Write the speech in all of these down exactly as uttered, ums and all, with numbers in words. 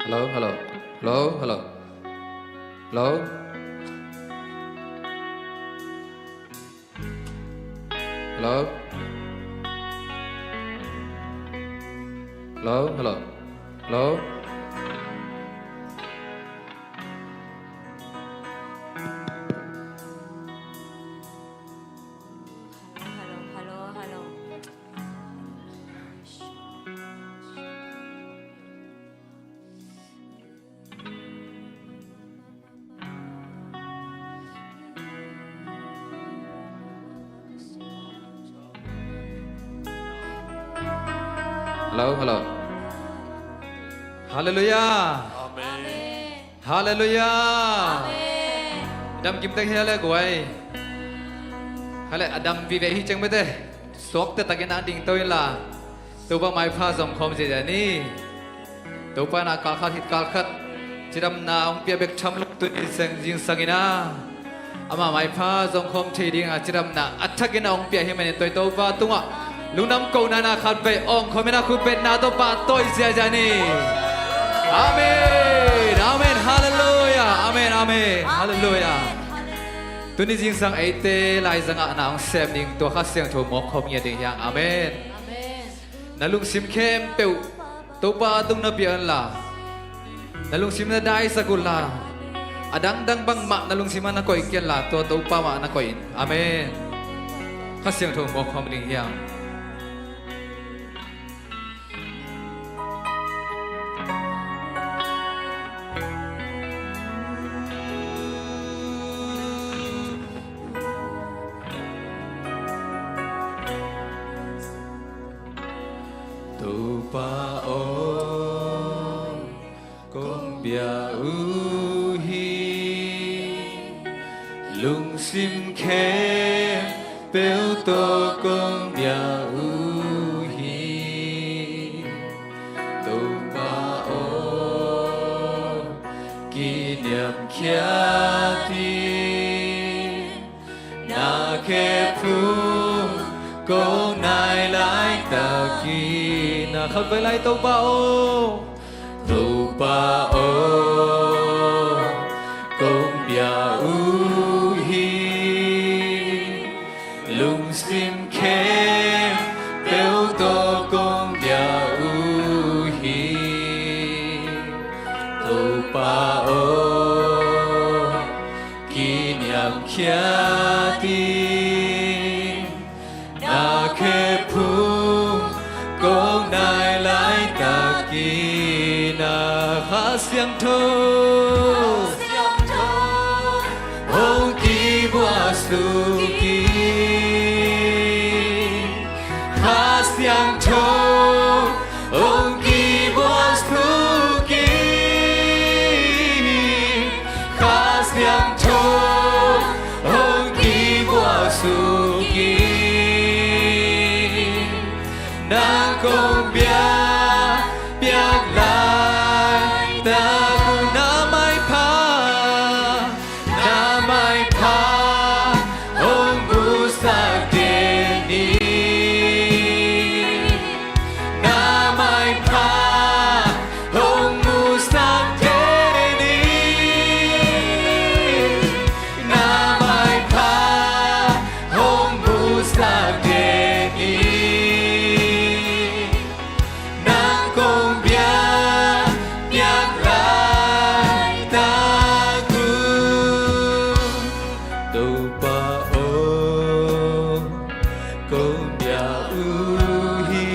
Hello, hello. Hello, hello. Hello? Hello? Hello, hello. Hello? Hello, hello, hello. Hello, hello. Halleluiah. Amen. Halleluiah. Amen. Dam kim tek hi le guai. Hale, a dam vive hi ceng bete. Suakte takin a ding to inla, Topa maipha zong khawm ziazia ni. Topa in a kalkhat hit kalkhat cidamna hong pia bek tham lo tuni zingsang in a, ama maipha zong khawm thei dinga cidamna a thakin a hong pia hi manin tua Topa tungah lungdam kohna na khat vei awng khawm in a khut betna tawh pahtawi ziazia ni. Amen. Amen. Halleluiah. Amen. Amen. Halleluiah. Tuni zingsang eite laizangah na hong sem ding tua Kha Siangtho mawk khawm ngiat ding hiang. Amen. Amen. Na lungsim khempeuh Topa tung na pia unla, na lungsim na daisak unla, a dangdang bangmah na lungsim ah na koih kenla, tua Topa mah na koih in. Amen. Kha Siangtho mawk khawm ding hiang. Topa aw, kong bia uh hi, lungsim khempeuh tawh kong bia uh hi. Topa aw, kiniamkhiat in, na khephung kong nai laitakin. Na khat vei lai, Topa aw. Topa aw, kong bia uh hi, lungsim khempeuh tawh kong bia uh hi. Topa aw, kiniamkhiat in, na khephung kong nai laitakin. A Kha Siangtho hong kibuak suk in, Kha Siangtho hong kibuak suk in, Kha Siangtho hong kibuak suk in. Nang kong bia piak laitak uh, na maipha, na maipha hong musak den in. Na maipha hong musak den in. Na maipha hong musak den in. Nang kong bia piak laitak uh, Topa aw, kong bia uh hi,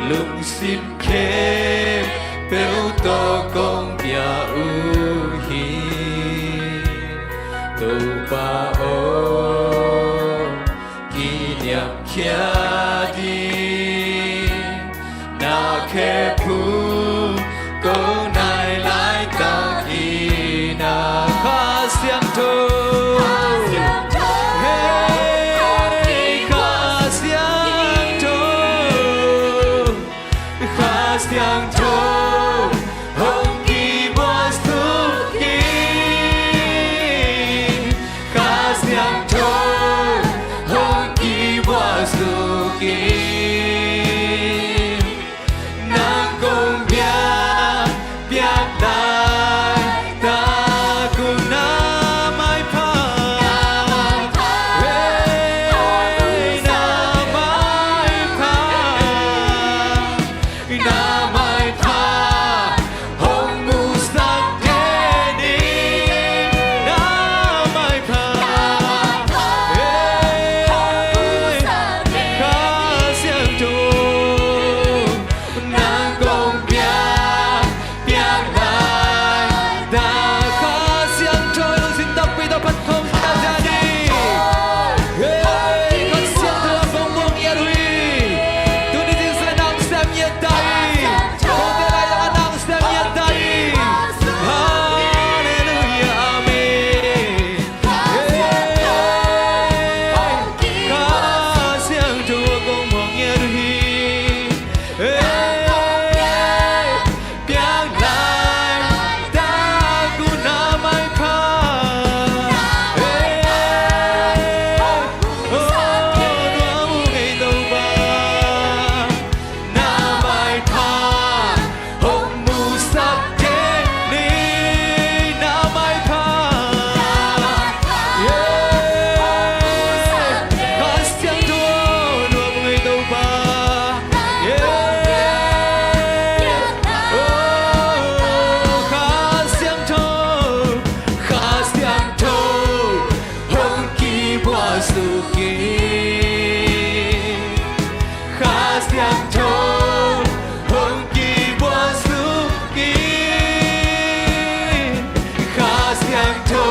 lungsim khempeuh tawh kong bia uh hi. Topa aw, kiniamkhiat in, na khephung kong nai laitakin. A Kha Siangtho, hei Kha Siangtho, Kha Siangtho hong kibuak suk in, Kha Siangtho hong kibuak suk in. Nang kong Siangtho hong kibuak suk in, Kha Siangtho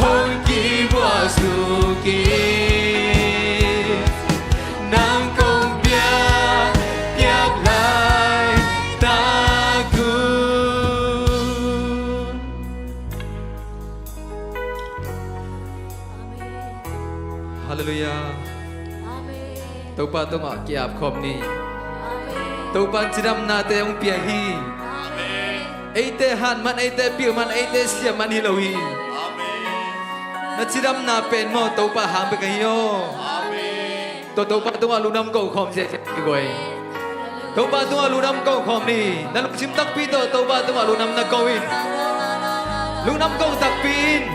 hong kibuak suk in, nang kong piak, piak laitak un. Halleluiah. Amen. Topa tungah ki-ap khawm ni. Amen. Topa in cidamnate hong pia hi. Amen. Eite hat man, eite pil man, eite siam man hi lo hi. Amen. Na cidamna pen maw Topa hang bek ahi aw. Amen. Tua Topa tungah lungdam ko khawm ziahziah ni guai. Topa tungah lungdam ko khawm ni. Na lungsim takpi tawh Topa tungah lungdam na ko in. Lungdam ko takpi in.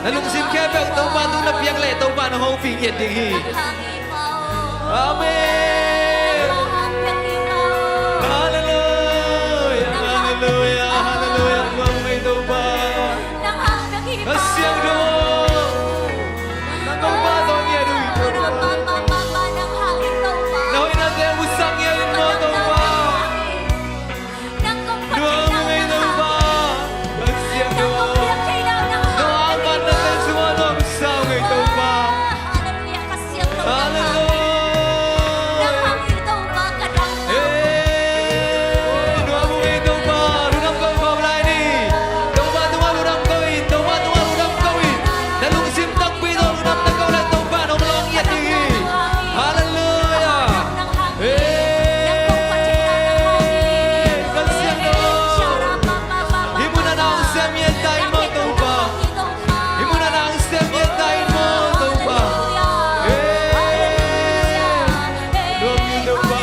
Na lungsim khempeuh Topa tung na piak leh Topa na hong pi ngiat ding hi. Amen. Halleluiah, halleluiah, halleluiah. Nuam ngei Topa. Kha Siangtho. Nang kong pahtawi ngiat uh hi Topa. Na hoihnate uh sang ngiat in maw Topa. Nuam ngei Topa. Kha Siangtho. Nuam ngei Topa. Halleluiah. Nuam ngei Topa, lungdam ko khawm lai ni. Topa tungah lungdam ko in, Topa tungah lungdam ko in. Na lungsim takpi tawh lungdam na ko leh Topa in hong lawng ngiat ding hi. Halleluiah. Kha Siangtho. Hih munah na hong sem ngiat ta in maw Topa. Hih munah na hong sem ngiat ta in maw Topa. Nuam ngei Topa.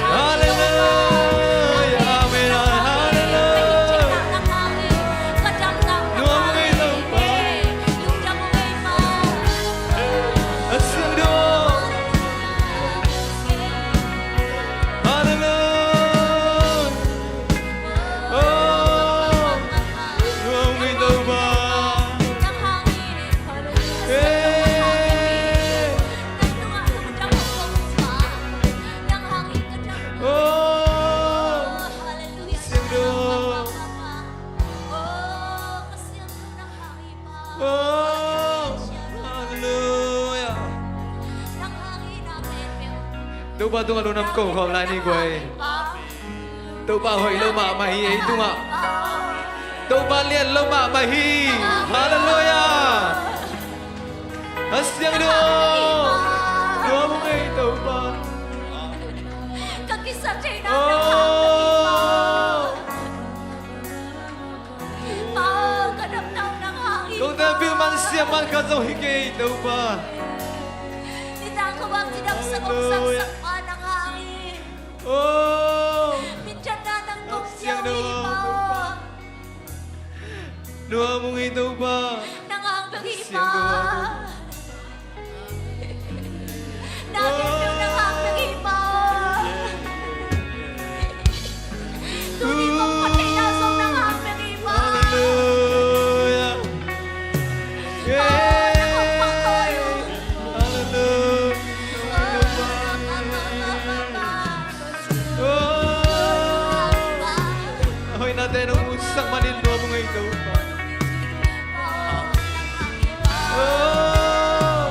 Halleluiah. Amen. Halleluiah. Nuam ngei Topa. Kha Siangtho. Halleluiah. Oh, nuam ngei Topa. Eh. Oh, Siangtho. Oh, halleluiah. Topa tungah lungdam ko khawm lai ni guai. Topa hoih lo mahmah hi ei tungah. Topa lian lo mahmah hi. Halleluiah. Kha Siangtho. Nuam ngei Topa. Ka kisap theihna. Oh. Kote pil man siam man khat zong hi kei Topa. Nidang khuavak cidamsak omsaksak pa nang hang hi. Oh. Minthanna nang kong siam hi pa. Nuam ngei Topa. Nang hang bek hi pa. Hoihnate nong musak manin nuam ngei Topa. Oh.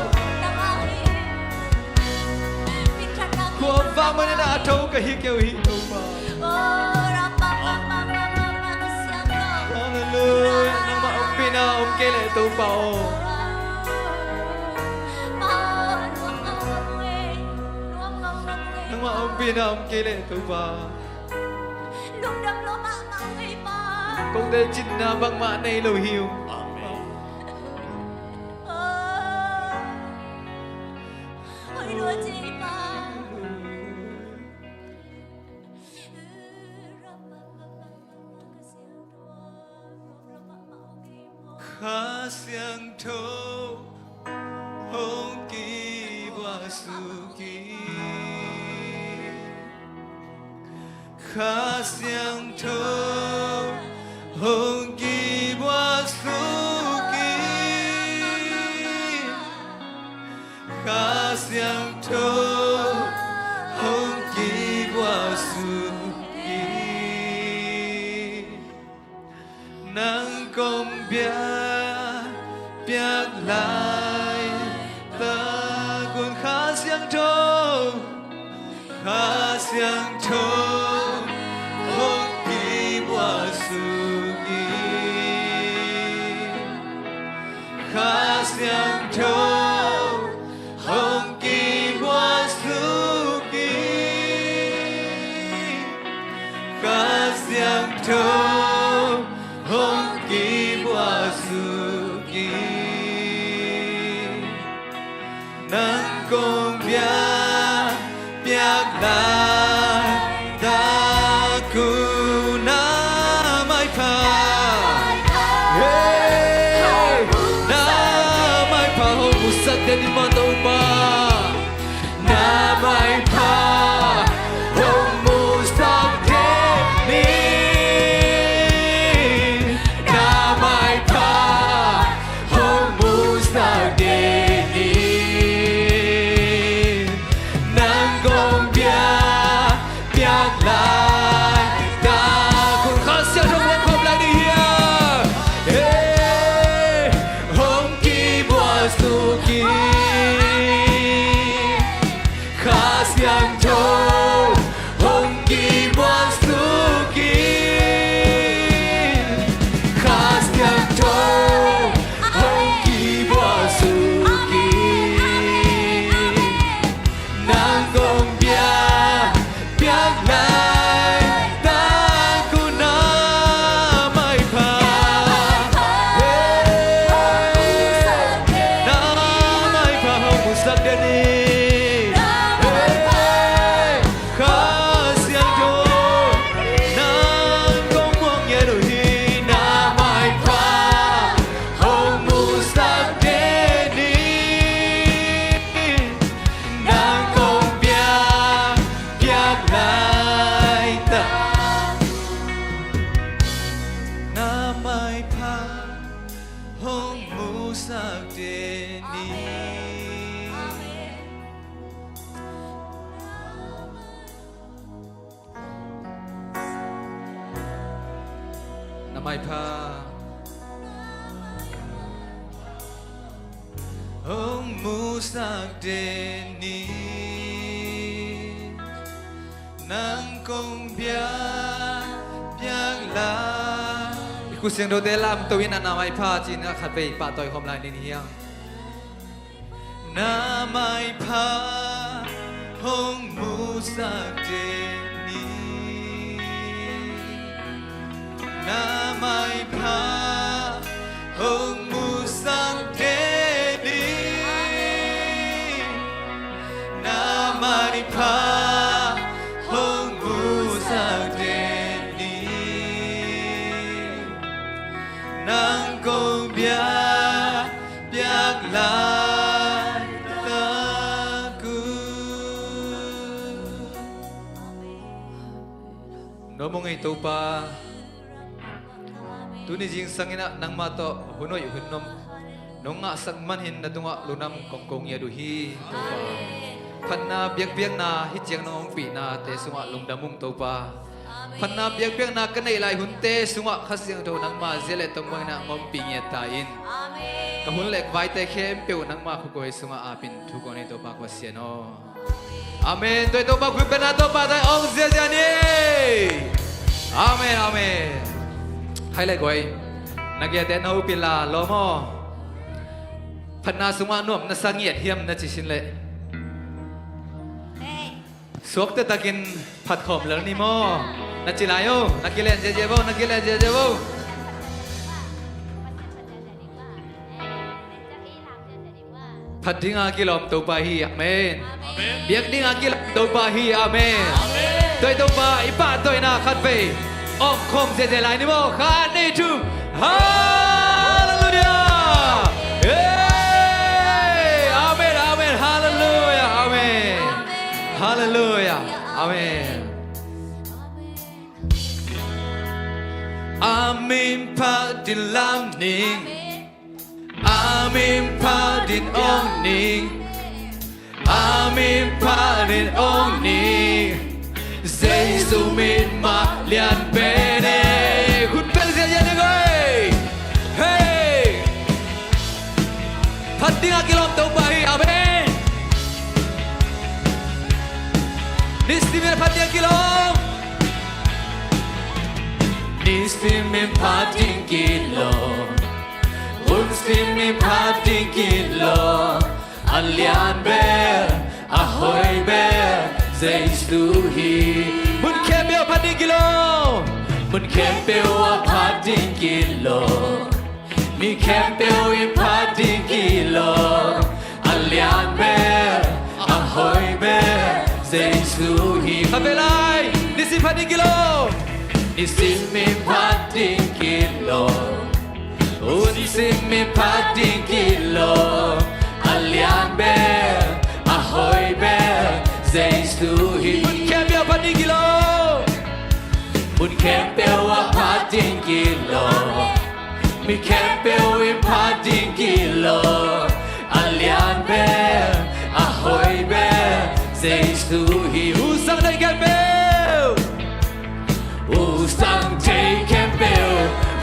Khuavak manin a tho ka hi kei uh hi Topa. Halleluiah. Nangmah ompihna om kei leh Topa aw. Nangmah ompihna om kei leh Topa. Lungdam lo mahmah uh ei pa. Kote cinna bangmah nei lo hi uh. Amen. Oh. Hoih lua ci ei pa. Kha Siangtho hong kibuak suk in. Kha Siangtho hong kibuak suk in. Kha Siangtho Siangtho hong kibuak suk in, Kha Siangtho hong kibuak suk in, Kha Siangtho hong kibuak suk in. Nang kong biak, biak laitak uh na maipha. Hey! Na maipha hong musak den ni maw Topa. Na maipha hong musak den ni. Na maipha hong musak den ni. Nang kong biak, biak laitak uh. Kha Siangtho hong khawm lai ni hiam? Hey, hong kibuak suk in. Kha Siangtho hong kibuak suk in. Kha Siangtho hong kibuak suk in. Nang kong biak, biak laitak uh na maipha. Hey, na maipha hong musak den ni. Hey, Kha Siangtho nang kong muak ngiat uh hi. Na maipha hong musak den ni. Nang kong biak, biak laitak uh na maipha hong musak den ni. Na maipha hong musak den ni. Nang kong biak, biak lai. I khut siangthote lamto in a na maipha ci-in a khatvei pahtawi khawm lai ni hiam? Na maipha hong musak den ni. Na maipha hong musak den ni. Na maipha hong musak den ni. Nang kong biak, biak laitak uh. Nuam ung ei Topa. Tuni zingsang in ah nangmah tawh hun hoih hun nuam nong ngahsak man hi-in na tungah lungdam kong ko ngiat uh hi Topa. Phatna biakpiakna hih ciang nong hongpihnate sungah lungdam ung Topa. Phatna biakpiakna ka neih lai hunte sungah Kha Siangtho nangmah zia le tong bangin ah hong ompih ngiat ta in. Ka hun le ka vaite khempeuh nangmah khukhuai sungah apin thu kong nei Topa ka Pasian aw. Amen. Tua i Topa khuipen a Topa tawh hong om ziazia ni. Amen, amen. Khai le guai. Na giate na hopih la lawm aw. Phatna sungah nuam na sa ngiat hiam na ci sin leh. Suakta takin phat khawm lel ni maw. Na ci lai aw. Na kilen ziazia bo, na kilen ziazia bo. Phat dinga kilawm Topa hi, amen. Amen. Biak dinga kilawm Topa hi, amen. Amen. Tua i Topa i pahtawina khatvei awk khawm ziazia lai ni maw. Khat, nih, thum. Halleluiah. Hey. Amen, amen. Halleluiah. Amen. Halleluiah. Amen. A min phat in lam ning. A min phat in awng ning. A min phat in awng ning. Jesu min mah lian pen e. Khut beng ziazia ni guai. Hey. Phat dinga kilawm Topa hi. Amen. Nisim in phat ding kilawm. Nisim in phat ding kilawm. Hun sim in phat ding kilawm. A lian bel, a hoih bel, Jesu hi. Mun khempeuh phat ding kilawm. Mun khempeuh ah phat ding kilawm. Mi khempeuh in phat ding kilawm. A lian bel, a hoih bel, Jesu hi. Khatvei lai, nisim phat ding kilawm. Nisim in phat ding kilawm. Hun sim in phat ding kilawm. A lian bel, a hoih bel, Jesu hi. Mun khempeuh phat ding kilawm. Mun khempeuh ah phat ding kilawm. Mi khempeuh in phat ding kilawm. A lian bel, a hoih bel, Jesu hi. Hong sang thei khempeuh. Hong sang thei khempeuh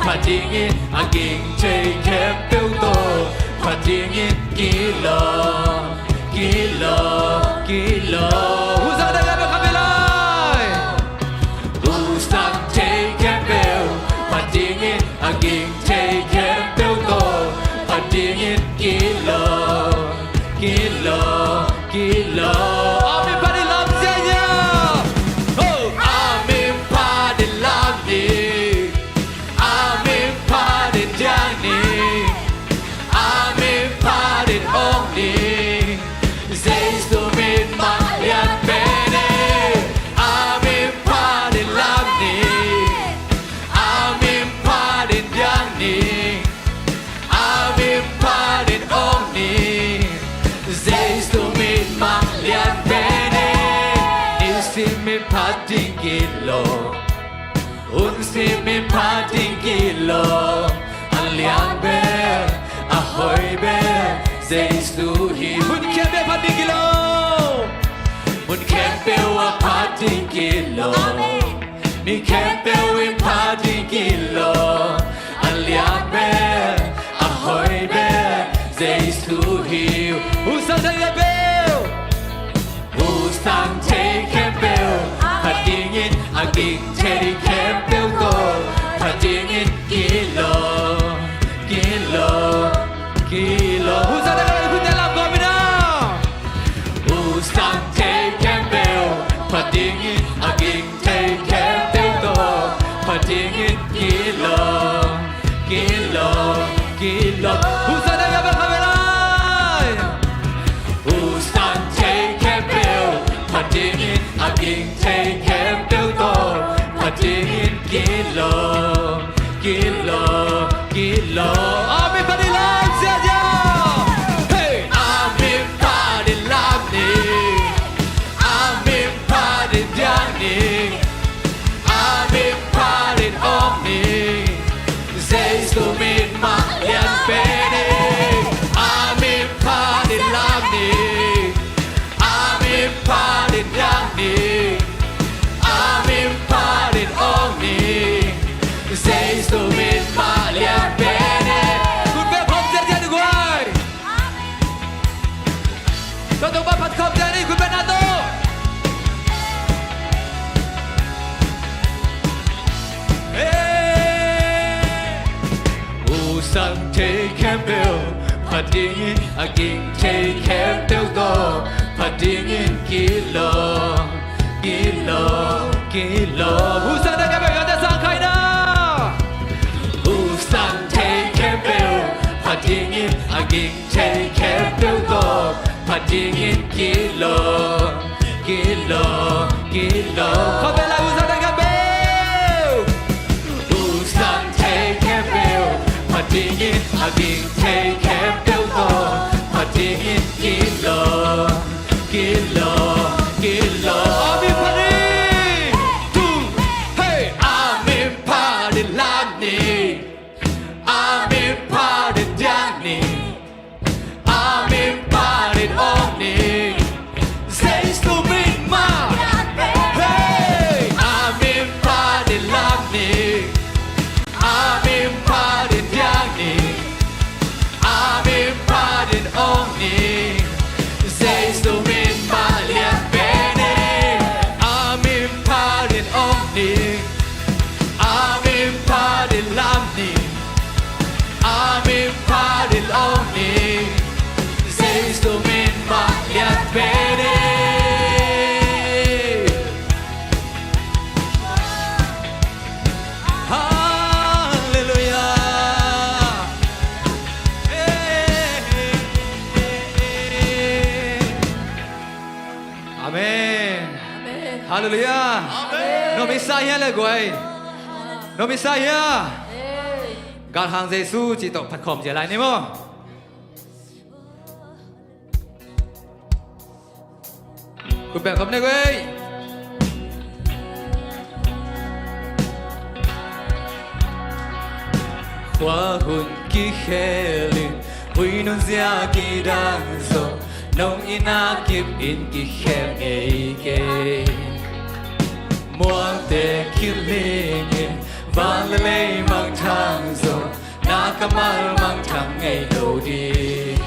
phat dingin, a ging thei khempeuh tawh phat dingin kilawm, kilawm, kilawm. Hong sang thei khempeuh khatvei lai. Hong sang thei khempeuh phat dingin, a ging thei khempeuh tawh phat dingin kilawm, kilawm, kilawm. Amen phat ding lam ziahziah. Ho! Amen phat ding lam ni. Amen phat ding diang ni. Amen phat ding awng ni. Jesu min mah lian pen e. Amen phat ding lam ni. Amen phat ding diang ni. Amen phat ding awng ni. Jesu min mah lian pen e. Nisim in phat ding kilawm. Hun sim in phat ding kilawm. A lian bel, a hoih bel, Jesu hi. Mun khempeuh phat ding kilawm. Mun khempeuh ah phat ding kilawm. Mi khempeuh in phat ding kilawm. A lian bel, a hoih bel, Jesu hi. Hong sang thei khempeuh. Hong sang thei khempeuh phat dingin, a ging thei khempeuh tawh phat dingin kilawm, kilawm, kilawm. Hong sang thei khempeuh, khut teh lam kawm in ah. Hong sang thei khempeuh phat dingin, a ging thei khempeuh tawh phat dingin kilawm, kilawm, kilawm. Hong sang thei khempeuh khatvei lai. Hong sang thei khempeuh phat dingin, a ging thei khempeuh tawh phat dingin kilawm, kilawm, kilawm. Amen phat ding lam ziahziah. Hey! Amen phat ding lam ni. Amen phat ding diang ni. Amen phat ding awng ni. Jesu min mah lian pen e. Amen phat ding lam ni. Amen phat ding diang ni. Amen phat ding awng ni. Jesu min mah lian pen e. Khut beng khawm ziahziah ni guai. Tua Topa phat khawm ziahziah ni, khut beng na tawh. Hey! Hong sang thei khempeuh phat dingin, a ging thei khempeuh tawh phat dingin kilawm, kilawm, kilawm. Hong sang thei khempeuh, yate sang khai na. Hong sang thei khempeuh phat dingin, a ging thei khempeuh tawh phat dingin kilawm, kilawm, kilawm. Khatvei lai, hong sang thei khempeuh. Hong sang thei khempeuh phat dingin, a ging thei khempeuh tawh phat dingin kilawm, kilawm, kilawm. Amen phat ding. Tung. Hey! Amen phat ding lam ni. Amen phat ding diang ni. Amen phat ding awng ni. Jesu min mah. Hey! Amen phat ding lam ni. Amen phat ding diang ni. Amen phat ding awng ni. Jesu min mah lian pen e. Amen. Halleluiah. Amen. Nuam i sa hia le guai? Nuam i sa hia? Galhang Jesu cih tawh phatkhawm zia lai ni maw? Khut beng khawm ni guai. Khua hun kikhel in, hui nunzia kidang zong, nong in a kip in kikhel ngei kei. Muangte kiling in, van le lei mangthang zong, na kammal mangthang ngei lo ding,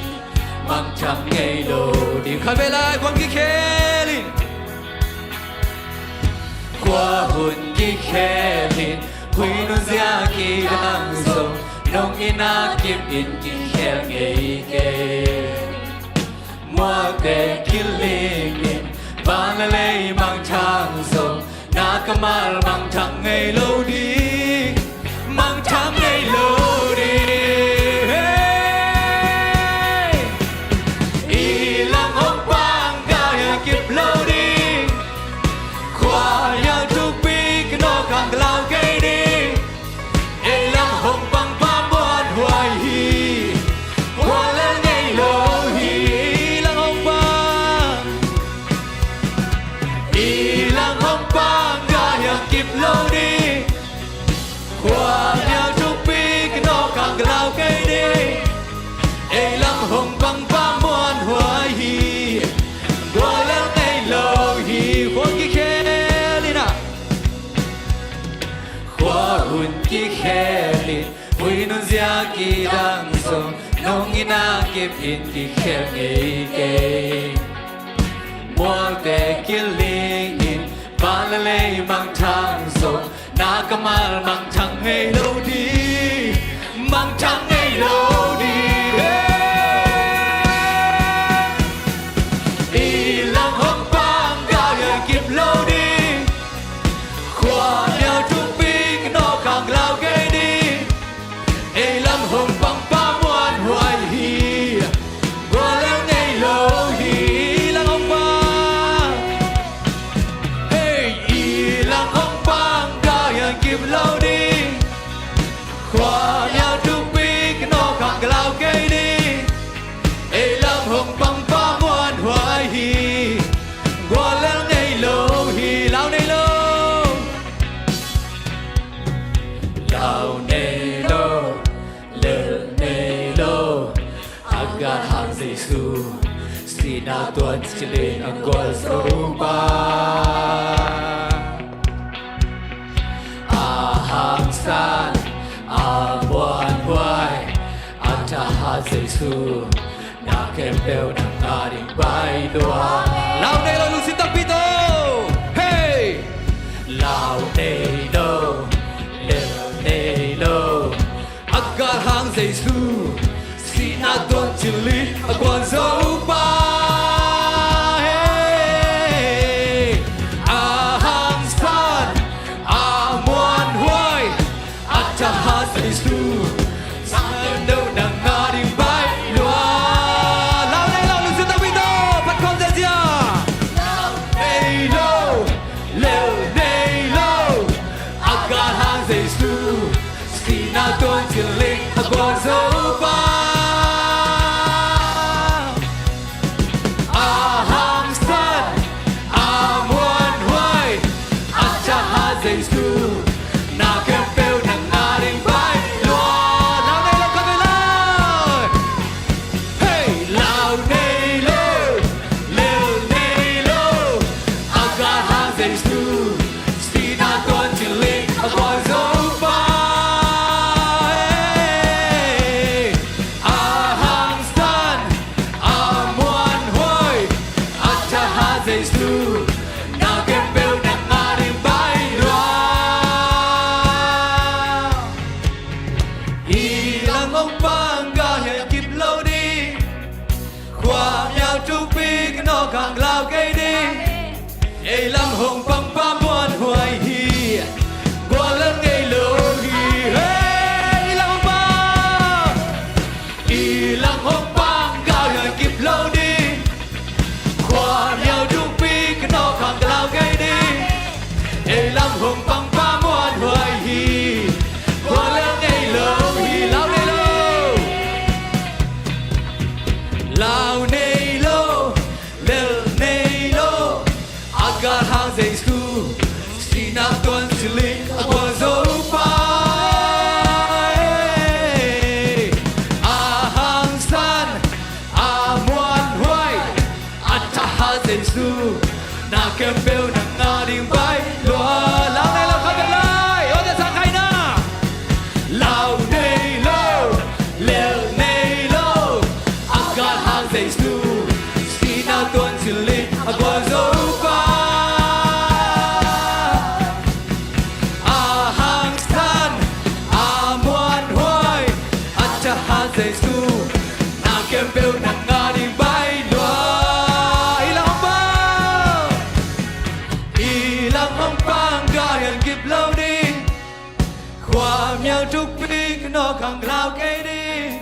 mangthang ngei lo ding. Khat vei lai, khua hun kikhel in. Khua hun kikhel in, hui nunzia kidang zong, nong in a kip in kikhel ngei kei. Muangte kiling in, van le lei mangthang zong, na kammal mangthang ngei lo ding, mangthang ngei lo ding. Hey! I lang hong pang ka hiang kip lo ding. Khua nial thukpi ka nawk hang ka lau kei ding. Ei lang hong pang pa muanhuai hi. Guallel ngei lo hi. Ei lang hong pang. Ei lang hong pang ka hiang kip lo ding. Khua nial thukpi ka nawk hang ka lau kei ding. Ei lang hong pang pa muanhuai hi. Guallel ngei lo hi. Khua kikhel in ah. Khua hun kikhel in, hui nunzia kidang zong, nong in a kip in kikhel ngei kei. Muangte kiling in, van le lei mangthang zong, na kammal mangthang ngei lo ding, mangthang ngei lo ding. Hey! I lang hong pang ka hiang kip lo ding. Khua nial thukpi ka nawk hang ka lau kei ding. Ei lang hong pang pa muanhuai hi. Guallel ngei lo hi. Ei lang hong pang. Hey, ei lang hong pang ka hiang kip lo ding. Khua nial thukpi ka nawk hang ka lau kei ding. Ei lang hong pang pa muanhuai hi. Guallel ngei lo hi. Lau nei lo. Lau nei lo. Lel nei lo. A galhang Jesu, sihna tuan cilin a gualzo pa. A hangsan, a muanhuai, a thahat Jesu, na khempeuh nang a ding bai lua. Lau nei lo, lungsim takpi tawh. Hey! Lau nei lo, lel nei lo. A galhang Jesu, sihna tuan cilin a gualzo pa. Hey! A hangsan, a muanhuai, a thahat Jesu, sangin do nang a ding bai lua. Lau nei lo, lungsim takpi tawh, phatkhawm ziazia. Lau nei lo, lel nei lo, a galhang Jesu, sihna tuan cilin a gualzo pa. A hangsan, a muanhuai, a thahat Jesu, na khempeuh nang a ding bai lua. Lau nei lo, khat vei lai. Hey, lau nei lo, lel nei lo, a galhang Jesu, sihna tuan cilin a gualzo pa. Hey, a hangsan, a muanhuai, a thahat Jesu, na khempeuh nang a ding bai lua. I lang hong pang ka hiang kip lo ding. Khua nial thukpi ka nawk hang ka lau kei ding. Ei lang hong pang pa muanhuai hi. Guallel ngei lo hi. Hey, i lang hong pang. I lang hong pang ka hiang kip lo ding. Khua nial thukpi ka nawk Jesu, sihna tuan cilin a gualzo pa, a hangsan, a muanhuai, a thahat Jesu, na khempeuh nang a ding bai lua. Lau nei lo kha bia lai, o te sa khai na. Lau nei lo, lel nei lo, a galhang Jesu, sihna tuan cilin a gualzo pa, a hangsan, a muanhuai, a thahat Jesu, na khempeuh nang a ding bai lua. I lam hong pang, i lam hong pang, ka hian kip lo ding. Khua mial thukpi ka nawk hang ka lau kei ding.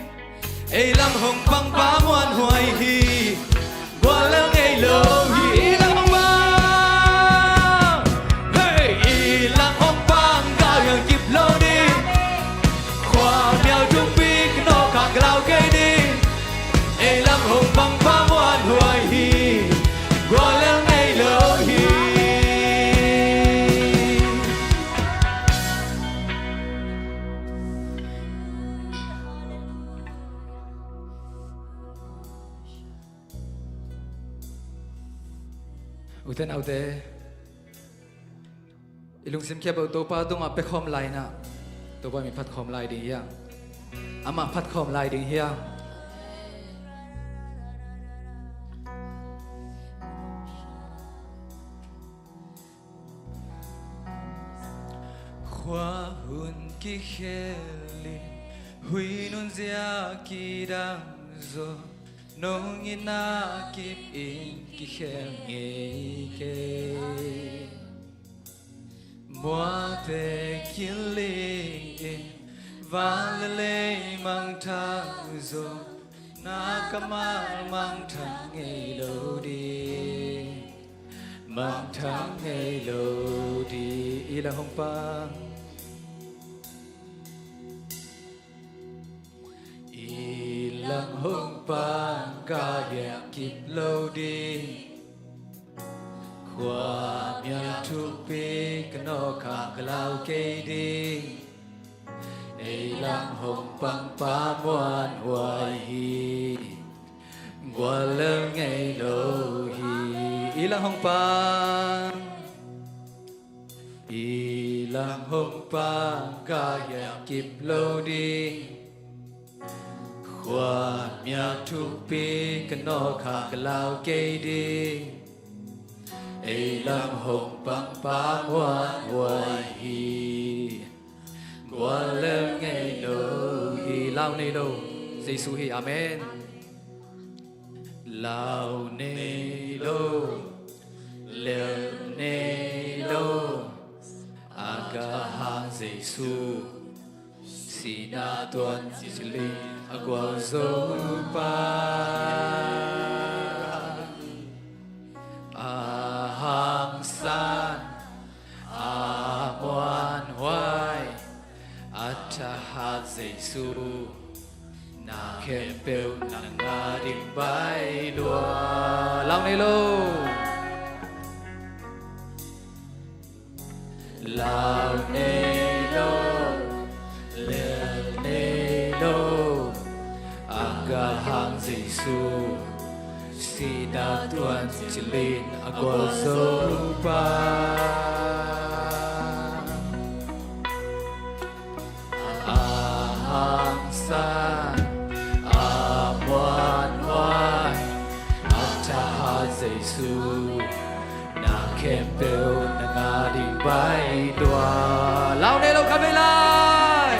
Ei lam hong pang pa muanhuai hi. Gual lel ngei lo hi, i lam hong pang. Hey, i lam hong pang, ka hian kip lo ding. Khua mial thukpi ka nawk hang ka lau kei ding. Ei lam hong pang pa muanhuai hi. Gual lel ngei lo hi. U te nau te, i lungsim khia beuh Topa tungah pia khawm lai in ah, Topa min phat khawm lai ding hi hang. Amah phat khawm lai ding hi hang. Khua hun kikhel in, hui nunzia kidam zaw, nong itna kip in kikhel ngei kei. Muate kili in, van le lei mangthang zaw, na kammal mangthang ngei lo ding. Mangthang ngei lo ding. I lam hong pang, i lam hong pang, ka hian kip lo ding. Khua mial thukpi ka nawk hang ka lau kei ding. Ei lam hong pang pa muanhuai hi. Gual lel ngei lo hi. I lam hong pang, i lam hong pang, ka hian kip lo ding. Khua mial thukpi ka nawk hang ka lau kei ding. Ei lam hong pang pa muanhuai hi. Gual lel ngei lo hi. Lau nei lo, Jesu hi. Amen. Lau nei lo, lel nei lo, a galhang Jesu, sihna tuan cilin a gualzo pa, a hangsan, a muanhuai, a thahat Jesu, na khempeuh nang a ding bai lua. Lau nei lo. Lau nei lo, lel nei lo, a galhang Jesu, sihna tuan cilin a gualzo pa, a hangsan, a muanhuai, a thahat Jesu, na khempeuh nang a ding bai lua. Lau nei lo kha vei lai.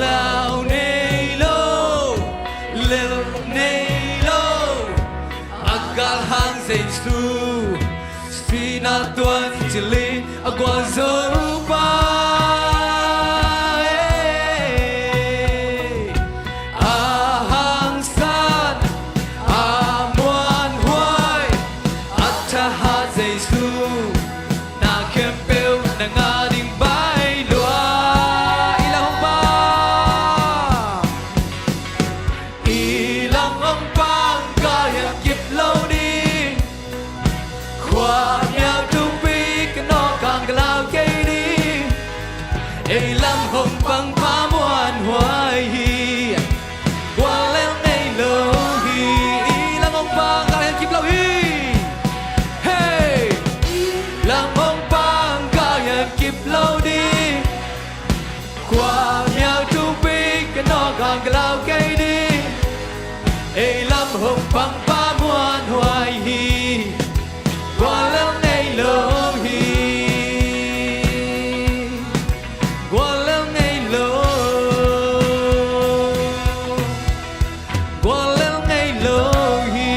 Lau nei lo, lel nei lo, a galhang Jesu, sihna tuan cilin a gualzo pa, eh. A hangsan, a muanhuai, a thahat Jesu, na khempeuh nang a ding bai lua. I lam hong pang, i lam hong pang, ka hian kip lo ding. Bangpa muanhuai hi, guallel ngei lo hi, guallel ngei lo, guallel ngei lo hi.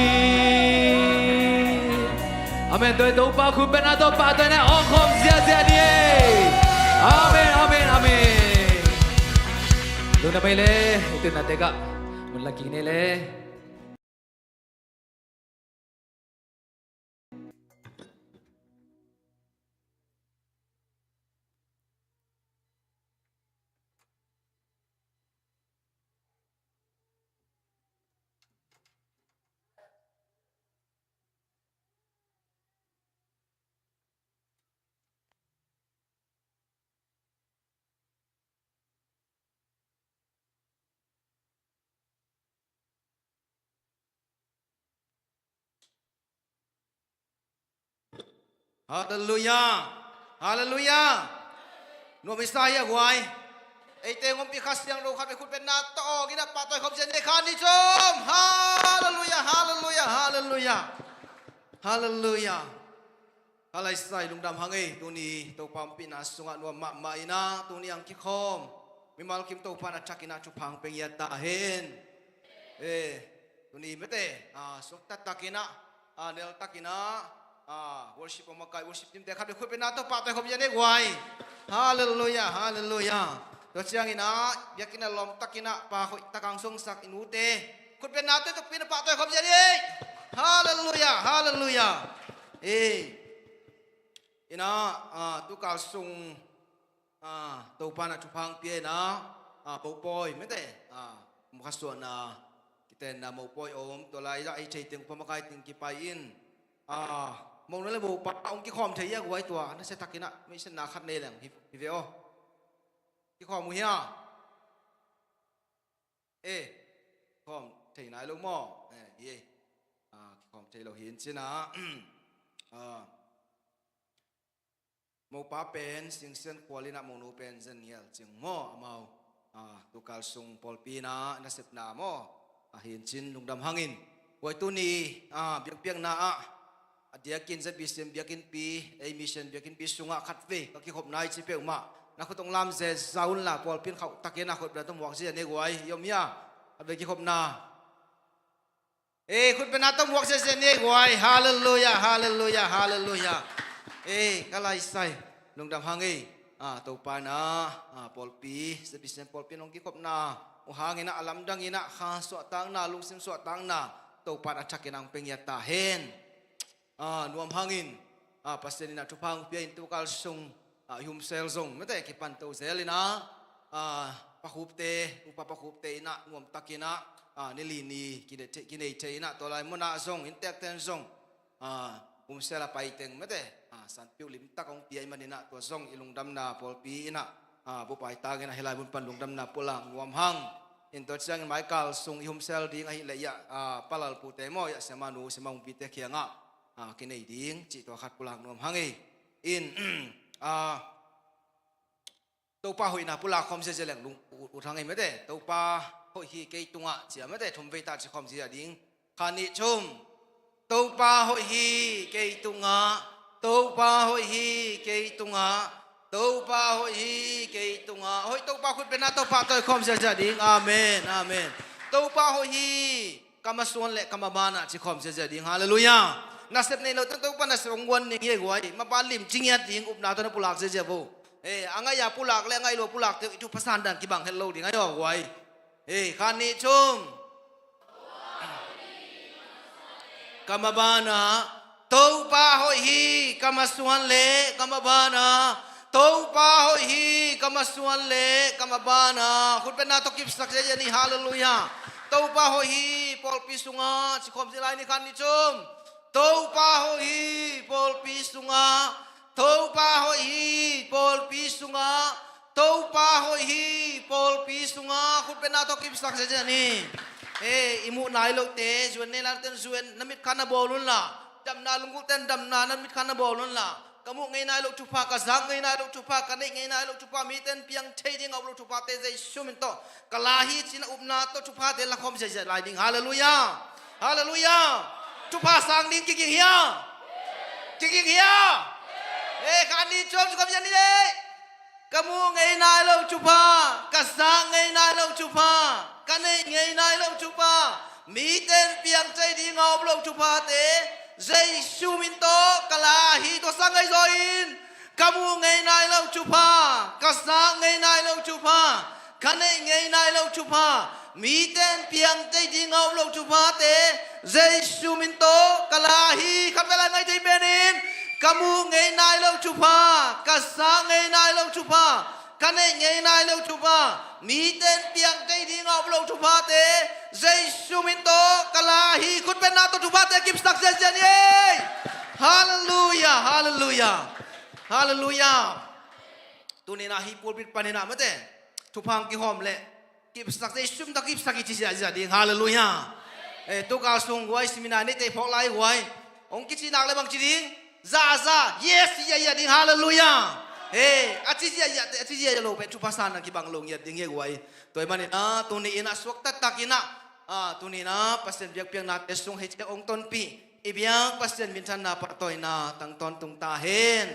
Amen. Tua Topa khut bengna tawh pahtawi na awng khawm ziazia ni ei. Amen, amen, amen. Lungdam ei le, i tun na tekah mun la kik ni le. Halleluiah. Halleluiah. Nuam i sa hi a guai. Eite hong ompih Kha Siangtho khat vei khut bengna tawh awng in a pahtawi khawm zia ni ei, kha ni zum. Halleluiah, halleluiah, halleluiah. Halleluiah. Ka laisai lungdam hang ei, tuni Topa ompihna sungah nuam mahmah in a, tuni ang kikhawm mimal kim Topa in a thak in a thupha hong pia ngiat ta hen. Eh, tuni mete, ah, suakta tak in a, ah, nel tak in a, ah, worship a makaih worship team te khat vei khut bengna tawh pahtawi khawm zia ni ei guai. Halleluiah, halleluiah. Tua ciangin a, biakinn a lawm tak in a, pa hoih tak a hong sungsak i nute khut bengna tawh i tukpi in a pahtawi khawm zia ni ei. Halleluiah, halleluiah. Eh, in a, ah, tukal sung, ah, Topa in a thupha hong pia in a, ah, mopawi mete, ah, mukha suahna, kitenna mopawi om, tua lai-ah ei thei teng upa makai teng kipai in, ah, monu le mopa hong kikhawm thei hi a guai, tua nasia tak in a, meisenna khat nei leng hi, hi ve aw. Kikhawm uh hia? Eh, kikhawm thei nai lo maw? Eh, hi ei. Ah, kikhawm thei lo hi in cin a. Ah, mopa pen Singsian Khual in a, monu pen Zen Ngial Cing maw, amau, ah, tukal sung pawlpi in a nasepna maw, ah, hi in cin lungdam hang in. Guai, tuni, ah, biakpiakna ah, a diakin Z B C M biakinnpi, ei mission biakinnpi sungah khat vei ka kikhopna hi ci peuhmah na khut hong lam zeza un la, pawlpi in khauh tak in a khut bengna tawh muak zia ni ei guai, i om hia? Khat vei kikhopna. Eh, khut bengna tawh muak ziazia ni ei guai. Halleluiah, halleluiah, halleluiah. Eh, ka laisai lungdam hang ei. Ah, Topa in a, ah, pawlpi, Z B C M pawlpi in hong kikhopna uh hang in a, a lamdang in a, kha suahtakna, lungsim suahtakna Topa in a thak in a hong pia ngiat ta hen. Ah, nuam hang in, ah, Pasian in a thupha hong pia in tukal sung, ah, i humsel zong mete kipan to zel in a, ah, pakhupte, upa pakhupte in a nuam tak in a, ah, ni li ni kinei thei, kinei thei in a, tua lai mun ah zong inntekten zong, ah, humsel a pai teng mete, ah, sanpiuh limtak hong pia ahih man in a, tua zong i lungdamna pawlpi in a, ah, bupai tak in a, hih lai mun pan lungdamna pulak nuam hang. In tua ciangin maikal sung i humsel ding ahih leh, ah, palalpute maw, ah, siamanu, siamahupite kiangah, ah, kinei ding cih tua khat pulak nuam hang ei. In, ah, Topa hoihna pulak khawm ziazia leng lung ut, ut hang ei mete. Topa hoih hi kei tungah, ci a mete, thum vei ta ci khawm ziazia ding. Kha nih thum. Topa hoih hi kei tungah, Topa hoih hi kei tungah, Topa hoih hi kei tungah. Hoih Topa khut bengna tawh pahtawi khawm ziazia ding. Amen, amen. Topa hoih hi. Ka masuan le ka maban ah ci khawm ziazia ding. Halleluiah. Nasep nei lo teng Topa nasep hong guan ning hi ei guai. Mapa lim ci ngiat ding upna tawh na pulak ziazia vo. Eh, a ngaih a pulak le a ngaih lo a pulakte uh i thupha san dan kibang het lo ding ahi aw guai. Eh, kha nih thum. Ka maban ah Topa hoih hi, ka masuan le ka maban ah Topa hoih hi, ka masuan le ka maban ah. Khut bengna tawh kipsak ziazia ni. Halleluiah. Topa hoih hi pawlpi sungah ci khawm zia lai ni, kha nih thum. Topa hoih hi pawlpi sungah, Topa hoih hi pawlpi sungah, Topa hoih hi pawlpi sungah. Khut bengna tawh kipsak ziazia ni. Eh, i muh nai lote, zuan nei nai lote zuan, na mitkha na bawl un la. Damna lunggulhte damna, na mitkha na bawl un la. Ka muh ngei nai loh thupha, ka zak ngei nai loh thupha, ka neih ngei nai loh thupha, mite in piang thei ding a up loh thuphate Jesu min tawh ka la hi ci-in a upna tawh thuphate la khawm ziazia lai ding. Halleluiah. Halleluiah. Thupha sang ding kiging hia? Kiging hia? Eh, kha ni cuam cu ka mian ni leh. Ka muh ngei nai lo thupha, ka sak ngei nai lo thupha, ka neih ngei nai lo thupha, mite in piang thei ding a om lo thuphate Jesu min tawh ka la hi. Tua sang ngei zaw in, ka muh ngei nai lo thupha, ka sak ngei nai lo thupha, ka neih ngei nai lo thupha, mite in piang thei ding a om lo thuphate Jesu min tawh ka la hi. Khat vei lai ngai thei pen in, ka muh ngei nai lo thupha, ka sak ngei nai lo thupha, ka neih ngei nai lo thupha, mite in piang thei ding a om lo thuphate Jesu min tawh ka la hi. Khut bengna tawh thuphate kipsak ziazia ni ei. Halleluiah, halleluiah, halleluiah. Tuni-in ah hih pulpit panin ah mate, thupha hong kihawm leh kipsak, Jesu min tawh kipsak i ci ziazia ding. Halleluiah. Eh, tukal sung guai, seminar neite phawk lai guai, hong kici nak leh bang ci ding? Za, za, yes, ci ziazia ding. Halleluiah. Eh, a ci ziazia te, a ci ziazia lo pen thupha san a kibang lo ngiat ding hi guai. Tua ahih manin ah tuni-in ah suak taktak in ah, ah, tuni-in ah Pasian biakpiaknate sung hei ciang hong tonpih i biak Pasian minthanna pahtawina tang tawntung ta hen.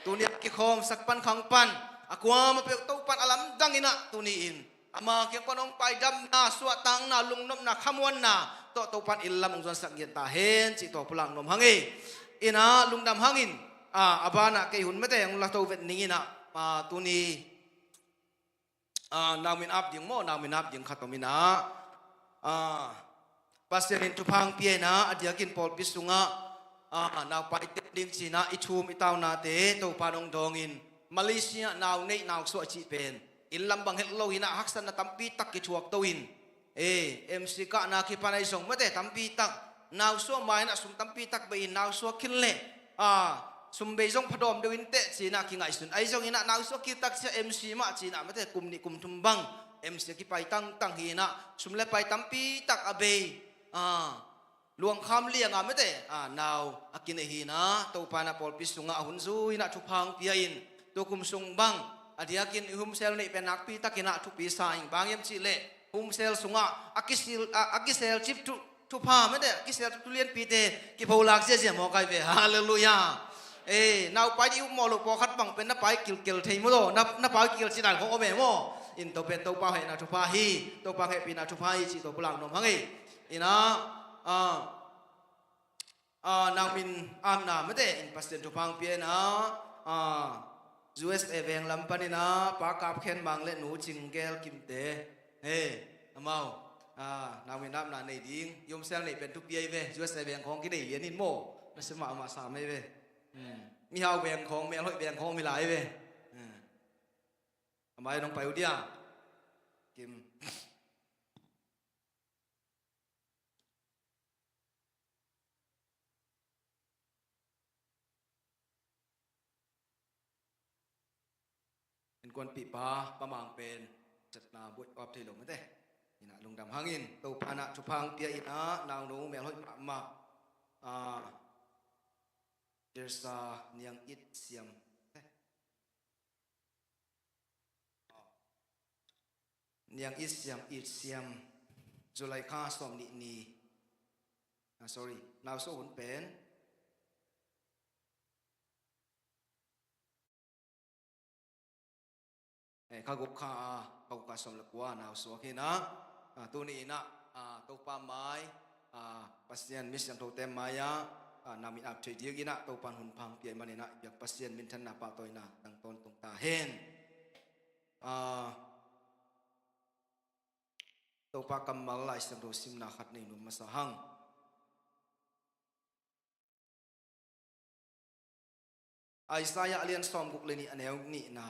Tuni a kikhawmsak pan khang pan, a kuamah peuh Topa'n a lamdang in ah tuni-in ama kiang pan hong pai damna, suahtakna, lungnopna, khamuanna tawh Topa'n in lam hong zuansak ngiat ta hen cih tawh pulak nuam hang ei. In ah lungdam hangin, ah, a banah kei hun mate hong la to vet ning in ah, ah, tuni ah, nau min ap ding maw, nau min ap ding khat om in ah, ah, Pasian in thupha hong pia in ah, a diakin pawlpi sungah, ah, nau paite ding ci-in ah i thum i taunate Topa'n hong dawngin, Malaysia nau neih nau suah cih pen inn lam bang het lo in ah haksatna tampi tak kithuak to in, eh, M C kahna kipan ahi zong mate tampi tak nau suah ma-in ah sum tampi tak bei in nau suah khin leh, ah, sum bei zong phadawm deuh inteh ci-in ah kingaihsun. Ahi zongin ah nau suah khin tak ciang M C mah ci-in ah mate kum nih kum thum bang M C a kipai tangtang hi in ah sum le pai tampi tak a bei, ah, luangkham liang a mate, ah, nau a kinei hi in ah Topa'n ah pawlpi sungah a hun zui in ah thupha hong pia in, tukum sung bang a diakin i humsel neih pen nakpi takin ah thupi sa ing. Bang hiam cih leh humsel sungah a kisil, a, a kiselcip thu, thupha mate, a kiselcip thu lianpite kipholak ziazia mawk ai ve. Halleluiah. Eh, nau pai ding i upmawh loh pawlkhat bang pen na pai kilkel thei maw, na, na pai kilkel ci dan khong om e maw. In tua pen Topa hehna thupha hi, Topa hehpihna thupha hi cih tawh pulak nuam hang ei. In ah, ah, ah, nau min apna mate in Pasian thupha hong pia in ah, ah, U S A veng lam panin ah Pa Kap Khen Mang le Nu Cing Gel Kimte, he, amau, ah, nau min apna nei ding, i umsel neih pen thupi ai ve. U S A veng khawng kinei lian in maw, na sia mahmah sam ai ve. Hmm. Mihau veng khawng, melhoih veng khawng om hi lai ve. Hmm. Amah in hong pai uh dia. Kim. Innkuanpihpa Pa Mang pen zatna buaih awp thei lo mate. In ah lungdam hangin Topa'n ah thupha hong pia in ah naunu melhoih mahmah, ah, Teresa Niang It Siam. Niang It Siam, It Siam, July kha sawmnih ni. Ah, sorry, nau suah hun pen, eh, kha guk kha, ah, kha guk kha sawm le kua nau suak hi in ah, ah, tuni in ah, ah, Topa mai, ah, Pasian mi siangthote mai-ah, ah, nau min ap thei dingin ah Topa'n hun pha hong pia ahih manin ah i biak Pasian minthanna pahtawina tang tawntung ta hen. Ah, Topa kammal Lai Siangtho simna khat nei nuam masa hang. Isaiah a lian sawmguk le nih a neu nihna.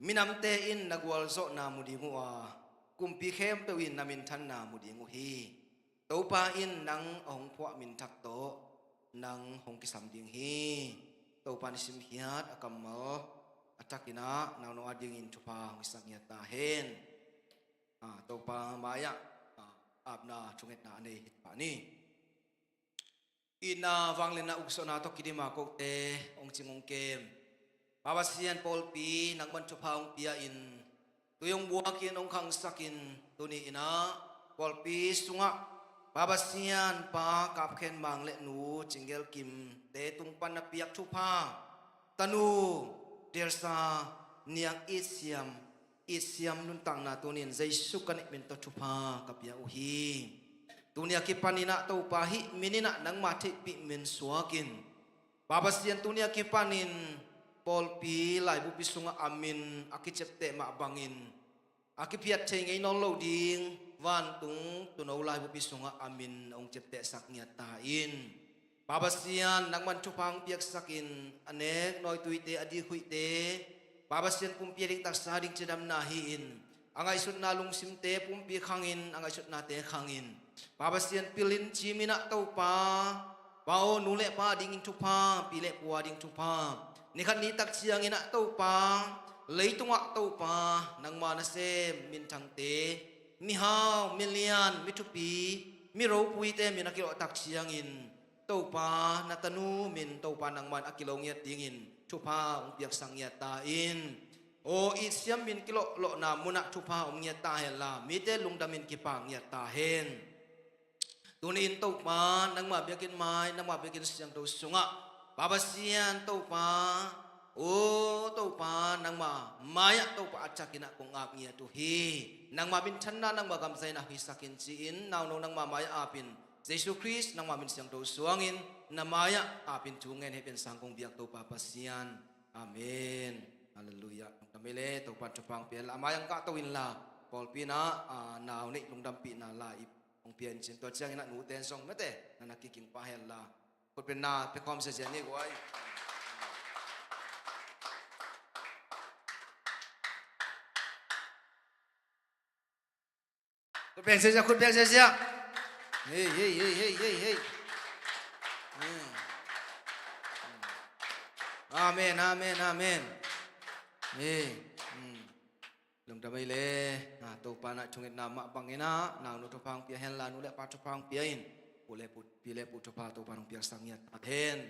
Minamte in na gualzawhna mu ding uh a, kumpi khempeuh in na minthanna mu ding uh hi. Topa in nang a hong phuah min thak tawh nang hong kisam ding hi. Topa nisim hiat a kammal a thakin ah nauno a dingin thupha hong hisak ngiat ta hen. Ah, Topa mai-ah, ah, apna thungetna a nei hi ta ni. Itna, vangliatna, uksuahna tawh kidim a kote hong cing hong kem Pa Pasian, pawlpi nangman thupha hong pia-in, tui hong buakin hong khangsakin, tuni in ah pawlpi sungah Pa Pasian, Pa Kap Khen Mang le Nu Cing Gel Kim te tung pan na piak thupha, tanu Teresa niang it siam, it siam nuntakna tuni-in Jesu ka neih min tawh thupha ka pia uh hi. Tuni a kipanin ah Topa, hih min in ah nangma theihpih min suakin, Pa Pasian, tuni a kipanin pawlpi laibupi sungah a min a kiciapteh mah bangin a kiphiat thei ngei nawn lo ding vantung tuuno laibupi sungah a min hong ciaptehsak ngiat ta in. Pa Pasian, nangman thupha hong piaksakin, a nek nawituite, a dikhuihte, Pa Pasian, pumpi a ding taksa ding cidamna hi-in, a ngaihsutna lungsimte pumpi khangin, a ngaihsutnate khangin, Pa Pasian, pilin cimin ah Topa, Pa aw, nu le pa dingin thupha, pi le pu a ding thupha, ni khat ni tak ciangin ah Topa, leitungah Topa, nangma nasem minthangte, mihau, milian, mithupi, miropuite min a kilawh tak ciangin, Topa, na tanu min Topa nangman a kilo ngiat dingin thupha hong piaksak ngiat ta in. Aw, it siam min kilawhlawhna munah thupha om ngiat ta henla, mite lungdamin kipak ngiat ta hen. Tuni-in Topa, nangma biakinn mai, nangma biakinn siangtho sungah, Pa Pasian Topa, aw Topa, nangma mai-ah Topa a takin ah kong ap ngiat uh hi. Nangma minthanna, nangma gamzaina hoihsak in ci-in, nauno nangma mai-ah apin, Jesu Khrist nangma min siangtho suangin na mai-ah apin thu ngen hei pen sang kong biak Topa Pasian. Amen. Halleluiah. Lungdam ei le, Topa in thupha hong pia inla, a mai-ah hong kahto inla, pawlpi in ah, a, nau neih lungdampihna la-ip hong pia in cin, tua ciangin ah nute zong mete na na kiking pah henla, khutbetna pia khawm ziazia ni guai. Khut beng ziazia, khut beng ziazia. Hei, hei, hei, hei, hei, hei. Hmm. Amen, amen, amen. Hei. Hmm. Lungdam ei le. Ah, Topa in ah thungetna mah bangin ah, nau nu thupha hong pia henla, nu le pa thupha hong pia in, pu le pu, pi le pu thupha Topa in hong piaksak ngiat ta hen.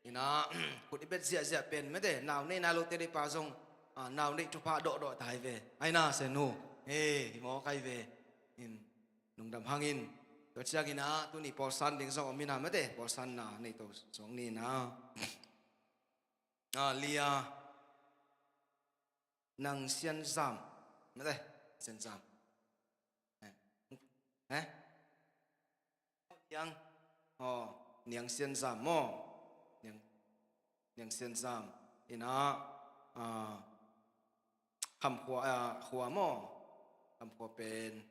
In ah, khut i bet ziahziah pen mete, nau nei nai lote deipa zong, ah, nau neih thupha dawhdawh ta hi ve. Ai na, Senu. Hei, hi mawk ai ve. In, lungdam hangin. Tua ciangin ah, tuni pawlsan ding zong om in ah mete, pawlsanna nei to zong ni in ah. Ah, Lia Nang Sian Zam. Mete, Sian Zam. Eh? Eh? Niang, oh, Niang Sian Zam maw? Niang, Niang Sian Zam. In ah, ah, Kham Khua, ah, Khua maw? Kham Khua pen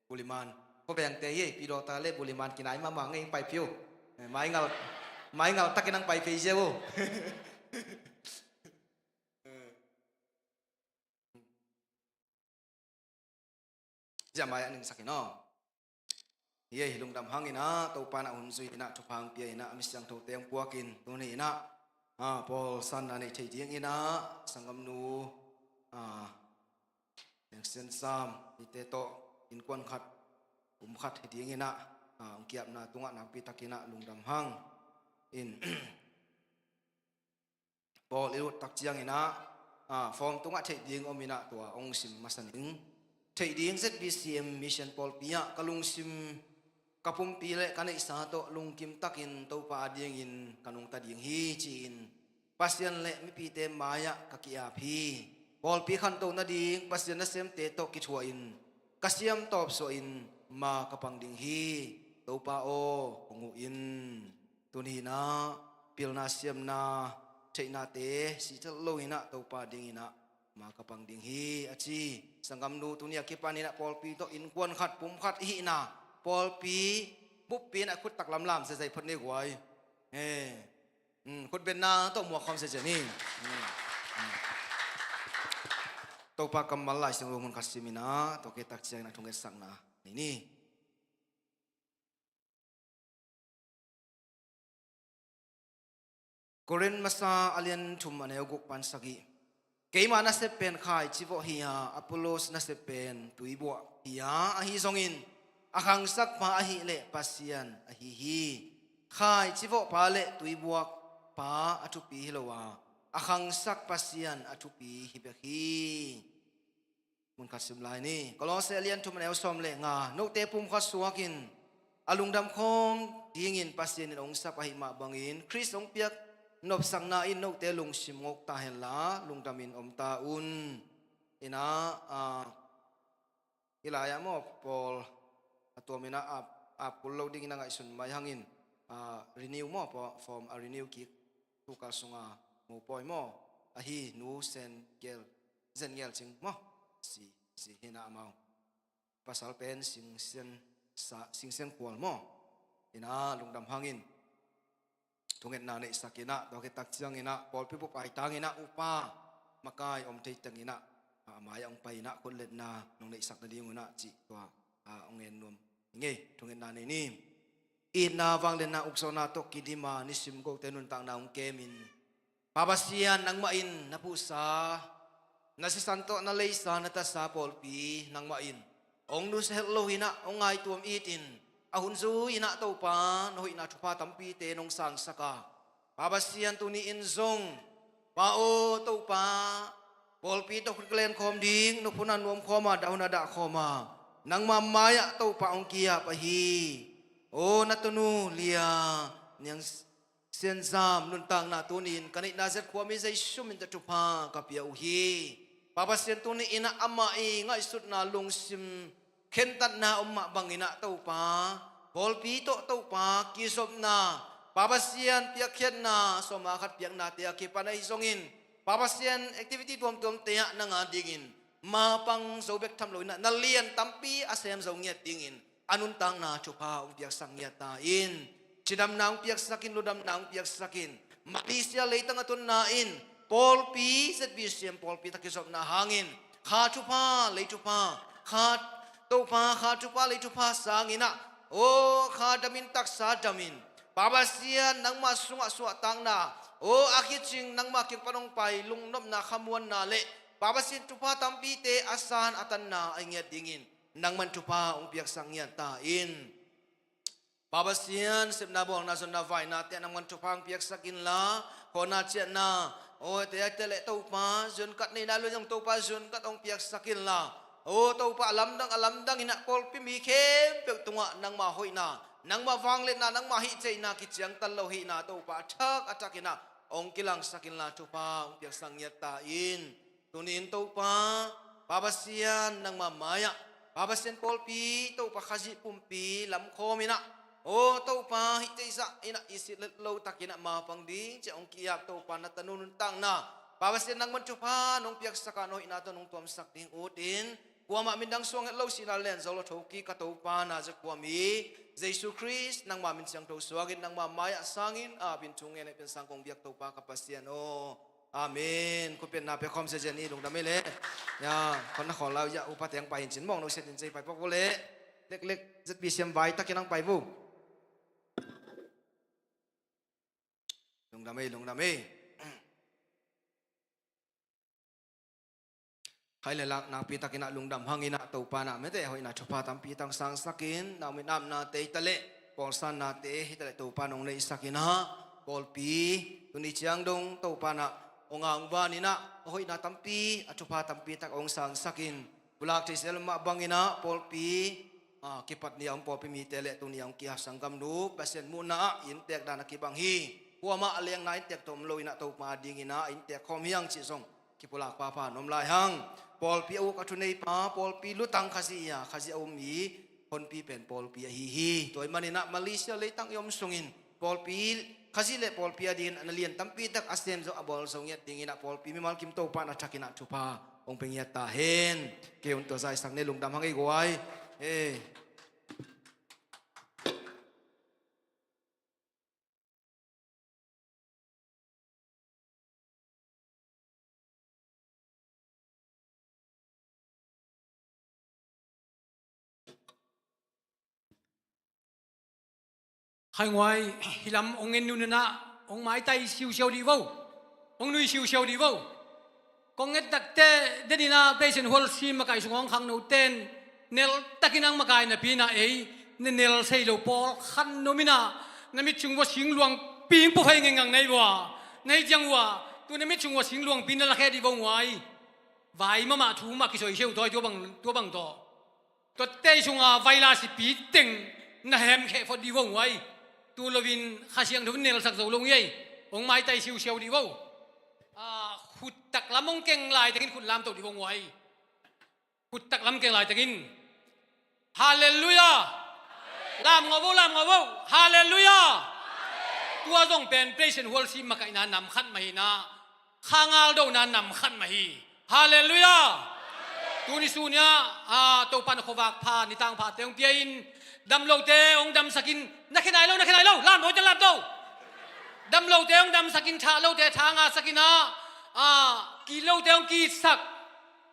Buliman. Khua Vengte hi, Pi Dawta le Buliman kinai mahmah ngei, hong pai phiu. Eh, maingal, maingal takin hong pai phei ziau. Ziah mai-ah ningsak in aw. Hi ei, lungdam hangin ah, Topa in ah hun zui in ah, thupha hong pia in ah, a mi siangthote hong puak in, tuni in ah, ah, pawlsanna nei thei dingin ah, sanggamnu, ah, Neng Sian Zam, hihte tawh innkuan khat, pum khat hi dingin ah, ah, hong ki-apna tungah nakpi takin ah, lungdam hang in. Pawl i lut tak ciangin ah, ah, form tungah theih ding om in ah, tua hong sim masa ning. Theih ding, Z B C M Mission Pawlpi ah ka lungsim, ka pumpi le ka neihsa tawh lungkim takin Topa a dingin ka nungta ding hi, ci-in Pasian le mipite mai-ah ka ki-ap hi. Pawlpi khanto nading Pasian nasemte tawh kithuahin ka siam tawpsuahin ma ka pang ding hi. Topa aw, hong huh in. Tuni in ah pilna siamna theihnate sihtel loin ah Topa dingin ah ma ka pang ding hi, a ci. Sanggamnu, tuni a kipanin ah pawlpi tawh innkuan khat, pum khat i hihna, pawlpi buppi in ah khut tak lamlam zeizai phot ni guai. Eh. Hmm, khutbetna tawh muak khawm zeizai ni. Hmm. Hmm. Topa kammal Lai Siangtho mun khat sim in ah, tua khit tak ciangin ah thungetsakna nei ni. Korin masa a lian thum, a neu guk pan sagih. Keima nasep pen khaici vawh hi-a, Apollos nasep pen tuibuah hi-a, ahi zongin a khangsakpa ahih leh Pasian ahi hi. Khaici vawhpa le tuibuakpa a thupi hi lo a, a khangsak Pasian a thupi hi bek hi. Mun khat sim lai ni. Kolose a lian thum, a neu sawm le nga. Note pumkhat suakin a lungdam khawm dingin Pasian in hong sap ahih mah bangin Khrist hong piak nopsakna in note lungsim ngawk ta henla lungdamin om ta un. Inah, ah, hih lai-ah maw, pawl a tuam inah ap, ap kul lo dingin a ngaihsun mai hangin, ah, renew maw, form a renew kik tukal sunga mu pawi maw, ahi Nu Sen Gel, Zen Gel Cing maw, si, si hinah amau. Pasal pen Sing Sen sa, Sing Sen Khual maw. Inah lungdam hangin thungetna neihsak inah, tua khit tak ciang inah pawlpi bup aitang inah upa makai om thei teng inah, a mai-ah hong pai inah khutletna nong neihsak nading un ah cih tua, a, hong en nuam ing ei. Thungetna nei ni. Itna, vangliatna, ukzawhna tawh kidima nisim kote nuntakna hong kemin, Pa Pasian, nangmah in na puhsa, na sisan tawh na leisa, na tatsa pawlpi nangmah in hong nusia het lo hinah hong ngaituam itin, a hun zui inah Topa, na hoihna thupha tampite nong sangsak a, Pa Pasian, tuni in zong, Pa aw Topa, pawlpi tawh khut ka len khawm ding, nop hun a nuam khawm a, dah hun a dah khawm a, nangma mai-ah Topa hong ki-ap ahi. Aw na tanu Lia Niang Sianzam nuntakna tuni in ka neihna zet khuami Jesu min tawh thupha ka pia uh hi. Pa Pasian, tuni inah amah i ngaihsutna lungsim khentatna om mah bang inah Topa, pawlpi tawh Topa kizopna, Pa Pasian, piakkhiatna, sawma khat piaknate a kipan ahi zongin, Pa Pasian, activity tuamtuamte ah nang a dingin mapang zo bek tham lo inah na lian tampi a sem zo ngiat dingin a nuntakna thupha hong piaksak ngiat ta in. Cidamna hong piaksak in, ludamna hong piaksak in. Malaysia leitang a tunna in pawlpi, Z B C M pawlpi tawh kizopna hangin kha thupha, lei thupha, kha Topa, kha thupha, lei thupha sang inah, aw kha damin, taksa damin, Pa Pasian, nangma sungah suahtakna, aw a kicing, nangma kiang pan hong pai lungnopna, khamuanna le Pa Pasian, thupha tampite a san a tanna a ngiat dingin nangman thupha hong piaksak ngiat ta in. Pa Pasian, sepna, bawlna, zonna, vainate ah nangman thupha hong piaksak inla, khawhna, ciahna, aw te a te le Topa, zuankat neihna luan zong Topa zuankat hong piaksak inla, aw Topa, a lamdang a lamdang inah pawlpi mi khempeuh tungah nangma hoihna, nangma vangliatna, nangma hihtheihna, kiciangtan lo hihna Topa a thak a thak inah hong kilangsak inla, thupha hong piaksak ngiat ta in. Tuni in Topa, Pa Pasian, nangma mai-ah, Pa Pasian, pawlpi Topa, Khazih pumpi lamkhawm inah, aw Topa, hih teizah inah i silh let lo tak inah mapang ding ciah hong ki-ap Topa, na tanu nuntakna, Pa Pasian, nangman thupha nong piaksak a, na hoihna tawh nong tuamsak ding ut in, kuamah min dang suang het lo, sihna lian zo lo, thokik a Topa, na zet khuami Jesu Khrist nangma min siangtho suangin, nangma mai-ah sangin, a, ap in thu ngen, hehpihna sang kong biak Topa ka Pasian aw. Amen. Khutbetna pia khawm sia zen ni, lungdam ei le. Ya, khon na khon lau ya, upa teng pai hin cin mawng no sia din cei pai pok vo le. Leklek Z B C M vai takin ang pai vo. Lungdam ei, lungdam ei. Khai le lak nakpi takin ah lungdam hang inah Topa na mete hoihna thupha tampi tang sangsakin, na min apna te hita le, pawlsanna te hita le Topa nong neihsak inah, pawlpi tuni ciang dong Topa na hong a hong van inah, a hoihna tampi, a thupha tampi tak hong sangsakin, pulak thei sel mah bang inah pawlpi, a, kipat ni a om pawlpi mite le tuni a hong ki-ap sanggam nu Pasian muhna ah inntek dan a kibang hi. Kuamah a lengna inntek tawh om lo inah Topa ding inah inntek khawm hi hang cih zong kipulak phapha na om lai hang. Pawlpi a uk a thuneipa, pawlpi lutang Khazih a, Khazih a um i honpi pen pawlpi ahi hi. Tua ahih man inah Malaysia leitang i om sungin pawlpi, Khazih le pawlpi a dingin a na lian tampi tak a sem zo, a bawl zo ngiat ding inah pawlpi mimal kim Topa na thak inah thupha hong pia ngiat ta hen. Kei un tua zaisak ne, lungdam hang ei guai. Eh. Khainguai, hih lam hong en nununah hong maitai siusiau dih vo. Hong nui siusiau dih vo. Kong et takte deninah beisen hual si makai sungah hong khangno ten nel takin ang makai napi inah ei ne nel sei lo pawl khan nominah na mit sung vua singluang ping puphai ngengang nei vua nei ciang vua tu na mit sung vua singluang ping na lakhe dih vo nguai. Vai mamah thu mah kisoi seu tawi tua bang, tua bang tawh. Tua tei sunga vaila sipi teng Na hemkheh phot dih vo nguai. Tu loin Kha Siangtho in nelsak zo lo ngiai. Hong maitai siusiau dih vo. Ah, khut taklam hong keng laitakin khut lamto dih vo nguai. Khut taklam keng laitakin. Halleluiah. Lam ngawh vo, lam ngawh vo. Halleluiah. Tua zong pen praise and worship makaihna nam khat mah hi na, kha ngaldona nam khat mah hi. Halleluiah. Tuni sunia, ah, Topan khuavak pha, nitang pha te hong pia in, damlote hong damsakin, na khe nai lo, na khe nai lo, lam lo te lam to. Damlote hong damsakin, thah lote tha ngasakin ah, ah, kih lote hong kitsak.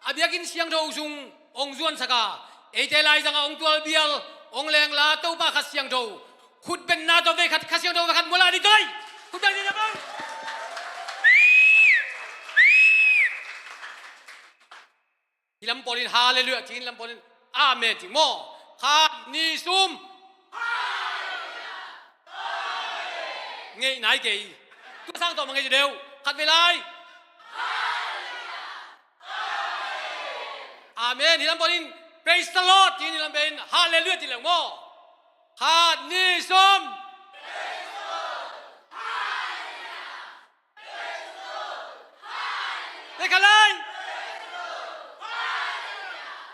A biakinn siangtho sung hong zuansak a, eite laizang a hong tualbial, hong lengla Topa Kha Siangtho. Khutbetna tawh vei khat, Kha Siangtho vei khat mual a dih tawh lai. Khutbet dih na bang. Hi lam pawlin halleluiah ci, hi lam pawlin amen ci maw. Khat, nih, sum. Ngeih nai kei. Tua sang tawh ma ngeih deuh. Khat vei lai. Amen. Hi lam pawlin praise the Lord ci, hi lam pawlin halleluiah ci leng maw. Khat, nih, sum.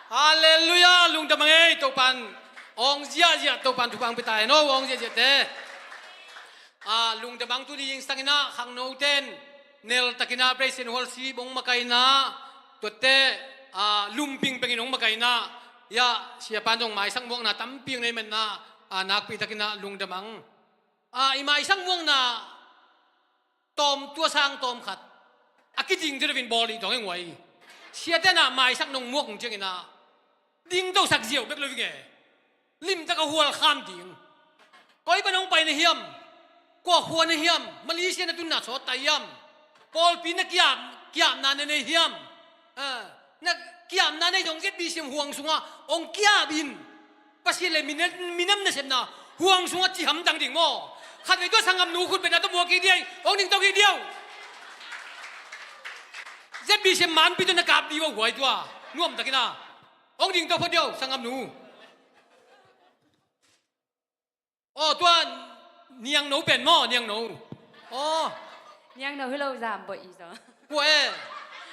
Halleluiah. Lungdam a ngei Topan. Ong ziahziah Topan thupha ang pia ta hen aw, ong ziahziah te. Ah, lungdam ang tuni ing sangin ah khangno ten neltakin ah praise and worship ong makaihna, tuate, ah, lumping pengin ong makaihna. Ya, siapan zong maisak muakna tampi ang nei manna, ah, nakpitakin ah lungdam ang. Ah, i maisak muakna tawm tua sang tawm khat a kiding deuh deuhin bawl dih tawng e nguai. Siate na maisak nong muak ung ciangin ah dingtosak ziau bek lo ving e. Limtak a hual kham ding. Koi pan hong pai na hiam? Kua khua na hiam? Malaysia na tunna sawt ta hiam? Pawlpi na kiap, kiapna na nei hiam? Ah, na kiapna nei zong Z B C M huang sungah hong kiap in. Pasian le minam, minam nasepna huang sungah ci hamtang ding maw? Khatvei tua sanggamnu khutbetna tawh muak kik diai, hong dingto kik diau. Z B C M manpi tawh na kap dih uh a huai tua nuamtakin ah hong dingto phot diau sanggamnu. Aw, tua niangno pen maw, niangno. Aw. Niangno hi lo, Zamboih i zaw. Kua e?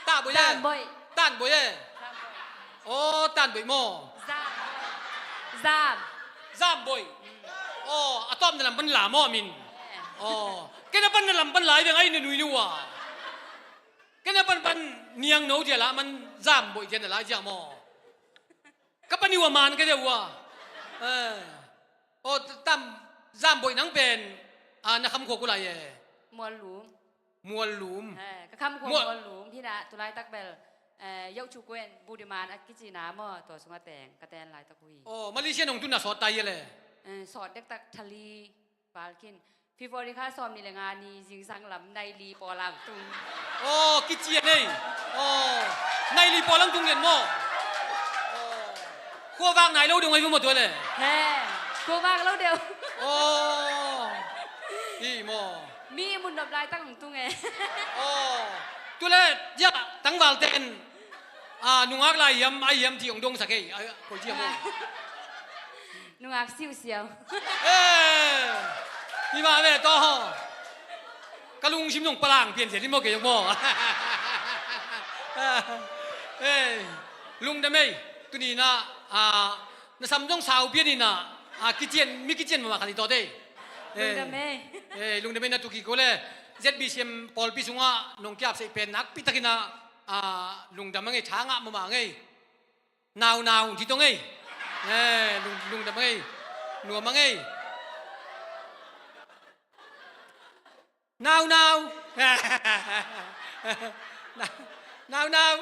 Tahboih e? Zamboih. Tanboih e? Zamboih. Aw, Tanboih maw? Zamboih. Zam. Zamboih. Aw, a tawpna lam pan la maw a min? Eh. Aw. Kei na panna lam pan lai veng ai na nui ni uh a. Kei na pan pan niangno dia la man Zamboih dia na lai dia maw? Ka pan i uh a man ka dia uh a. Eh. Aw, tam, Zamboih nang pen, ah, na khamkhua kua lai e? Muallum. Muallum. Eh, ka khamkhua Mual- Muallum. Hi na, tulaitak bel, eh, Yauh Chu Kuen, Budiman a kici na maw, tua sungah teng, ka ten laitak uh hi. Aw, Malaysia nong tunna sawt ta hi a le? Eh, sawt dektak thali, val khin. February kha sawm nih le nga ni zingsang lam nai li pawlang tung. Aw, kician ei. Aw, nai li pawlang tung lian maw? Aw. Khuavak nai lo dong ai maw tua le? He, khuavak lo deuh. Aw. Hi maw? Mi mun nop laitak hong tung e. Aw. Tu le, ya, tangval ten. Ah, nungak lai hiam, ai hiam ci hong dongsak ei. Ai, koi ci hiam maw? Nungak siusiau. Eh, hi mah ve tawh. Ka lungsim nong palang pian sia lim maw kei maw. Eh, lungdam ei. Tuni na, ah, na sam zong sau pian ina, ah, kician, mi kician mama khat i tawt ei. Eh, lungdam ei. Eh, lungdam ei na tuki ko le. Z B C M pawlpi sungah nong kiap seih pen nakpi takin ah, ah, lungdam a ngei, tha ngah mama ngei. Naunau, ci tong ei. Eh, lung, lungdam a ngei. Nuam a ngei. Naunau. Naunau.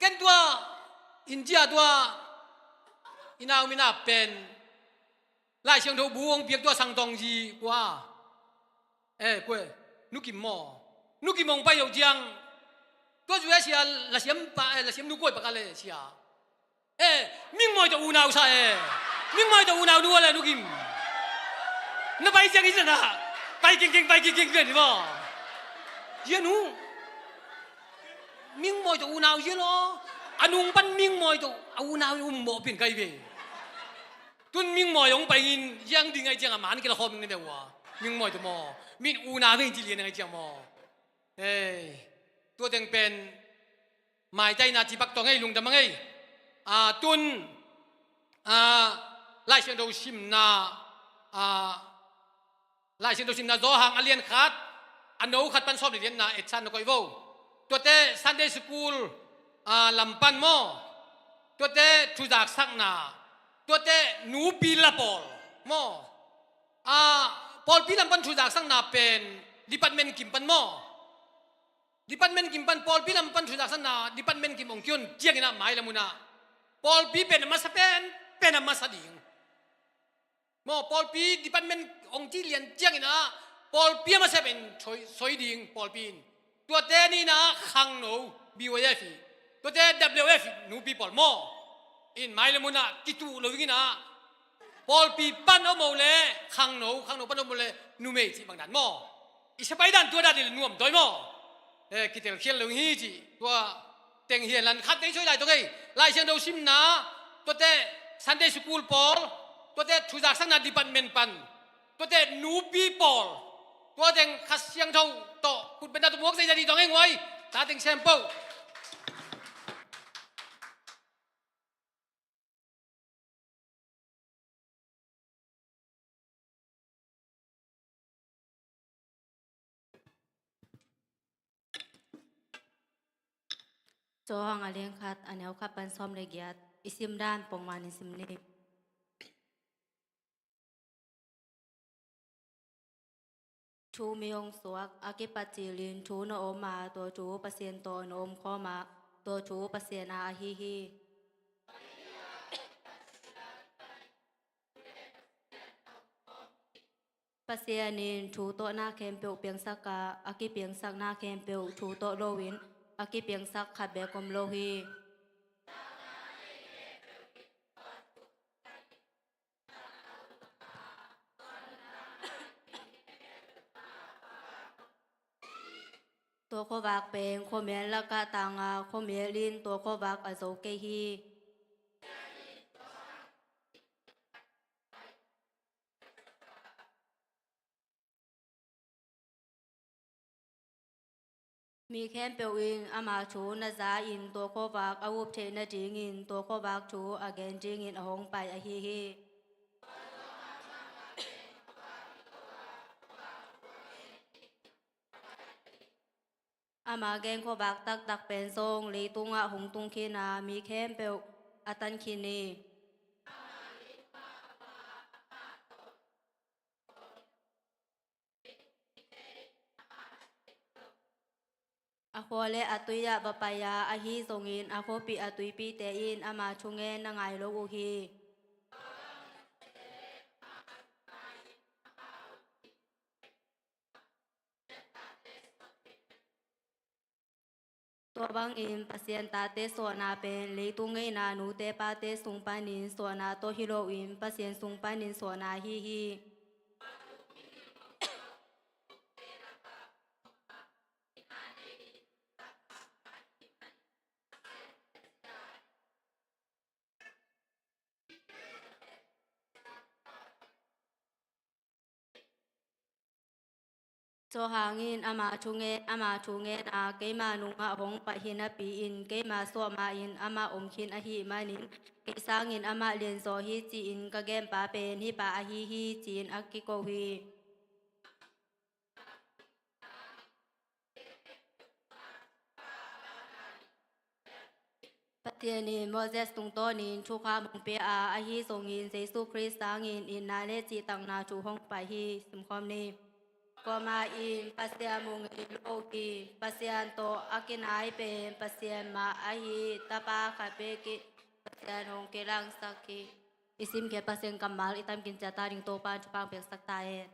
Ken tua, India tua, i nau mina pen. Lai Siangtho bu hong piak tua Sang Tawng Zi kua. Eh, kua, Nu Kim maw? Nu Kim hong pai lo ciang. Tua zui a sia, lasiam pa, eh, lasiam nu kua i pak a le sia. Eh, Ming Mawi tawh unau sa eh. Ming Mawi tawh unau nu a le Nu Kim. Na pai ciang i zan a. Pai kingking, pai kingking pen maw? Zia nu. Ming Mawi tawh unau zia law. A nung pan mingmawi tawh a unau in um mawh pin kai ve. Tun mingmawi hong pai in ziang ding ai ciang a man kila khawm ning ne deuh a. Mingmawi tawh maw. Min unau ve in ci lian ai ciang maw. Ei, tua teng pen maitaina ci pak tawh ngei lungdam a ngei. A, tun, a, Lai Siangtho simna, a, Lai Siangtho simna Zawhang a lian khat, a no khat pan sawm le lianna etsan na koih vo. Tuate Sunday School, a, lam pan maw. Tuate thuzaksakna, tuate nupi la pawl maw. A, pawlpi lam pan thuzaksakna pen department kim pan maw. Department kim pan, pawlpi lam pan thuzaksakna department kim hong kion ciangin ah mailam un ah pawlpi pen a masa pen, pen a masa ding. Maw, pawlpi department hong ci lian ciangin ah pawlpi a masa pen soi, soi ding pawlpi in. Tuate ni in ah khangno, B Y F hi. Tuate W F hi, nupi pawl maw. In mailam un ah kituh lo in ah pawlpi pan om o le khangno, khangno pan om o le numei cih bang dan maw. I sapai dan tua dan le nuam dawi maw. Eh, kitelkhial lo hi ci. Tua teng hi a, lan khat teng soi lai tawh kei. Lai Siangtho simna, tuate Sunday School pawl, tuate thuzaksakna department pan, tuate nupi pawl, tua teng Kha Siangtho tawh khut bengna tawh muak zeizat hi tawh ngei nguai. Tua teng sem po. Zawhang a lian khat, a neu khat pan sawm le giat. I sim dan pongman in sim ni. Thu mi hong suak, a kipat cilin thu na om a, tua thu Pasian tawh na om khawm a, tua thu Pasian a ahi hi. Pasian in thu tawh na khempeuh piangsak a, a kipiangsak na khempeuh thu tawh loin a kipiangsak khat beek om lo hi. Tua khuavak pen khuamial lakah tang a, khuamial in tua khuavak a zo kei hi. Mi khempeuh in ama thu na za in tua khuavak a up theih nadingin tua khuavak thu a gen dingin a hong pai ahi hi. Ama gen khuavak taktak pen zong leitungah hong tung khin a, mi khempeuh a tan khin hi. A khua le a tui ah va pai a, ahi zongin a khuapih a tuipihte in ama thungen na ngai lo uh hi. Tua bangin Pasian tate suahna pen leitung ngeina nute pate sung panin suahna tawh hi loin Pasian sung panin suahna ahi hi. Zawhang in ama thungen, ama thungen a, keima nungah hong pai hi napi-in keima suah ma-in amah om khin ahih manin kei sangin amah lianzaw hi ci-in ka genpa pen hih pa ahi hi ci-in a kiko hi. Pasian in Moses tungtawnin thukham hong pia a, ahi zongin Jesu Khrist sangin itna le cihtakna thu hong pai hi. Simkhawm ni. Kuamah in Pasian mu ngei lo hi. Pasian tawh a kinai pen Pasian mah ahi. Tapa khat bek in Pasian hong kilangsak hi. I simkhiat Pasian kammal i tamkim ciat a ding Topa'n thupha piaksak ta hen.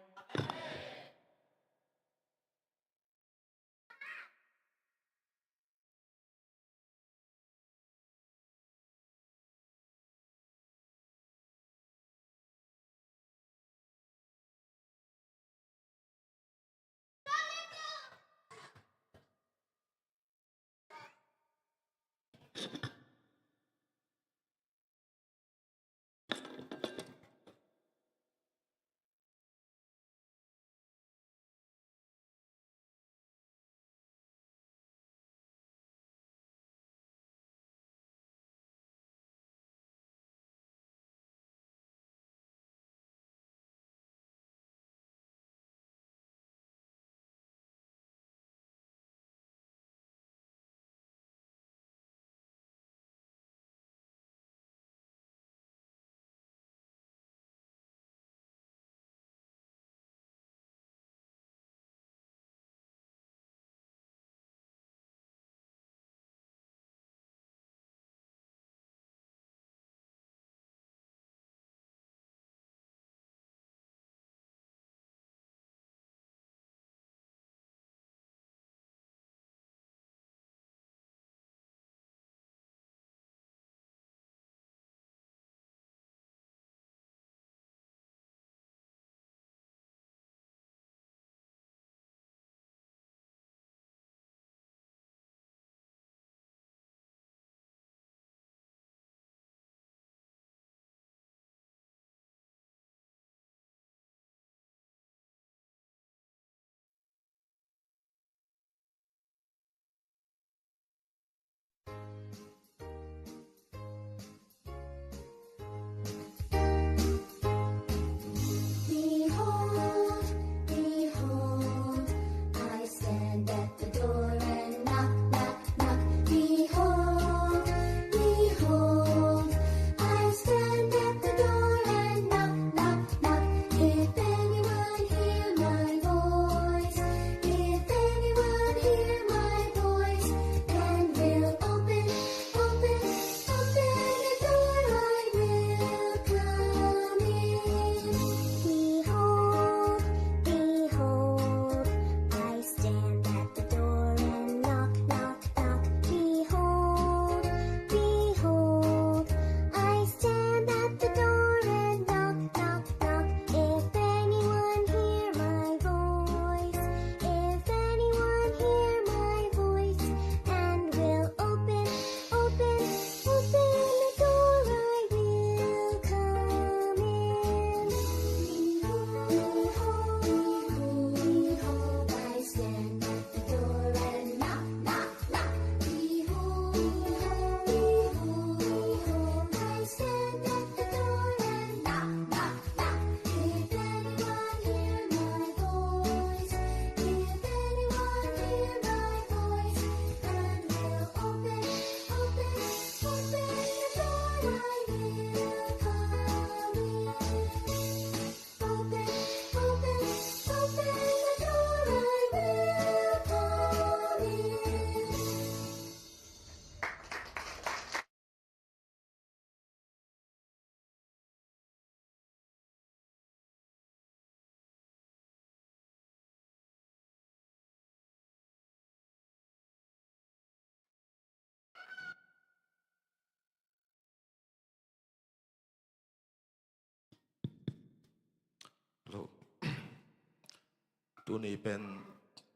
Tuni pen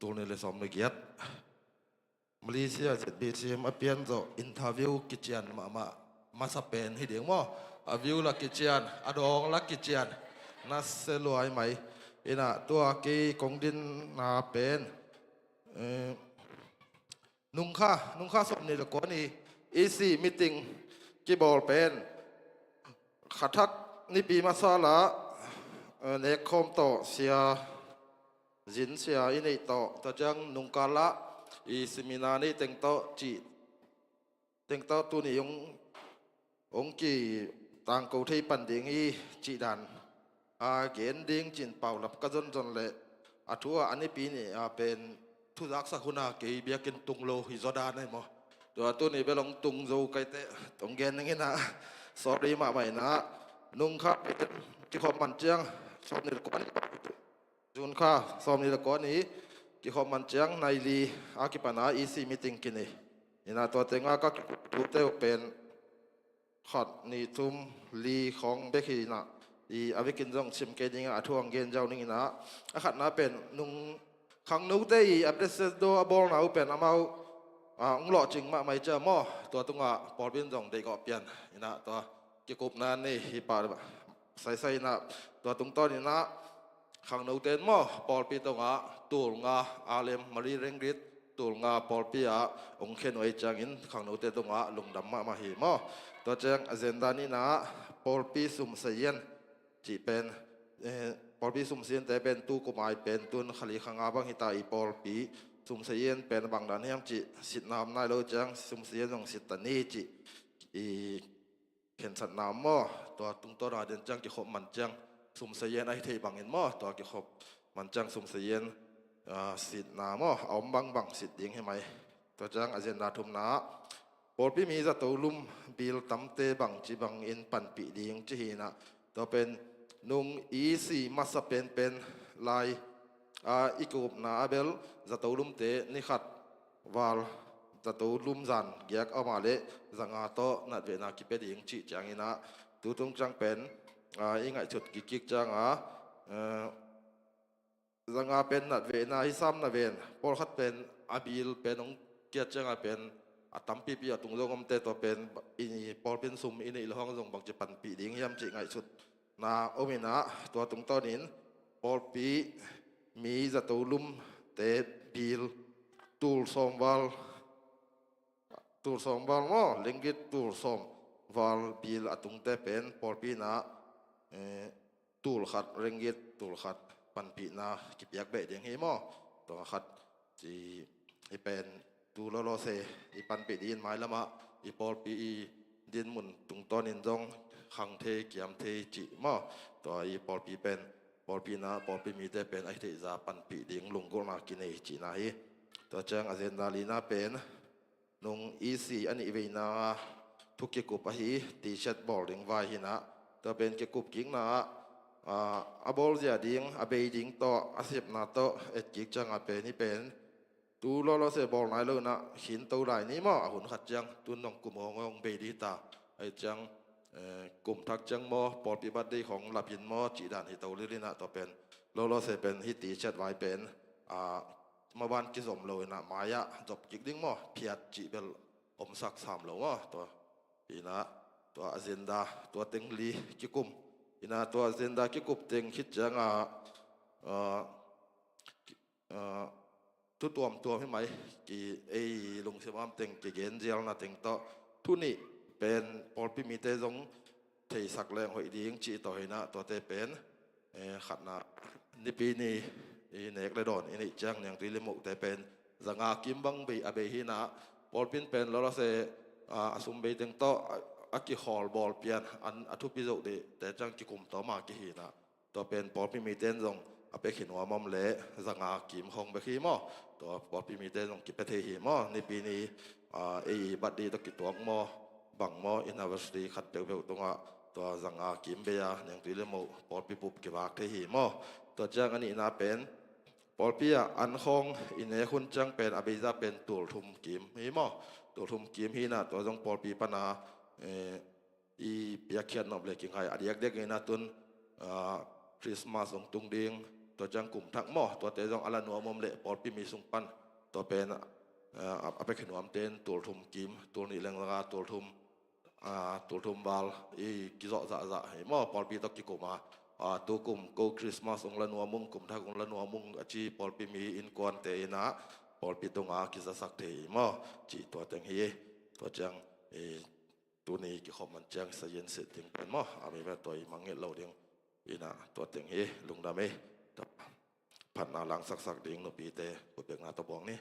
tul nih le sawm le giat, Malaysia Z B C M a pian zawh interview kician mahmah masa pen hi ding maw? A view la kician, a dawng la kician, na se luai mai. Ina tua kei kong dinna pen, eh, nungkha, nungkha sawm nih le kua ni, E C meeting kibawl pen khathak nipi masa la, eh, nekkhawm tawh sia, zin sia i neih tawh, tua ciang nungkal la i seminar nei teng tawh cih teng tawh tuni hong, hong kitangko thei pan ding hi cih dan a gen ding cin paulap ka zonzon le a thu a a nipi ni a pen thuzaksak huna kei biakinn tung lo hi zaw dan ahi maw? Tua tuni bel hong tung zo kaite hong gen ning ina, sorry mahmah ina, nungkha pen kikhop man ciang sawm nih le kua ni, June kha sawm nih le kua ni kikhop man ciang nai li a kipana E C meeting kini. Ina tua tenga ka kikuptute uh pen khat nih thum li khawng bek hi ina, i a vekin zong sim kei dinga a thu hong gen zau ning ina, a khatna pen nung khangnote i a president do a bawlna uh pen amau, ah, hong lawhcing mahmah i cia maw? Tua tungah pawlpi in zong deihgawh pian ina tua kikupna nei hi pah saisai ina, tua tungtawn ina khangnote in maw, pawlpi tungah tul nga, a lem mari ringgit tul nga pawlpi ah hong khen uh ei ciangin khangnote tungah lungdam mahmah hi maw? Tua ciang agenda nihna pawlpi sum sayen cih pen, eh, pawlpi sum sayente pen tu kum ai pen tun kha li kha nga bang hita i pawlpi sum sayen pen bang dan hiam cih sitna om nai lo ciang sum sayen zong sit ta ni cih i khensatna maw? Tua tungtawna den ciang kikhop man ciang sum sayen ahi thei bangin maw? Tua kikhop man ciang sum sayen, ah, sitna maw? A om bangbang sit ding hi mai. Tua ciang agenda thumna pawlpi mi zato lum bil tamte bangci bangin panpih ding ci hi ina, tua pen nung E C masa penpen lai, ah, i kikupna a bel zato lumte ni khat val zato lum zan giak a om a le zanga tawh natvehna kipia ding cih ciang ina, tu tung ciang pen, ah, i ngaihsut kikkik cianga, eh, zanga pen natvehna hi sam na ven, pawlkhat pen a bil pen hong kiat cianga pen a tampipi a tung zong omte tua pen i pawlpi in sum i neih le hong zong bangci panpih ding hiam cih ngaihsut na om ina, tua tungtawnin pawlpi mi zato lumte bil tul sawm val, tul sawm val maw, ringgit tul sawm val bil a tungte pen pawlpi ina, eh, tul khat ringgit tul khat panpihna kipiak beh ding hi maw? Tua khat ci hi pen tu lawlawse i panpih dingin mailamah i pawlpi i dinmun tungtawnin zong khang thei kiam thei cih maw? Tua i pawlpi pen pawlpi ina pawlpi mite pen ahi theihza panpih ding lunggulhna kinei cihna hi. Tua ciang agenda lina pen nung E C a nih veina thu kikup ahi T-shirt bawl ding vai hi ina, tua pen kikup kikna ah, ah, a bawlzia ding a bei ding tawh a sepna tawh etkik cianga pen hi pen tu lawlawse bawl nai lo ina khinto lai ni maw? A hun khat ciang tun nong kum hong hong bei ding ta ahi ciang, eh, kum thak ciang maw pawlpi birthday khong lapin maw cih dan hi to lil ina, tua pen lawlawse pen hi T-shirt vai pen, ah, maban kizom lo ina mai-ah zop kik ding maw? Phiat cih bel omsak sam lo maw? Tua ina tua agenda tua teng li kikum ina, tua agenda kikup teng khit cianga, ah, ah, thu tuamtuam hi mai, ki ei lungsim am teng kigen zialna teng tawh thu nih pen pawlpi mite zong theisak leng hoih ding cih tawh hi ina, tuate pen, eh, khatna nipi ni i nek le dawn i neih ciang niangtui le mohte pen zanga kim bang bei a bei hi ina, pawlpi in pen lawlawse, ah, a sum bei teng tawh a, a kikhawl bawl pian an a thupi zoh dih te ciang kikum tawma kihi ina, tua pen pawlpi mite in zong a pia khin nuam om le zanga kim khong bek hi maw? Tua pawlpi mite zong kipia thei hi maw? Nipi ni, ah, ei birthday tawh kituak maw bang maw anniversary khat peuhpeuh tungah tua zanga kim bei a niangtui le moh pawlpi pup kivak thei hi maw? Tua ciang a nihna pen pawlpi ah an khawng i nek hun ciang pen a beisa pen tul thum kim hi maw? Tul thum kim hi ina, tua zong pawlpi pana, eh, i piakkhiat nop le kingai a diakdiak ina tun, ah, Christmas hong tung ding, Tua ciang kum thak maw, tuate zong a la nuam om leh pawlpi mi sung pan tua pen, ah, a pekhe nuamte in tul thum kim, tul nih leng zanga tul thum, ah, tul thum val i kizawh zahzah hi maw, pawlpi tawh kikum a, ah, tu kum ko Christmas ong la nuam ung, kum thak ong la nuam ung a ci pawlpi mi innkuante in ah pawlpi tunga kizasak thei hi maw, cih tua teng hi. Tua ciang, eh, tuni kikhawm man ciang sayin sit ding pen maw, a mi pen tua i mangngilh lo ding. Ina tua teng hi, lungdam hi. Phatna langsaksak ding nupite, khutbetna tawh buang ni.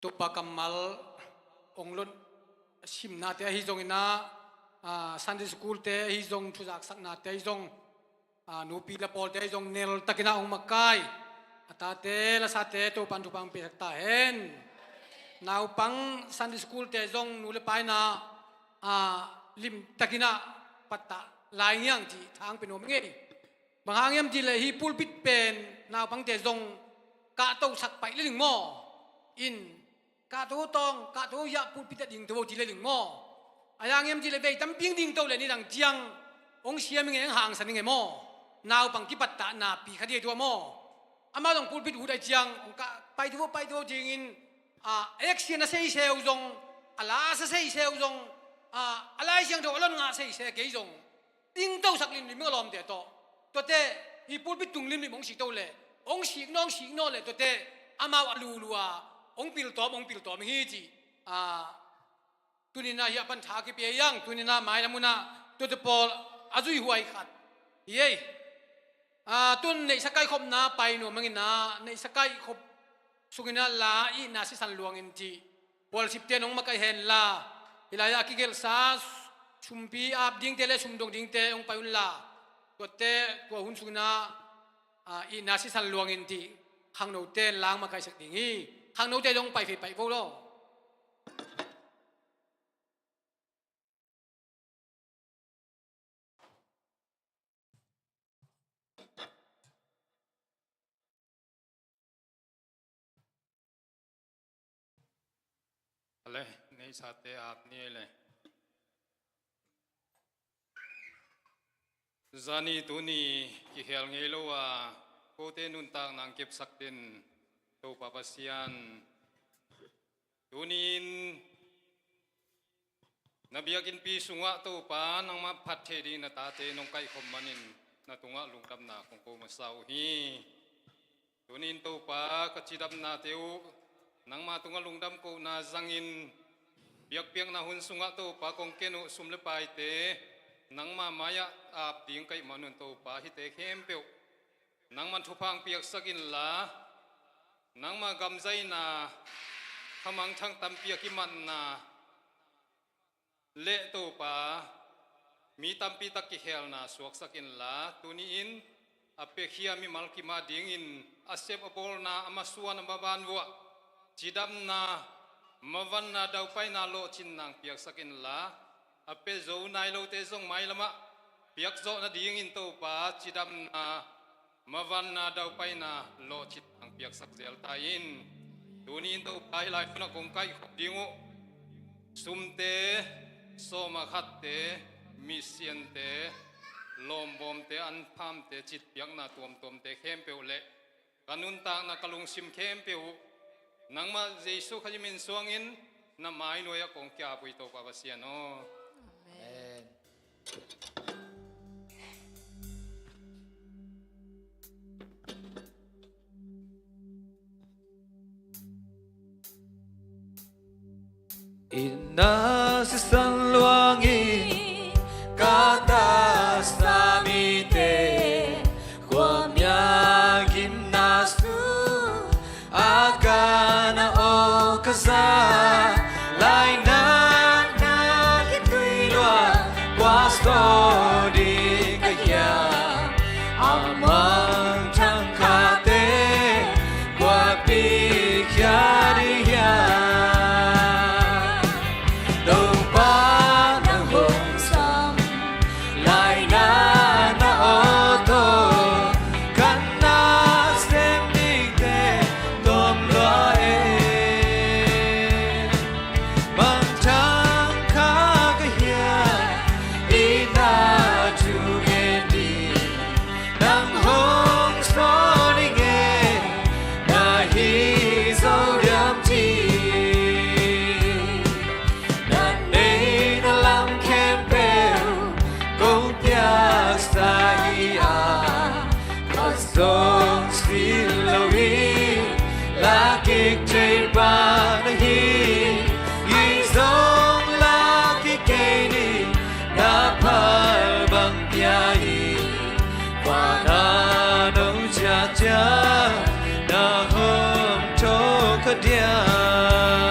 Topa kammal ong lot simnate ahi zongin ah, ah, Sunday school te ahi zong, thuzaksaknate ahi zong, ah, nupi la pawlte ahi zong nel takin ah ong makai a tate lasate Topan thupha ong piaksak ta hen. Naupang Sunday school te zong nu le pa in ah, ah, lim takin ah pattah lai ngiang cih thang pe nuam ing ei. Bang hang hiam cih leh hih pulpit pen naupangte zong kahtosak paih le ding maw? In kahto tawng, kahto hiah pulpit ah dingto ci le ding maw? A hang hiam cih leh vei tampi dingto le nidang ciang hong siam ing e, hong hangsan ing e maw? Naupang kipattahna pi kha ding tua maw? Amah zong pulpit ut ai ciang hong kah paito paito dingin, ah, action a seiseu zong, a lasa seiseu zong, ah, a Lai Siangtho a lon ngah seise kei zong dingtosak limlim ing a lawmte tawh. Tuate hih pulpit tung limlim hong sik to le, hong sik naw, hong sik naw le tuate amau a lulu a hong piltawm, hong piltawm hi ci. Ah, tuninah hiah pan tha kipia hiang, tuninah mailam unah tuate pawl a zuihuai khat hi ei. Ah, tun neihsa kaikhopna pai nuam manginah neihsa kaikhop sunginah la itna sisan luangin cih pualsipte nong makaih henla, hih lai-ah a kigelhsa sumpi ap dingte le sumdong dingte hong pai unla, tuate tua hun sunginah, ah, itna sisan luangin cih khangnote lang makaihsak ding hi. Khangnote dong pai fei paih vo lo. Ale, neihsate ap ni le. Zani tuni kihel ngei lo a kote nuntakna hong kepsak den Topa Pasian. Tuni-in na biakinnpi sungah Topa nangmah phat thei ding na tate nong kaihkhop manin na tungah lungdamna kong ko masa uh hi. Tuni-in Topa ka cidamnate uh nangmah tungah lungdam kohna zangin biakpiakna hun sungah Topa kong ken uh sum le paite nangmah mai-ah ap ding ka hih manun Topa hihte khempeuh nangman thupha hong piaksak inla, nangmah gamzaina, khamangthang tampi a kimatna le Topa mi tampi tak kihelna suaksak inla, tuni-in a piakhia mimal kim a dingin a sep a bawlna a masuan a maban vuah cidamna, mavanna, daupaina, lawhcinna hong piaksak inla, a pia zo nai lote zong mailamah piakzawh nadingin Topa cidamna, mavanna, daupaina, lawhcinna hong piaksak zel ta in. Tuni-in Topa hih lai munah kong kaihkhop ding uh sumte, sawma khatte, misiante, lawmbawmte, anphamte, citpiakna tuamtuamte khempeuh le ka nuntakna ka lungsim khempeuh uh nangmah Jesuh Khazih min suangin na mai nuai-ah kong kiap uh hi Topa Pasian aw. Amen. Itna sisan luangin ka tasa mite, khuamial gimna sung a ka na aw ka za, lainatna kituiluah kua sawh ding ka hiam, a mangthang khate kua pikhia ding hiam. Topa nang hong sam lainatna aw tawh ka nasem dingte tawm lua e. Mangthang kha ka hiam, itna thu ngen ding nang hong sawl ing e, na hi zo diam ci. Na neih na lam khempeuh kong piaksa hi a, khuazawng si lo hi, la kik thei bang na hi. Hi zong la kik kei ni, na phal bang pia hi. Khuana nong ciah ciang na hong thawh ka diam.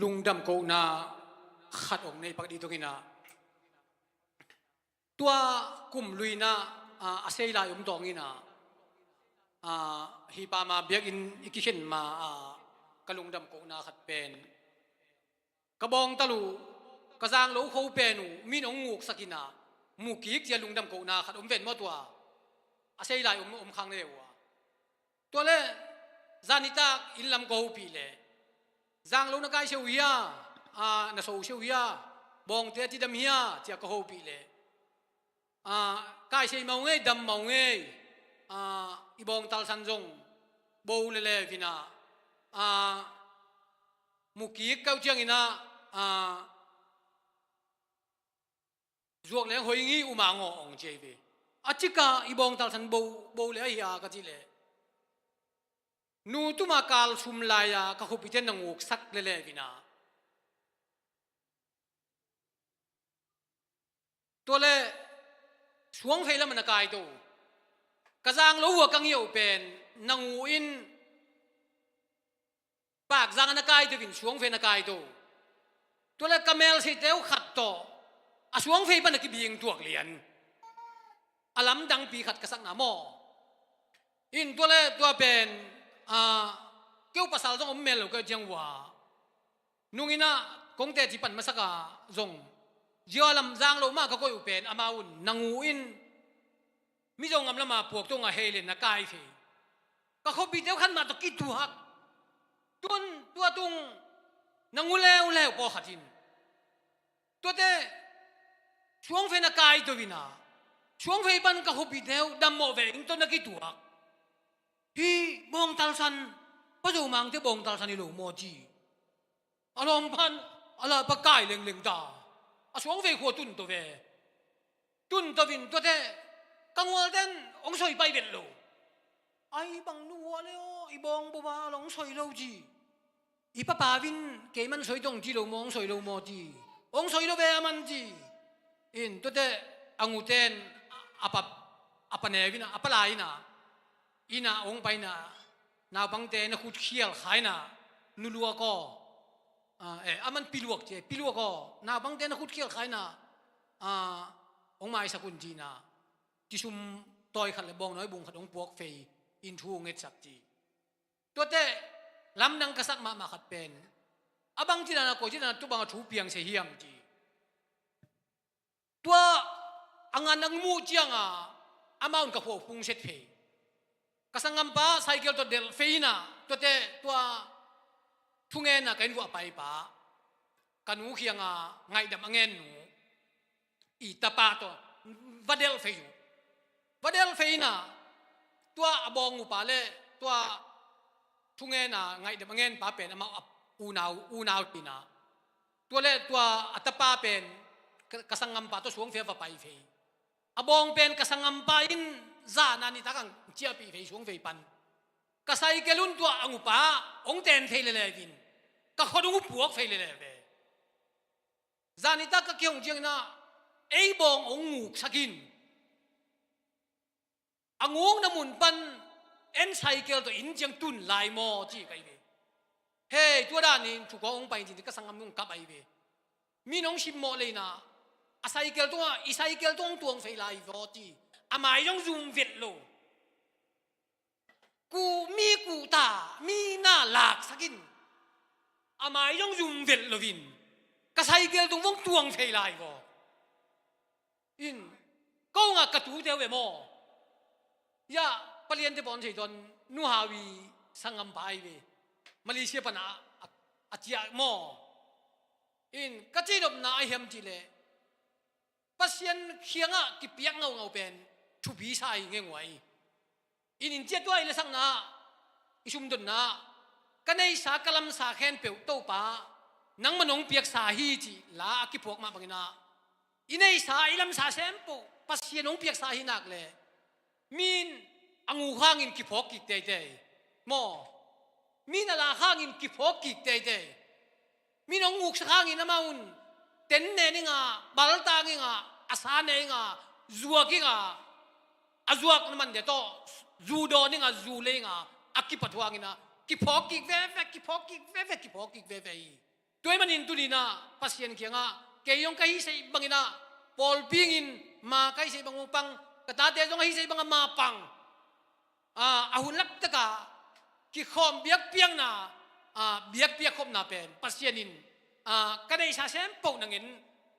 Lungdam kohna khat ong nei pak dih tungin ah, tua kum luina, ah, a sei lai om tawngin ah, ah, hih pa ma biakinn i kikhen ma, ah, ka lungdam kohna khat pen, ka bawngtal uh, ka zang lo kho pen uh, min ong nguksak in ah, mu kik cia lungdam kohna khat om ven maw tua. A sei lai om, om khang le uh a. Tua le, zan nitak inn lam ka hopih leh, zang lo na kai se uh hia, ah, na so se uh hia, bawngte a ci dam hia, cia ka hopih leh, ah, kai se mah ung ei, dam mah ung ei, ah, i bawngtal san zong bo le le vin ah, ah, mu kik kau ciangin ah, ah, zuak leng hoi ngi uh mah ngaw ong ci ei ve. A cika i bawngtal san bo, bo le ahi a ka cih leh, nu tuma kal sum lai-a ka khuapite na nguksak le le vin ah. Tua le, suangfei lam a na kai to. Ka zang lo uh a ka ngiau pen, na ngu in, Pakzang a na kai to in suangfei na kai to. Tua le ka mel seite uh khat tawh a suangfei pan a kibing tuak lian. A lamdangpi khat ka sakna maw. In tua le tua pen, ah, keu pasal zong om mel lo ka ciang uh a. Nung in ah kong teci pan masak a zong, zia lam zang lo mah ka koih uh pen, amau un na ngu in, Mizo ngam lama puak tung a hei le na kai thei. Ka khuapite uh khan mah tawh kituak. Tun, tua tung, na ngu leuleu pawlkhat in. Tuate, suangfei na kai to in ah. Suangfei pan ka khuapite uh, dammawh ve ing tawh na kituak. Hih bawngtal san, Pa Zo Mangte bawngtal san hi lo maw ci. A lawm pan, a lah pa kai lengleng ta. A suangfei khua tun to ve. Tun to vin tuate, ka ngualten, ong soi pai vet lo. Ai bang nu hua le aw, i bawng bo ba, a long soi lo ci. I papa vin, kei man soi tong ci lo maw, ong soi lo maw ci. Ong soi lo ve a man ci. In tuate, a nguten, a pa, a pa ne vin a, a pa lai in a. Inn ah hong paina, naupangte na khut khial khaina, nuluak aw. Ah, eh, a man piluak ci, piluak aw. Naupangte na khut khial khaina, ah, hong maisak un cina. Tisum tawi khat le bawngnawi bung khat hong puak fei, in thu ngetsak ci. Tuate, lamdang ka sak mahmah khat pen. A bang cina na koi cina tu bang a thu piang se hiam ci. Tua a ngan a muh cianga, amau in ka khua pung set phei. Ka sanggampa cycle tawh delh phei ina, tuate tua thungenna ka inn vuah paipa, ka nu khianga ngaihdam a ngen nu, i tapa tawh va delh phei uh. Va delh phei ina, tua a bawng upa le tua thungenna ngaihdam a ngenpa pen amau a unau, unau tina. Tua le tua a tapa pen ka, ka sanggampa tawh suangfei a va pai phei. A bawng pen ka sanggampa in zahna nitak ang ciahpih phei suangfei pan. Ka cycle un tua ang upa hong ten phei lele vin. Ka khut hong puak phei lele ve. Zah nitak ka kihong ciangin ah ei bawng hong nguksak in. A ngukna mun pan en cycle tawh inn ciang tun lai maw ci ka hi ve. Hei, tua danin thukawng hong pai in ci ka sanggam nung kap ahi ve. Min hong simmawh leina, a cycle tungah, i cycle tung hong tuang fei lai vaw ci. A mai zong zum vet lo. Kuh mi kuh ta, mi na laksak in. A mai zong zum vet loin. Ka cycle tung hong tuang fei lai vaw. In, ko ngak ka tute uh ve maw? Ya, paliante pawn thei tuan, Nu Hawi sanggampa ahi ve. Malaysia pana a, a, a ciah maw? In, ka cidopna a hiam cih leh Pasian khiangah kipiak ngaungau pen thupi sa hi ngengua hi. In, in ciah tua i lasakna, i sumdonna, ka neisa ka lamsa khempeuh Topa Nangman hong piaksa hi cih la a kiphawk mah bangin ah, i neihsa, i lamsa sempoh Pasian hong piaksa hi nak leh, mi in a nguk hangin kiphawk kik teitei. Maw, mi in a lak hangin kiphawk kik teitei. Mi in hong nguksak hangin amah un ten ne ning a, baltang ing a, a sa ne ing a, zuak ing a, a zuak na man dia tawh zu dawn ing a, zu le ing a, a kipat huang in ah, kiphawk kik veve, kiphawk kik veve, kiphawk kik veve hi. Tua ahih manin tuni in ah Pasian kiangah, kei zong ka hih seh bangin ah pawlpi ing in, ma ka hih seh bang hong pang, ka tate zong a hih seh bang a ma pang. A, a hun laptak a kikhawm biakpiakna, a, biakpiak khopna pen Pasian in, a, ka neihsa sempoh nang in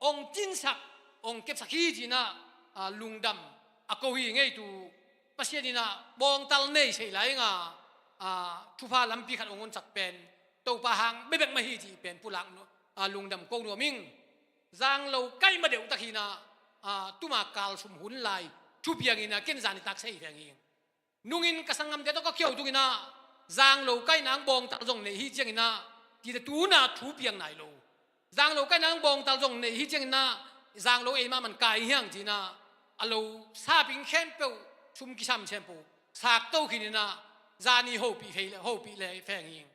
hong cinsak, hong kepsak hi ci-in ah, a, lungdam a ko hi ngei. Tu Pasian in ah bawngtal nei sei lai ing a, a, thupha lampi khat hong honsak pen Topa hang bekbek mah hi cih pen pulak nu-, a, lungdam ko nuam ing. Zanglo kaih ma deuh tak hi in ah, a, tuma kal sum hun lai thupiang in ah ken zan nitak sei veng hi ing. Nung in ka sanggamte tawh ka kiho tung in ah, zanglo kaihna hang bawngtal zong nei hi ciangin ah, cite tu in ah thupiang nai lo. Zanglo kaihna hang bawngtal zong nei hi ciangin ah, zanglo ei mahmah in kai hi hang ci-in ah, a lo sap ing khempeuh, sum kisam sempoh sakto khin in ah, zani hopih phei le, hopih le pheng hi ing.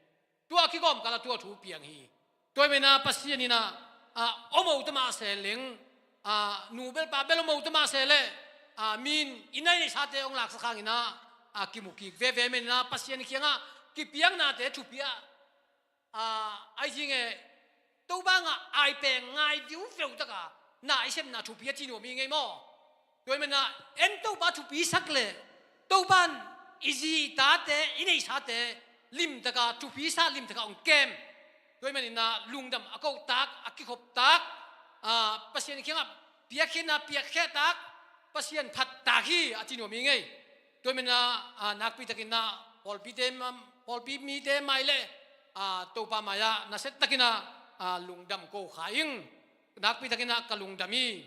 Tua kigawm kal ah tua thu piang hi. Tua ahih manin ah Pasian in ah, a, om o ta mah se leng, a, nu bel pa bel om o ta mah se leh, a, mi in i neihsate hong laksak hangin ah, a, kimu kik veve manin ah Pasian kiangah kipiaknate thupi a, a, ai ci nge, Topa ngah ai peng ngai viuveu tak a na i sepna thupi a ci nuam hi ngei maw. Tua ahih manin ah en Topa thupi sak leh, Topa in i zi i tate, i neihsate limtak a thupi sa, limtak a hong kem. Tua ahih manin ah lungdam a ko tak, a kikhop tak, a, Pasian kiangah piakkhiatna piakkhia tak, Pasian phat tak hi a ci nuam hi ngei. Tua ahih manin ah, a, nakpi takin ah pawlpite ma-, pawlpi mite mai leh, a, Topa mai ah nasia takin ah, a, lungdam ko kha ing. Nakpi takin ah ka lungdam hi.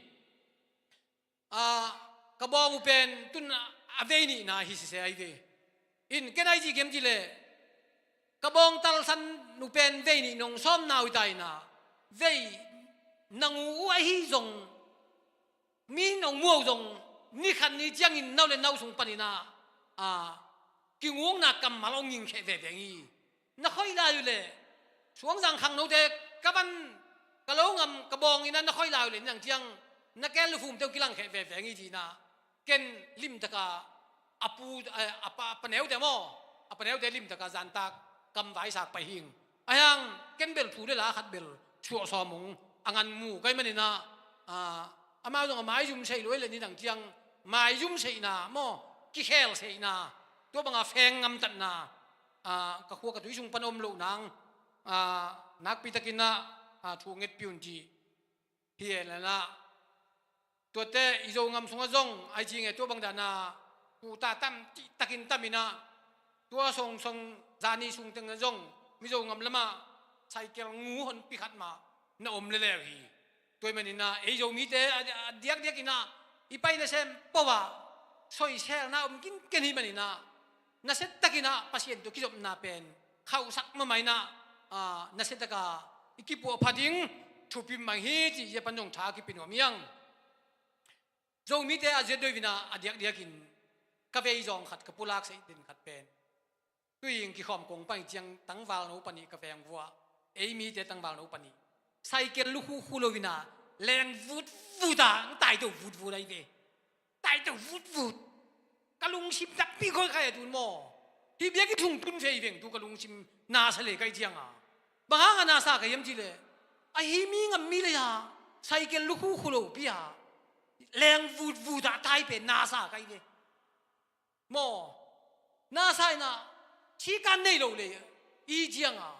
A, ka bawng uh pen tun a vei nihna hi sese ahi ve. In ken ai ci hiam cih leh, ka bawngtal san uh pen vei nih nong sawm na uh hi ta in ah, vei na ngu uh ahi zong, mi in hong mu uh zong, ni khat ni ciangin na u le nau sung panin ah, a, kingukna kammal hong ngingkheh veve hi. Na khoih lai uh leh, Suangzang khangnote ka van, ka lo ngam ka bawng in ah na khoih lai uh leh, nidang ciang na keel lufumte uh kilangkheh veve hi ci-in ah, ken limtak a, a pu, a, a pa, a paneute maw, a paneute limtak a zantak kamvaisak pai hi ing. Ahi hang ken bel thu le la khat bel suah sawm ung, a ngan mu ka hih manin ah, a, amau zong a maizum seih lua leh, nidang ciang maizum seihna maw, kikhel seihna, tua bang a feng ngamtatna, a, ka khua ka tui sung pan om loh nang, a, nakpi takin ah, a, thu ngetpih un ci hi. Hi leh na, tuate i Zogam sungah zong ai ci nge, tua bang dan a tuta tam, cih takin tam in ah, tua song song zani sung teng ah zong Mizo gam lamah cycle ngu honpi khat mah na om leuleu hi. Tua ahih manin ah ei Zomite a, a diakdiak in ah i pai nasem peuh ah soiselna om kinken hi manin ah, nasia takin ah Pasian tawh kizopna pen khauhsak mahmah in ah, a, nasia tak a i kipuahpha ding thupi mahmah hi cih zia pan zong tha kipia nuam hi ing. Zomite a zia doi uh in ah a diakdiakin ka vei zawng khat, ka pulak seih den khat pen, tui ing kikhawm kong pan ciang tangvalno panih ka veng vuah, ei mite tangvalno panih cycle lukhuhkhu lo uh in ah leng vutvut a, taito vutvut ahi ve. Taito vutvut. Ka lungsim takpi khoi khai a tun maw. Hih biakinn sung tun vei veng tu ka lungsim nasa le kai ciang a. Bang hang a nasa ka hiam cih leh, a hi mi ngam mi lei a, cycle lukhuhkhu lo pi a, leng vutvut a tai pen nasa kai ve. Maw, nasa in ah, sikan nei lo le i ciang a,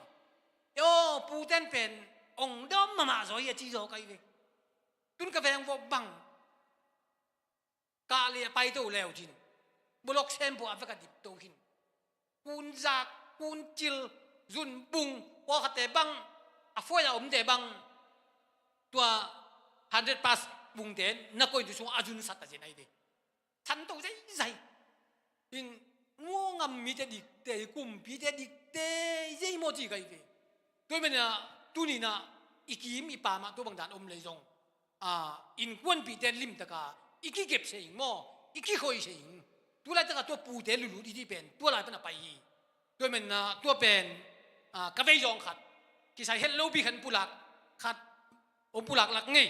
aw, puten pen ong dawm mahmah zaw hi a ci zaw kai ve. Tun ka veng vuah bang, kah le a paito leu cin, bulok sempoh a vek a dipto khin. Kunzak, kuncil, zunbung, pawlkhatte bang, a fuai a omte bang, tua hundred plus bungte na koih tu sung a zunsat a zen ahi ve. Thanto zeizai. In, Zogam mite dikte, kumpite dikte, zei maw ci kai ve. Tua ahih manin ah Tuni-in ah i kim i pam ah tua bang dan om lei zong, a, innkuanpihte limtak a i kikepsia ing maw, i kikhoihsia ing. Tulaitaka tua pute lutlut i cih pen tua lai pan a pai hi. Tua manin ah tua pen, a, ka vei zawng khat, kisai het lopi khat pulak, khat hong pulak lak ngei.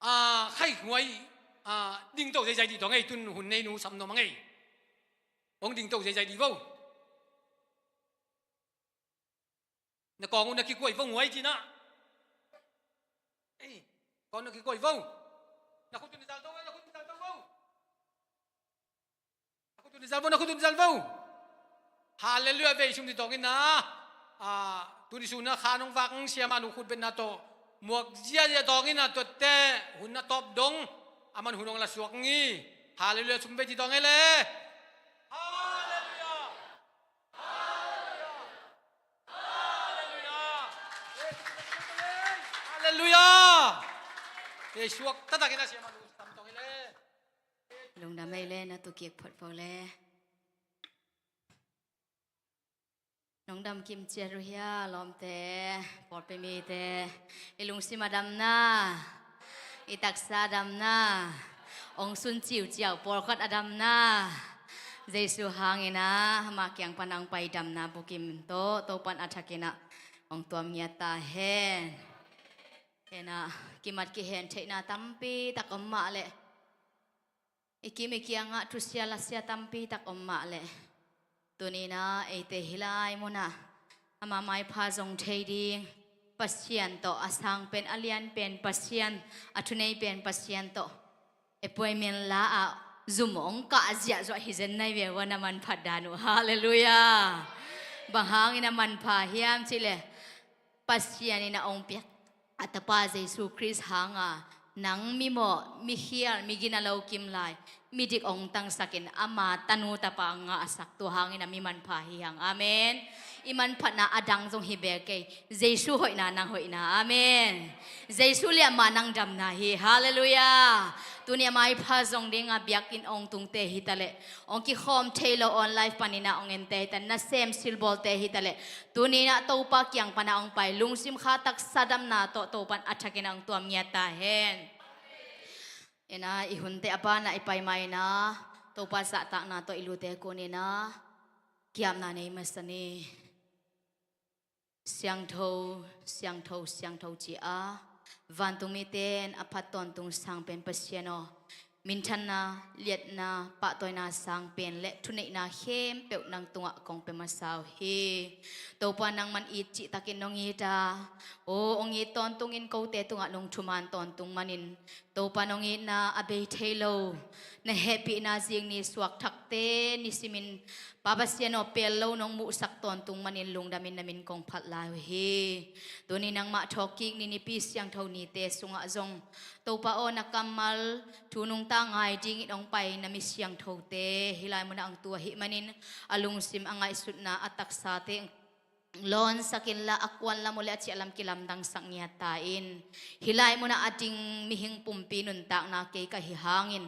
A, khaihhuai, a, dingto zeizai dih tawh ngei, tun hun nei nu sam nuam a ngei. Hong dingto zeizai dih vo. Na kawng uh na kikuai vo, huai cih na. Ei, kawng na kikuai vo. Na khut uh na zal to vo, na khut uh na zal to vo. Na khut uh na zal vo, na khut uh na zal vo. Halleluiah, vei sung dih tawng in na. A, tuni sun na khan hong vak siamah nu khut betna tawh muak ziazia tawng in na, tuate hun na tawp dong. Aman hun hong la suak ngi. Halleluiah, sum vei dih tawng ei le. Halleluiah. Halleluiah. Halleluiah. Halleluiah. Ei, suak taktakin a siamah nu sam tawng ei le. Lungdam ei le, na tu kik phot vo le. Nong dam kim ciat uh hia, lawmte, pawlpi mite. I lungsim a damna, i taksa a damna, hong sun ciuciau pawlkhat a damna, Jesu hangin ah ama kiang pan a hong pai damna bukim tawh Topa'n a thakin ah hong tuam ngiat ta hen. Ken ah kimat kihen theihna tampi tak om mah leh, i kim i kiangah thusia lasia tampi tak om mah leh, tuni-in ah eite hih lai munah ama maipha zong thei ding Pasian tawh, a sang pen, a lian pen Pasian, a thunei pen Pasian tawh appointment la ah zum hong kah ziahzuah hi zen nai ve uh a, na manphat dan uh. Halleluiah. Bang hangin a manpha hiam cih leh, Pasian in a hong piak a Tapa Jesu Khrist hanga nang mimawh, mikhial, migina lo kim lai, midik hong tangsakin ama tanu tapa a ngahsak, tua hangin a mi manpha hi hang. Amen. I manphatna a dang zong hi bek kei. Jesu hoihna nang hoihna. Amen. Jesu liamma nang damna hi. Halleluiah. Tuni a maipha zong dinga biakinn hong tungte hi taleh, hong kikhawm thei lo online panin ah hong ente hi taleh, nasem silbawlte hi taleh, tuni-in ah Topa kiang pan a hong pai, lungsim kha taksa damna tawh Topa'n a thakin a hong tuam ngiat ta hen. In ah i hunte a banah i pai ma in ah, Topa zahtakna tawh i lute kunin ah ki-apna nei masa ni. Siangtho, siangtho, siangtho ci-a vantung mite in a phat tawntung sang pen Pasian aw, minthanna, liatna, pahtawina sang pen le thuneihna khempeuh nang tungah kong pia masa uh hi. Topa, nangman it cihtakin nong it a, aw, hong it tawntungin kote tungah nong thuman tawntung manin, Topa, nong itna a bei thei lo, na hehpihna zing ni suak thakte nisimin Pa Pasian aw, pel lo nong muhsak tawntung manin lungdamin na min kong phat lai uh hi. Tuni nangmah thawhkik ni, Nipi siangtho nite sungah zong, Topa aw, na kammal thu nungta ngai dingin hong pai na mi siangthote hih lai munah hong tu ahih manin, a lungsim, a ngaihsutna, a taksate lawnsak inla, a kuanlam uh le a ciahlam kilamdangsak ngiat ta in. Hih lai munah a ding mihing pumpi nuntakna kei ka hi hangin,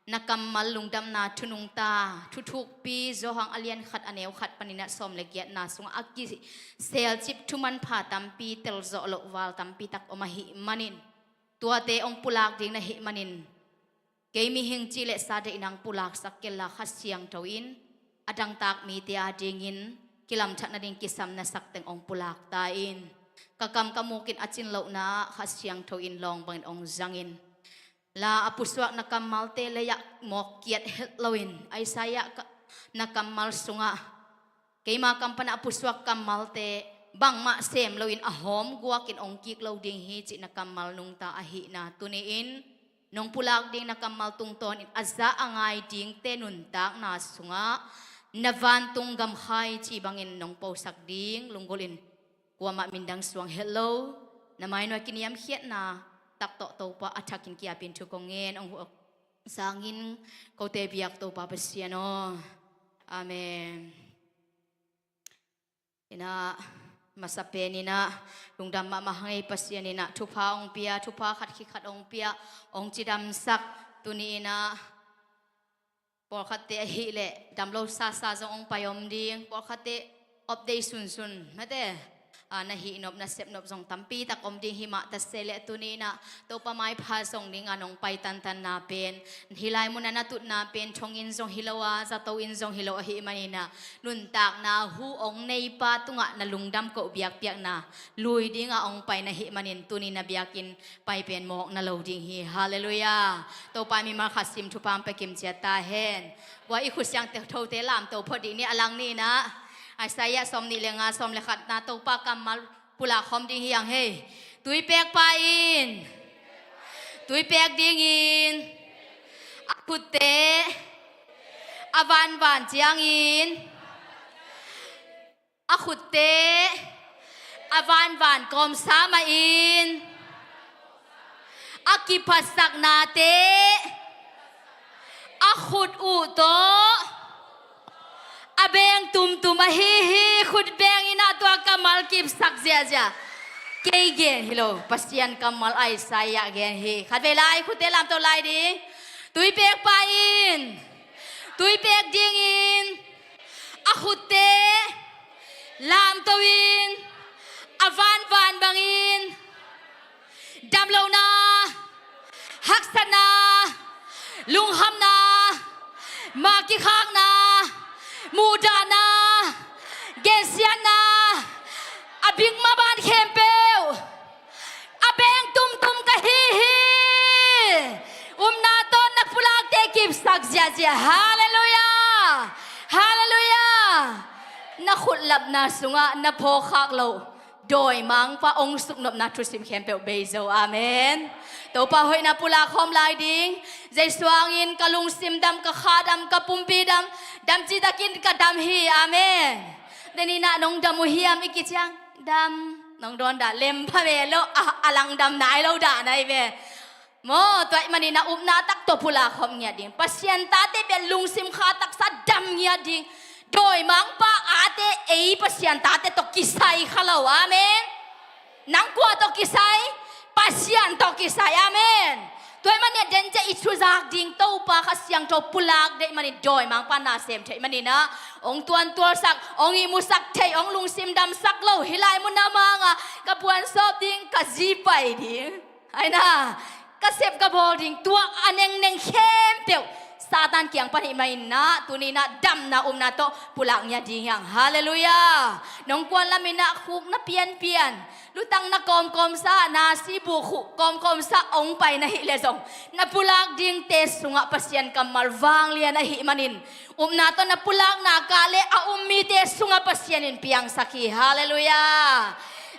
na kammal lungdamna thu nungta, thuthukpi Johan a lian khat, a neu khat panin ah sawm le giatna sungah a kiselcip thu manpha tampi, telzawh loh val tampi tak om ahih manin, tuate hong pulak ding na hih manin, kei mihing cih le sa deih nang pulaksak kei la, Kha Siangtho in a dangtak mite adingin kilamthat nading kisam na sak teng hong pulak ta in. Ka kam ka muk in a cin lohna ah Kha Siangtho in lawng bangin hong zangin, la a pusuak na kammalte lei-ah mawk kiat het loin, Isaiah ka-, na kammal sungah, keima kam panah a pusuak kammalte bangmah sem loin a hawm guakin hong kik lo ding hi cih na kammal nungta ahihna tuni-in, nong pulak ding na kammal tungtawnin a za a ngai dingte nuntakna sungah na vantung gamkhai ci bangin nong posak ding lunggulhin kuamah mindang suang het lo, na mainuai kiniamkhiatna tak tawh Topa a thakin ki-apin thu kong ngen, hong huh sangin kote biak Topa Pasian aw. Amen. Inah, masa pen inah, lungdam mahmah hang ei, Pasian inah thupha hong pia, thupha khat khit khat hong pia, hong cidamsak. Tuni inah pawlkhatte ahih leh dam lo sasa zong hong pai om ding, pawlkhatte off day sunsun mate, a, na hihnop na sepnop zong tampi tak om ding hi mah ta se leh, tuni in ah Topa maipha zong ding a nong pai tantanna pen, hih lai mun a na tutna pen thonginn zong hi lo a, zato inn zong hi lo ahih manin ah, nuntakna hu ong neipa tungah na lungdam koh biakpiakna lui ding a ong pai na hih manin, tuni na biakinn pai pen mawk na lo ding hi. Halleluiah. Topa mimal khat sim thupha pia kim ciat ta hen. Gua i khut siangtho te lamto phot ding ni, a lang ni in ah. Isaiah sawm nih le nga, sawm le khatna Topa kammal pulak khawm ding hi hang hei. Tuipekpa in tuipek dingin a khutte a vanvan ciangin, a khutte a vanvan kawmsa mahin, a kiphatsaknate a khut uh tawh a beng tumtum ahi hi. Khut beng in ah tua kammal kipsak ziahziah. Kei gen hi lo, Pasian kammal Isaiah gen hi. Khatvei lai khutte lamto lai ding. Tuipekpa in tuipek dingin a khutte lamto in a vanvan bangin damlohna, haksatna, lungkhamna, ma kikhakna, muhdahna, gensiatna, a bing maban khempeuh a beng tumtum ka hi hi. Upna tawh na pulakte kipsak ziahziah. Halleluiah. Halleluiah. Na khutlapna sungah na phawkkhak loh dawimangpa ong suknopna thusim khempeuh bei zo. Amen. Topa hoihna pulak khawm lai ding. Jesu hangin ka lungsim dam, ka kha dam, ka pumpi dam, dam citakin ka dam hi. Amen. Tuni in ah nong dam uh hiam i kiciang, dam nong dawn dah lem pha ve lo, a, a lang dam nai lo dah nai ve. Maw, tua ahih manin ah upna tak tawh pulak khawm ngiat ding. Pasian tate bel lungsim kha taksa dam ngiat ding. Dawimangpa ate ei Pasian tate tawh kisai kha lo. Amen. Nang kua tawh kisai? Pasian tawh kisai. Amen. Tua ahih manin ah den ciah i thuzak ding Topa Kha Siangtho pulak deih manin dawimangpa na sem theih manin ah ong tuantualsak, ong ihmusak thei, ong lungsim damsak lo. Hih lai mun a mang a ka puan sawp ding, ka zi pai ding, ai na, ka sep ka bawl ding, tua a nengneng khempeuh Satan kiang pan hi mah in ah, tuni in ah damna upna tawh pulak ngiat ding hi hang. Halleluiah. Nong kuan lam in ah khukna pianpian, lutang na kawmkawmsa, nasi bukhuh kawmkawmsa ong pai na hih leh zong, na pulak dingte sungah Pasian kammal vanglian ahih manin, upna tawh na pulakna kah leh a um mite sungah Pasian in piangsak hi. Halleluiah.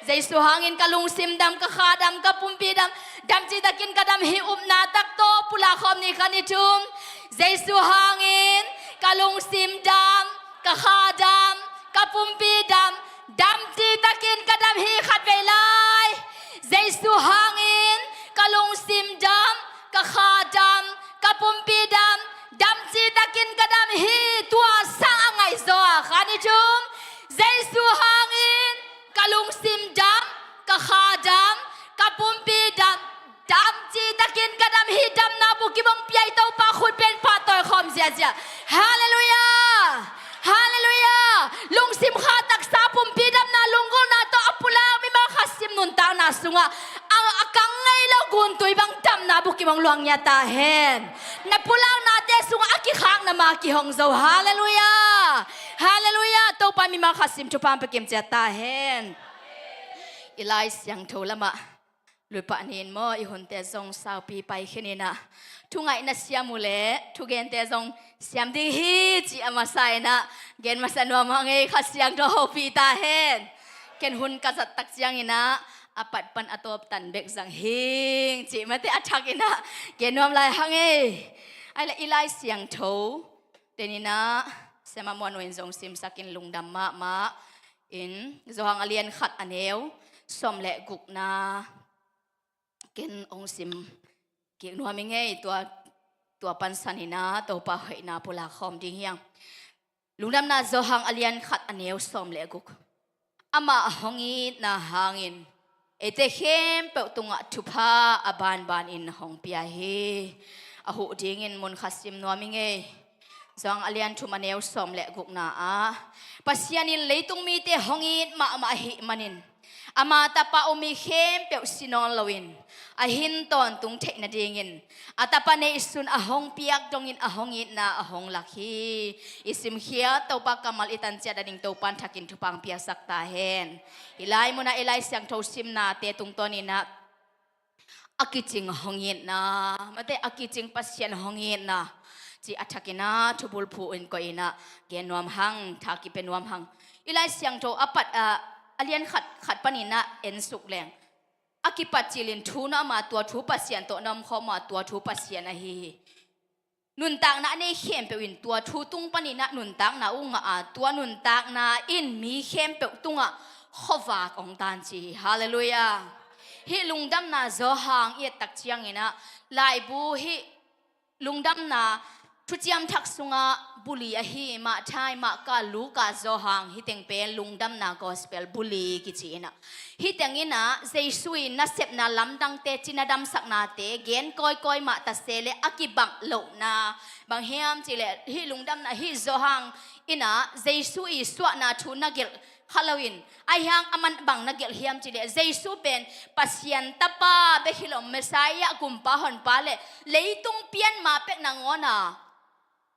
Jesu hangin ka lungsim dam, ka kha dam, ka pumpi dam, dam citakin ka dam hi. Upna tak tawh pulak khawm ni, khat, nih, thum. Jesu hangin ka lungsim dam, ka kha dam, ka pumpi dam, dam citakin ka dam hi. Khatvei lai. Jesu hangin ka lungsim dam, ka kha dam, ka pumpi dam, dam citakin ka dam hi. Tua sang a ngaihzaw a, khat, nih, thum. Jesu hangin ka lungsim dam, ka kha dam, ka pumpi dam, dam citakin ka dam hi. Damna bukim ong pia i Topa khut pen pahtawi khawm ziahziah. Halleluiah. Halleluiah. Lungsim kha taksa, pumpi damna, lunggulhna tawh a pulak mimal khat sim nuntakna sungah a, a kang ngei lo guntui bang damna bukim ong luang ngiat ta hen. Na pulaknate sungah a kikhakna ma kihong zo. Halleluiah. Halleluiah. Topa mimal khat sim thupha pia kim ciat ta hen. I Lai Siangtho lamah lut pah ni in maw, i hunte zong saupi pai khin in ah, thungaihna siam uh leh thugente zong siam ding hi cih a masa in ah gen masa nuam hang ei. Kha Siangtho hopih ta hen. Ken hun ka zat tak ciangin ah, a pat pan a tawp tan bek zang hing cih mate a thak in ah gen nuam lai hang ei. Ai leh i Lai Siangtho den in ah, Siamah Muan Nuai in zong simsak in, lungdam mahmah in, Johan a lian khat, a neu sawm le gukna ken ong sim kik nuam ing ei. Tua, tua pansan in ah Topa hoihna pulak khawm ding hi hang. Lungdamna Johan a lian khat, a neu sawm le guk. Amah hong itna hangin eite khempeuh tungah thupha a banbanin hong pia hi. A huh dingin mun khat sim nuam ing ei. Johan a lian thum, a neu sawm le gukna ah, Pasian in leitung mite hong it mahmah ahih manin, Ama tapa um mi khempeuh si nawn loin a hin tawntung theih nadingin a tapa neihsun a hong piak dongin a hong itna a hong lak hi. I simkhiat Topa kammal i tan ciat a ding Topa in thakin thupha piaksak ta hen. I lai munah i Lai Siangtho simnate tungtawninah a kicing hong itna, mate a kicing Pasian hong itna ci a thakinah thubulphu in koihinah gen nuam hang, tha kipia nuam hang. I Lai Siangtho a pat ah a lian khat khat paninah ensuk leng a kipatcilin thu na om a, tua thu Pasian tawh na omkhawm a, tua thu Pasian ahi hi. Nuntakna a nei khempeuh in tua thu tung paninah nuntakna uh ngah a, tua nuntakna in mi khempeuh tungah khuavak hong tan ci hi. Halleluiah. Hih lungdamna Johan i et tak cianginah laibu hih lungdamna Thuciam Thak sungah buli ahi Matthai, Marka, Luka, Johan, hih teng pen lungdamna gospel buli kici inah. Hih tenginah Jesu i nasepna lamdangte, cina damsaknate gen kawikawi mah ta se leh a kibang lohna bang hiam cihleh hih lungdamna hih Johan inah Jesu i suahna thu na gelh kha loin, ahi hang aman bang na gelh hiam cihleh Jesu pen Pasian tapa bek hi lo, Messiah, gumpa honpa le leitung pianma pek nangawn a,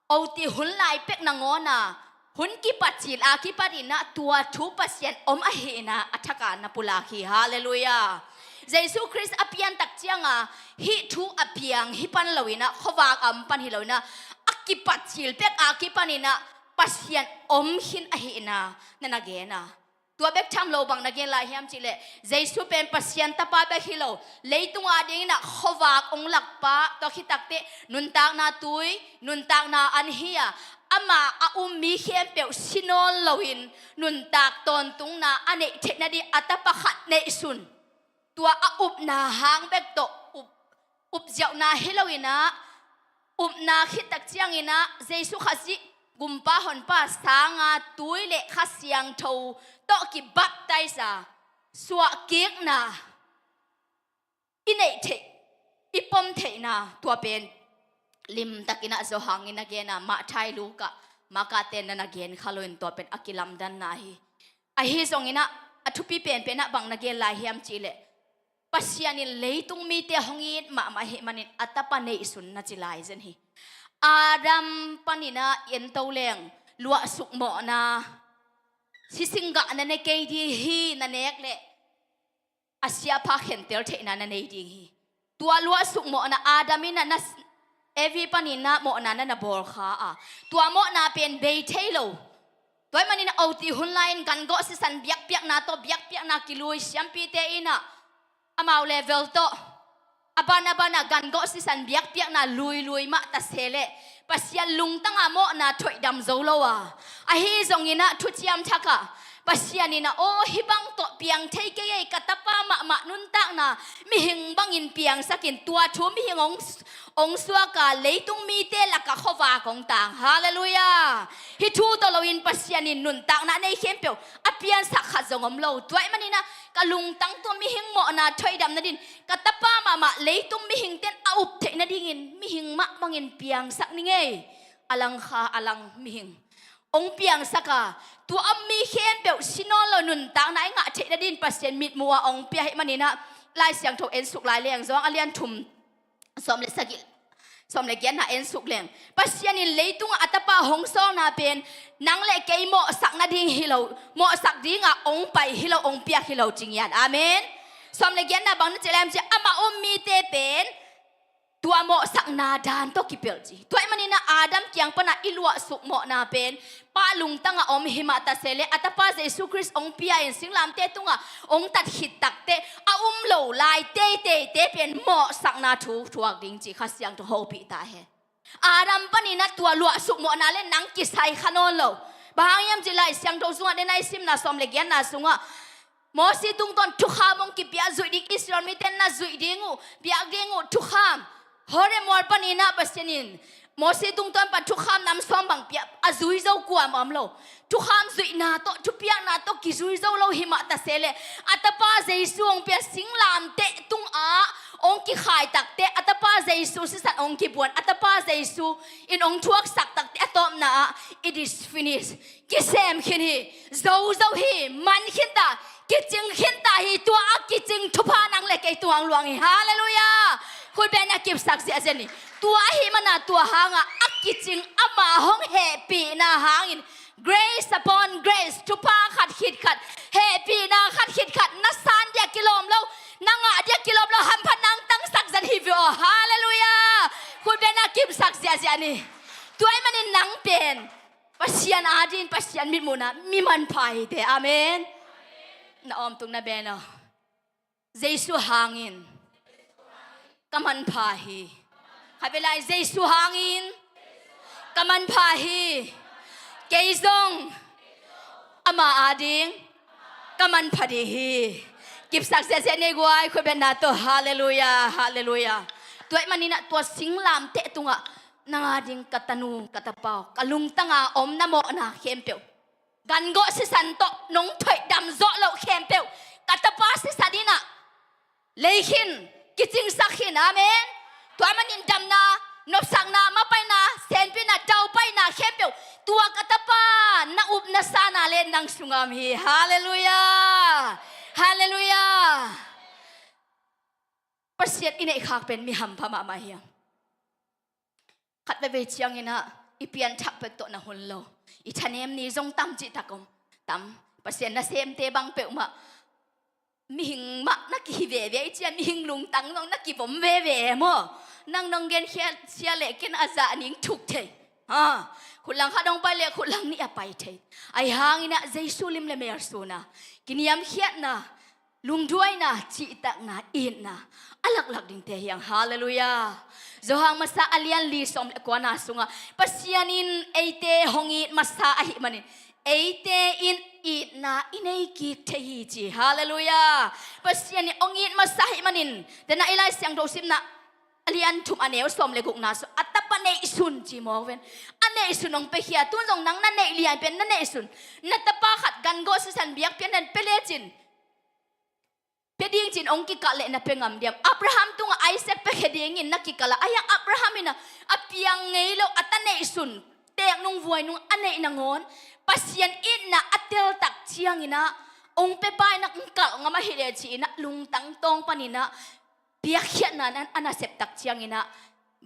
oti hun lai pek nangawn a, hun kipatcil a kipatinah tua thu Pasian om ahi inah a thaka na pulak hi. Halleluiah. Jesu Khrist a pian tak cianga hih thu a piang hi pan loinah, khuavak a om pan hi loinah, a kipatcil pek a kipaninah Pasian om khin ahi inah na na gen a. Tua bek tham lo bang na gen lai hiam cihleh Jesu pen Pasian tapa bek hi lo, leitung a dinginah khuavak hong lakpa, tua khit takteh nuntakna tui, nuntakna an hi a, amah a um mi khempeuh si nawn loin nuntak tawntungna a neih theih nading a tapa khat neihsun. Tua a upna hang bek tawh up, upziauhna hi loinah, upna khit tak cianginah Jesu Khazih gumpa honpa sanga tui le Kha Siangtho tawh kibaptize a, suahkikna i neih theih, i pom theihna, tua pen limtakinah Johan in na gen a, Matthai, Luka, Marka ten na na gen kha loin tua pen a kilamdanna hi. Ahi zonginah a thupi penpenah bang na gen lai hiam cihleh Pasian in leitung mite hong it mahmah ahih manin a tapa neihsun na ci lai zen hi. Adam paninah i ento leng luahsuk mawhna, sisinggah na ne kei ding hi, na nek leh a siapha khentel theihna na nei ding hi. Tua luahsuk mawhna Adam in a na, Evi paninah mawhna na na bawl kha a, tua mawhna pen bei thei lo. Tua ahih maninah oti hun lai-in gangawh sisan biakpiakna tawh biakpiakna kilui, siampite inah amau level tawh a ban a banah gangawh sisan biakpiakna luilui mah ta se leh Pasian lungtanga mawhna thoihdam zo lo a, ahi zonginah Thuciam Thakah Pasian inah, aw, hih bang tawh piang thei kei ei, ka tapa mahmah nuntakna mihing bangin piangsakin, tua thu mihing hong, hong suaka leitung mite lakah khuavak hong tang. Halleluiah. Hih thu tawh loin Pasian in nuntakna nei khempeuh a piansak khat zong om lo. Tua ahih maninah ka lungtang tawh mihing mawhna thoihdam nadin ka tapa mahmah leitung mihingten a up theih nadingin mihing mah bangin piangsak ning ei. A lang kha, a lang mihing hong piangsak a, tua a mi khempeuh si nawn lo nuntakna i ngah theih nadin Pasian mitmuh a hong pia ahih maninah Lai Siangtho ensuk lai leng Johan a lian thum sawm le sagih, sawm le giatna ensuk leng Pasian in leitungah a tapa hong sawlna pen nang le kei mawhsak nading hi lo, mawhsak dinga hong pai hi lo, hong piak hi lo ci ngiat. Amen. Sawm le giatna bang na ci lai hiam cihleh amah um mite pen tua mawhsakna dan tawh kipelh ci. Tua ahih maninah Adam kiang panah i luahsuk mawhna pen Pa lungtangah om hi mah ta se leh a tapa Jesu Khrist hong pia in singlamteh tungah hong tat khit takteh a um lo lai teiteite pen mawhsakna thu thuak ding ci Kha Siangtho hopih ta hen. Adam paninah tua luahsuk mawhna le nang kisai kha nawn lo. Bang hang hiam cihleh Lai Siangtho sungah den a i simna sawm le giatna sungah Mosi tungtawn thukham hong kipia, zuih ding Israel mite na zuih ding uh, piak ding uh thukham. Horeb mual paninah Pasian in Mosi tungtawn pan thukham nam sawm bang pia, a zui zo kuamah om lo. Thukham zuihna tawh, thupiakna tawh kizui zo lo hi mah ta se leh a tapa Jesu hong pia singlamteh tungah hong kikhai takteh a tapa Jesu sisan hong kibuan, a tapa Jesu in hong thuaksak takteh a tawpna ah, it is finished. Kisem khin hi, zo zo hi, man khin ta, kicing khinta hi. Tua a kicing thupha nang le kei tungah luang hi. Halleluiah. Khutbetna kipsak ziahziah ni. Tua ahih mana tua hanga a kicing ama hong hehpihna hangin grace upon grace, thupha khat khit khat, hehpihna khat khit khat, na san dia kilawm lo, na ngah dia kilawm lo, hamphat nang tangsak zan hi ve aw. Halleluiah. Khutbetna kipsak ziahziah ni. Tua ahih manin nang pen Pasian ading, Pasian mitmuhna mi manpha hi te. Amen. Na awmtung na ben aw. Jesu hangin ka manpha hi. Khatvei lai, Jesu hangin ka manpha hi. Kei zong ama ading ka manpha ding hi. Kipsak ziahziah ni guai, khutbetna tawh. Halleluiah, halleluiah. Tua ahih manin ah tua singlamteh tungah nang ading ka tanu, ka tapa, ka lungtanga om na mawhna khempeuh, gangawh sisan tawh nong thoih dam zawh loh khempeuh, ka tapa sisan in ah lei khin, kicingsak khin. Amen. Tua ahih manin damna, nopsakna, mapaina, senpihna, daupaina khempeuh tua ka tapa na up na sana le nang sunga om hi. Halleluiah. Halleluiah. Pasian i neihkhak pen mi hampha mahmah hi hang. Khat veivei ciangin ah i pianthak pek tawh na hun lo, i thanem ni zong tam cihtak om. Tam. Pasian nasemte bang peuhmah mihing mah na kihi veve, i cia mihing lungtang zong na kivom veve maw? Nang nong genkhia sia leh ken a zah ning thuk thei. Ha. Khutlang khat hong pai leh khutlang nih a pai thei. Ahi hangin ah Jesu lim le mel suna kiniamkhiatna, lungduaina, cihtakna, itna a laklak dingte hi hang. Halleluiah. Johan masa a lian li sawm le kuana sungah Pasian in eite hong it masa ahih manin eite in itna i nei kik thei hi ci. Halleluiah. Pasian in hong it masa ahih manin, tena i Lai Siangtho simna a lian thum a neu sawm le gukna sungah a tapa neihsun ci mawk ven. A neihsun hong piakhia, tun zong nang na neih lian pen na neihsun. Na tapa khat gangawh sisan biakpiakna pia lecin, pia ding cin hong kikah leh na pia ngam diam? Abraham tungah Isaac pia khia dingin na kikah a, ahi hang Abraham in ah a piang ngei lo a ta neihsun, teek nung vuai nung a neih nangawn Pasian itna a teltak ciangin ah hong pia pa in ah hong kalh ngam ahih leh ci-in ah lungtang tawng panin ah piakkhiatna nan a nasep tak ciangin ah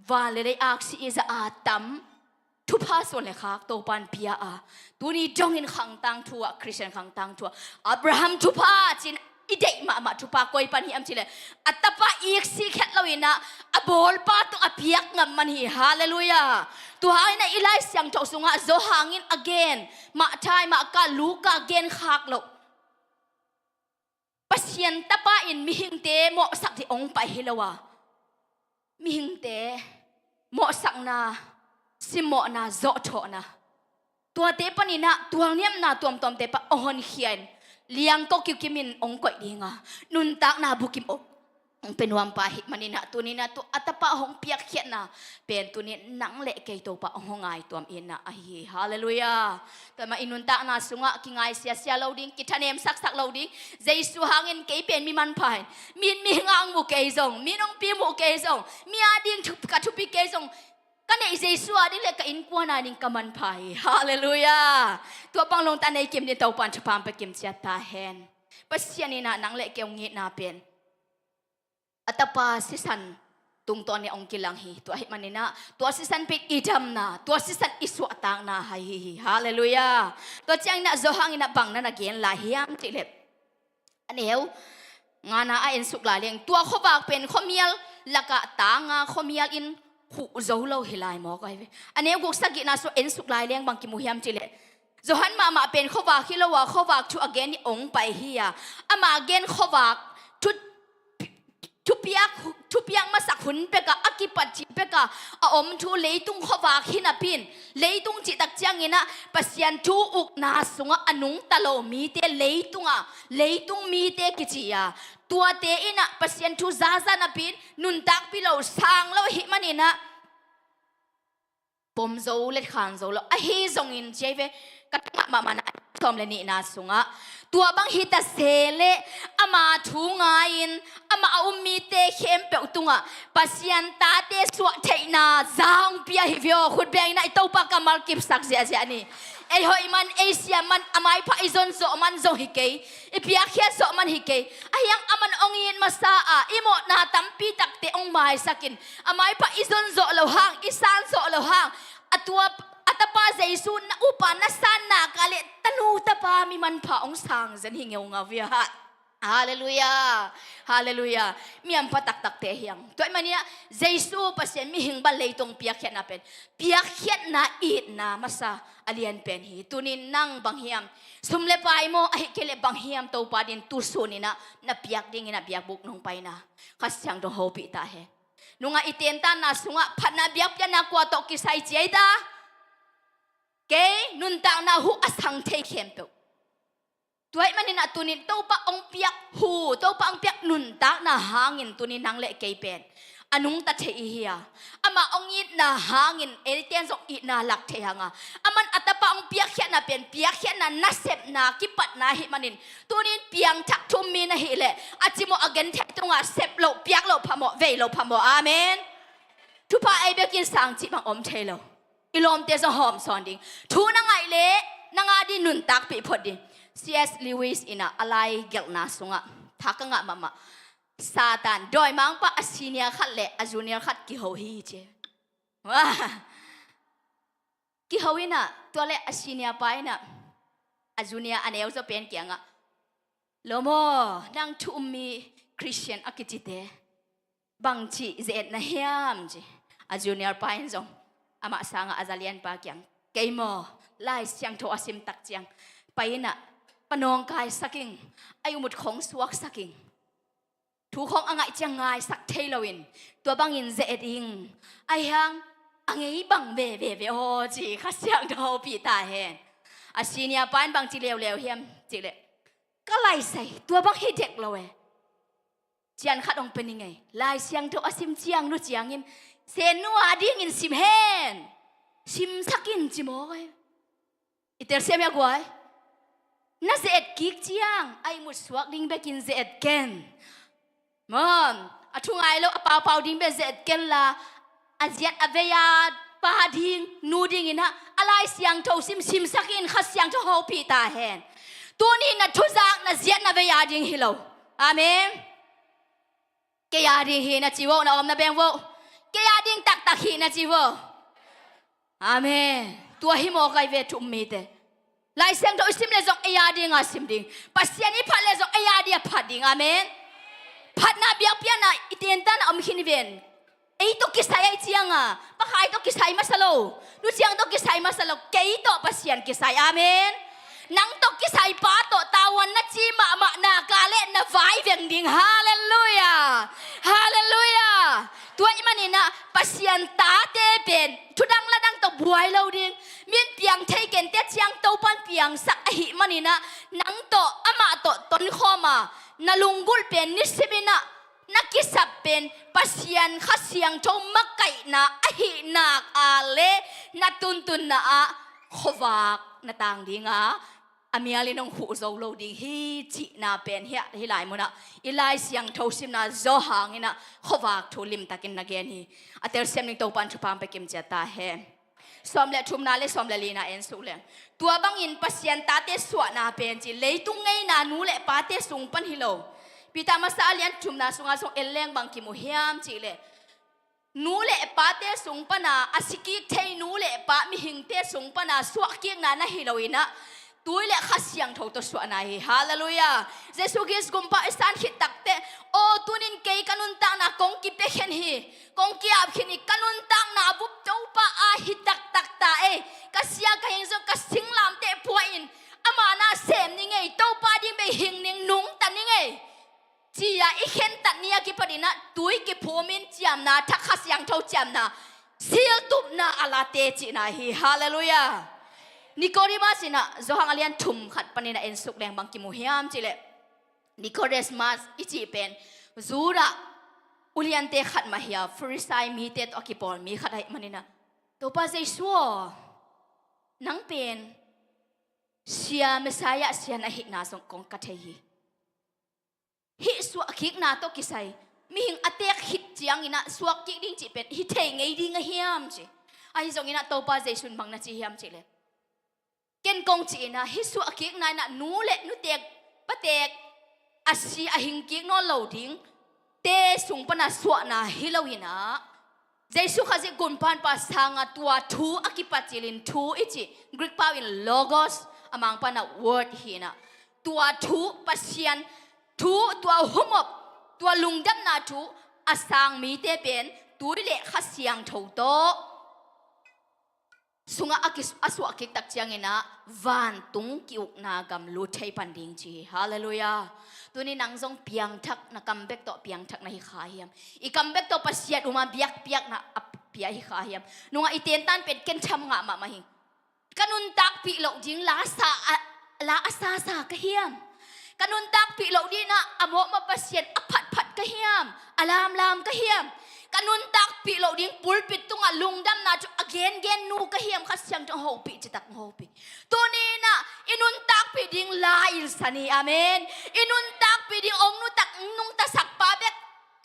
van le lei aksi i zah a tam thupha suan le khak Topa'n pia a, tuni dongin khangtang thu ah, Khristian khangtang thu ah Abraham thupha cin i deih mahmah thupha koi pan hiam cih leh a tapa iksik khiat loin ah a bawlpa tawh a piak ngam man hi. Halleluiah. Tua hangin ah i Lai Siangtho sungah Johan in a gen, Matthai, Marka, Luka gen khak loh, Pasian tapa in mihingte mawhsak ding hong pai hi lo a, mihingte mawhsakna, simmawhna, zawhthawhna, tuate panin ah tualniamna tuamtuamte pan hong honkhia in, liangko kiukim in hong koih ding a, nuntakna bukim hong hong pia nuam pa ahih manin ah tuni-in ah tua a tapa hong piakkhiatna pen tuni-in nang le kei Topa hong ngai tuam itna ahi hi. Halleluiah. Tua mah i nuntakna sungah kingai siasia lo ding, kithanem saksak lo ding. Jesu hangin kei pen mi manpha hi. Min mihing ah hong mu kei zong, min hong pi mu kei zong, mi ading thu, ka thupi kei zong, ka neih Jesu ading le ka innkuan ading ka manpha hi. Halleluiah. Tua bang lungtang nei kim ding Topa'n thupha hong pia kim ciat ta hen. Pasian in ah nang le kei hong itna pen a tapa sisan tungtawn in hong kilang hi. Tua ahih manin ah tua sisan pen i damna, tua sisan i suahtakna ahi hi. Halleluiah. Tua ciangin ah Johan in ah bang na na gen lai hiam cih leh, a neu ngana a ensuk lai leng, tua khuavak pen khuamial lakah tanga khuamial in khuh zo lo hi lai mawk ahi ve. A neu guk sagihna sungah ensuk lai leng bang kimu hiam cih leh, Johan mahmah pen khuavak hi lo a, khuavak thu a gen in hong pai hi a, ama gen khuavak thu, thupiak, thupiak masak hun pekah, a kipat cih pekah a om thu, leitung khuavak hi napi-in, leitung cih tak ciangin ah Pasian thu ukna sungah a nungta lo mite, leitung a, leitung mite kici a, tuate in ah Pasian thu zaza napi-in nuntakpih lo, sang lo ahih manin ah pom zo, letkhan zo lo, ahi zongin ci ahi ve, ka tungah mahmahna sawm le nihna sungah, Tua bang hi ta se leh ama thu ngai-in amah a um mite khempeuh tungah Pasian tate suah theihna za hong pia hi veh aw. Khut bengin ah i Topa kammal kipsak ziahziah ni. Ei hoih man, ei siam man, a maipha i zon zawh man zong hi kei, i piakkhiat zawh man hi kei. Ahi hang aman hong it masa a, i mawhna tampi takte hong maisakin, a maipha i zon zawh loh hang, i san zawh loh hang, a tua a tapa Jesu na upa na san nak leh tanu tapa mi manpha hong sang zen hi ngeungau via. Halleluiah. Halleluiah. Mi hampha taktakte hi hang. Tua ahih manin ah Jesu Pasian mihing bang leitung piakkhiatna pen piakkhiatna itna masa a lian pen hi. Tunin nang bang hiam, sum le pai maw, ahih kei leh bang hiam Topa adingin tu sunin ah na piak dingin ah biakbuk nong paina Kha Siangtho hopih ta hen. Nungah i tentanna sungah phatna biakpiakna kua tawh kisai ci ei ta? Kei nuntakna huh a sang thei khempeuh. Tua ahih manin ah tunin Topa hong piak huh, Topa hong piak nuntakna hangin tunin nang le kei pen a nungta thei i hi a, amah hong itna hangin eiten zong itna lak thei hang a, aman a tapa hong piakkhiatna pen piakkhiatna nasepna kipatna ahih manin tunin piangthak thu um mi na hih leh a cimawh a genthei tungah sep loh, piak loh phamawh, vei loh phamawh. Amen. Thupha ei bekin sang cih bang om thei lo. I lawmte zong hawm sawn ding. Thu na ngaih leh nang adingin nuntakpih phot ding. C S Lewis in ah a lai gelhna sungah tha ka ngah mahmah. Satan dawimangpa a senior khat le a junior khat kiho hi ci. Wah. Kiho in ah tua leh a senior pa in ah a junior a neu zaw pen kiangah, "Lawm aw, nang thu um mi Christian a kicite bangci ze-et na hiam?" ci. A junior pa in zong amah sangah a zalianpa kiang, "Kei maw, Lai Siangtho a sim tak ciang pai in ah panawngkaisak ing, a ihmut khong suaksak ing. Thu khong a ngaih ciang ngaisak thei loin tua bangin ze-et ing. Ahi hang a ngei bang veve ve aw," ci. Kha Siangtho hopih ta hen. A senior pa in bangci leuleu hiam cih leh, "Ka laisai tua bang hi dek lo e. Cian khat hong pia ning ei. Lai Siangtho a sim ciang nu ciangin Sennu adingin sim hen. Simsak in," ci mawk ei. I telsiam hia guai? Na ze-et kik ciang a ihmut suak ding bekin ze-et ken. Maw, a thu ngai lo a paupau ding bek ze-et ken la, a ziat a vei a pa ding, nu dingin ah a Lai Siangtho sim, simsak in. Kha Siangtho hopih ta hen. Tuni na thuzak na ziat na vei a ding hi lo. Amen. Kei a ding hi na ci vo, na om na beng vo. Kei a ding taktak hi na ci vo. Amen. Tua hi mawk ei ve thu um mite. Lai Siangtho i sim leh zong ei a dinga sim ding. Pasian i phat leh zong ei a dinga phat ding. Amen. Phatna biakpiakna i tentanna om khin hi ven. Ei tawh kisai ahih cianga, Pa Khai tawh kisai masa lo, Nu Ciang tawh kisai masa lo, kei tawh Pasian kisai. Amen. Nang tawh kisai pa tawh tavuan na ci mahmah nak leh na vai veng ding. Halleluiah. Halleluiah. Tua ahih manin ah Pasian tate pen thudang ladang tawh buai lo ding. Min piang thei kei, tua ciang Topan piangsak ahih manin ah nang tawh amah tawh tonkhawm a, na lunggulh pen nisimin ah na kisap pen Pasian Kha Siangtho makaihna ahih nak leh na tuntunna ah khuavak na tang ding a, a mialin hong huh zo lo ding hi cihna pen hi a, hih lai munah i Lai Siangtho simna zaw hangin ah khuavak thu limtakin na gen hi. A telsiam ding Topan thupha hong pia kim ciat ta hen. Sawm le thumna le sawm le lina en suk leng. Tua bangin Pasian tate suahna pen ci, leitung ngeina nu le pate sung pan hi lo. Peter masa a lian thumna sungah zong en leng bang kimu hiam cih leh, nu le pate sung pana a sikik thei nu le pa mihingte sung pana suahkikna na hi loin ah tui le Kha Siangtho tawh suahna hi. Halleluiah. Jesu Khrist gumpa i san khit takteh, aw, tunin kei ka nuntakna kong kipia khin hi, kong ki-ap khin hi, ka nuntakna a bup Topa a hi taktak ta ei. Ka sia ka hing zong ka singlamteh pua in ama na sem ning ei, Topa ding bek hing ning, nungta ning ei, ci-a i khentat ni a kipanin ah tui kiphumin ciamna, thak Kha Siangtho ciamna, siltupna a late cihna hi. Halleluiah. Nicodemus in ah Johan a lian thum khat panin ah en suk leng bang kimu hiam cih leh, Nicodemus i cih pen Judah uliante khat mah hi a, Farisai mite tawh a kipawl mi khat ahih manin ah, Topa Jesu aw, nang pen Sia Messiah Sia na hihna zong kong ka thei hi. Hih suahkikna tawh kisai mihing a teek khit ciangin ah suakkik ding cih pen hi thei ngei ding a hiam ci. Ahi zongin ah Topa Jesuh in bang na ci hiam cih leh, ken kong cih in ah hih suahkikna in ah nu le nuteek pateek a si a hingkik nawn lo ding te sung pana suahna hi lo in ah, Jesuh Khazih gunpanpa sanga tua thu a kipacilin thu i cih Greek pau in logos, a Mangpana word hi in ah, tua thu Pasian thu, tua humop, tua lungdamna thu a sang mite pen tui le Kha Siangtho tawh sungah a, ki, a suahkik tak ciangin ah vantung ki-ukna gam lut thei pan ding ci hi. Halleluiah. Tuni nang zong piangthak, na kam bek tawh piangthak na hi kha hiam? I kam bek tawh Pasian uma biakpiakna a pia hi kha hiam? Nungah i tentan pen ken tham ngah mahmah hi. Ka nuntakpih loh ding la sa a, la a sasa ka hiam? Ka nuntakpih loh ding ah a mawhmawh Pasian a phatphat ka hiam? A lamlam ka hiam? Ka nuntakpih loh ding pulpit tungah lungdamna thu a gengen nu ka hiam? Kha Siangtho hopih citak hopih. Tuni in ah i nuntakpih ding la in sa ni. Amen. I nuntakpih ding ong nutak nungtasak pa bek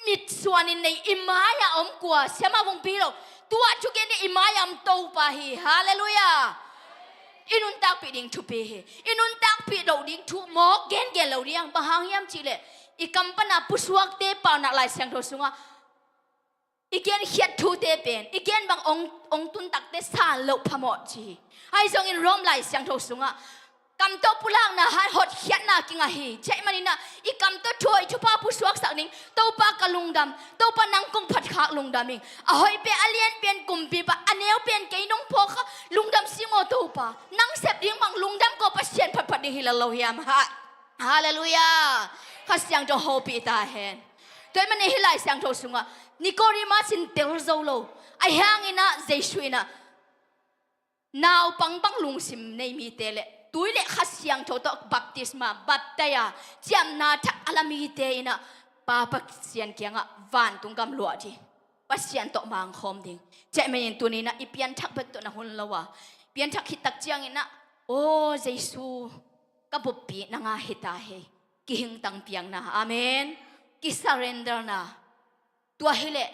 mitsuan in nei i mai-ah om kua, siamah vungpi lo, tua thugen ding i mai-ah om Topa hi. Halleluiah. I nuntakpih ding thupi hi. I nuntakpih loh ding thu mawk gengen lo ding. Bang hang hiam cih leh i kam pana pusuakte paunak Lai Siangtho sungah i genkhiat thute pen i gen bang ong, ong tun takte san loh phamawh ci hi. Ahi zongin Rom Lai Siangtho sungah kam tawh pulakna hai hotkhiatna kingah hi. Cih manin ah i kam tawh thu hoih thupha pusuaksak ding. Topa ka lungdam, Topa nang kong phatkhak lungdam ing. A hoih pen a lian pen kumpipa, a neu pen kei nong phawkkha, lungdam sing aw Topa. Nang sep ding bang lungdam ko, Pasian phatphat ding hi lo lo hiam? Ha. Halleluiah. Kha Siangtho hopih ta hen. Tua ahih manin hih Lai Siangtho sungah Nicodemus in tel zo lo. Ahi hangin ah Jesuh in ah naupang bang lungsim nei mite le tui le Kha Siangtho tawh baptisma, baptise a, ciamna thak a la mite in ah Pa Pasian kiangah vantung gam luah ding, Pasian tawh mangkhawm ding. Cih manin tuni in ah i pianthak bek tawh na hun lo a, pianthak khit tak ciangin ah, aw Jesuh, ka buppi nang a hi ta hi. Kihingtang piakna. Amen. Kisurrenderna. Tua hi leh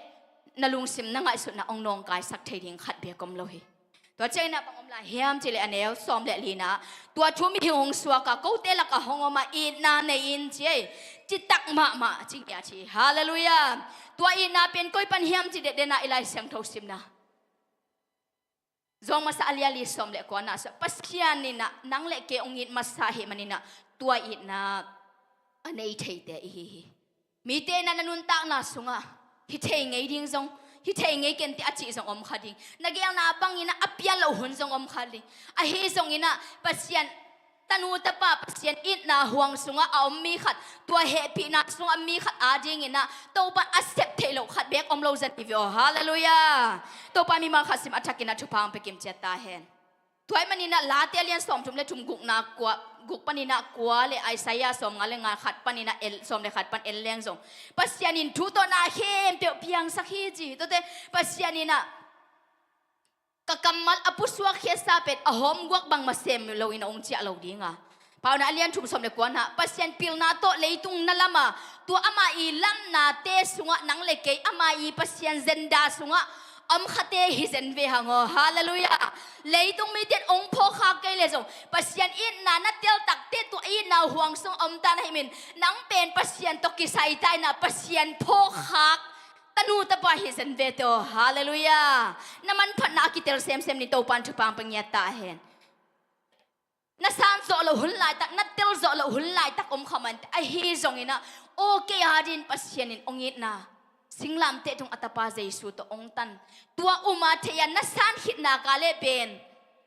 na lungsim na ngaihsutna ong nawngkaisak thei ding khat beek om lo hi. Tua ciangin ah bang om lai hiam cih leh a neu sawm le lina, tua thu mihing hong suak a, kote lakah hong om a, itna nei in ci ei. Citak mahmah ci ngia ci. Halleluiah. Tua itna pen koi pan hiam cih deh, dena i Lai Siangtho simna John masa a lian li sawm le kuana sungah Pasian in ah nang le kei ong it masa ahih manin ah tua itna a nei theite i hi hi. Mite in ah na nuntakna sungah hi thei ngei ding zong, hi thei ngei kei ning a cih zong om kha ding. Na geelna bangin ah a pian loh hun zong om kha ding. Ahi zongin ah Pasian tanu tapa Pasian itna huang sungah a om mi khat, tua hehpihna sungah mi khat adingin ah Topa a sep theih loh khat beek om lo zan hi ve aw. Halleluiah. Topa mimal khat sim a thakin ah thupha ong pia kim ciat ta hen. Tua ahih manin ah Late a lian sawmthum le thum, gukna kua, guk panin ah kua le Isaiah sawmnga le nga, khat panin ah el, sawm le khat pan el leng zong Pasian in thu tawh na khempeuh piangsak hi ci. Tuate Pasian in ah ka kammal a pusuak khiatsa pen a hawmguak bangmah sem loin a ong ciah lo ding a. Paunak a lian thum sawm le kuana, Pasian pilna tawh leitung na lam a, tua ama i lamnate sungah nang le kei ama i Pasian zenda sungah om khate hi zen ve hang aw. Halleluiah. Leitung mite in ong phawkkhak kei leh zong Pasian itna na tel takte tua itna huang sung om ta na hih manin nang pen Pasian tawh kisai ta in ah Pasian phawkkhak tanu tapa hi zen ve teh aw. Halleluiah. Na manphatna a kitel semsem ni, Topa in thupha ong pia ngiat ta hen. Na san zawh loh hun laitak, na tel zawh loh hun laitak om kha mah inteh. Ahi zongin ah, aw kei adingin Pasian in ong itna, singlamteh tung a tapa Jesuh tawh ong tan, tua um a thei a na san khit nak leh pen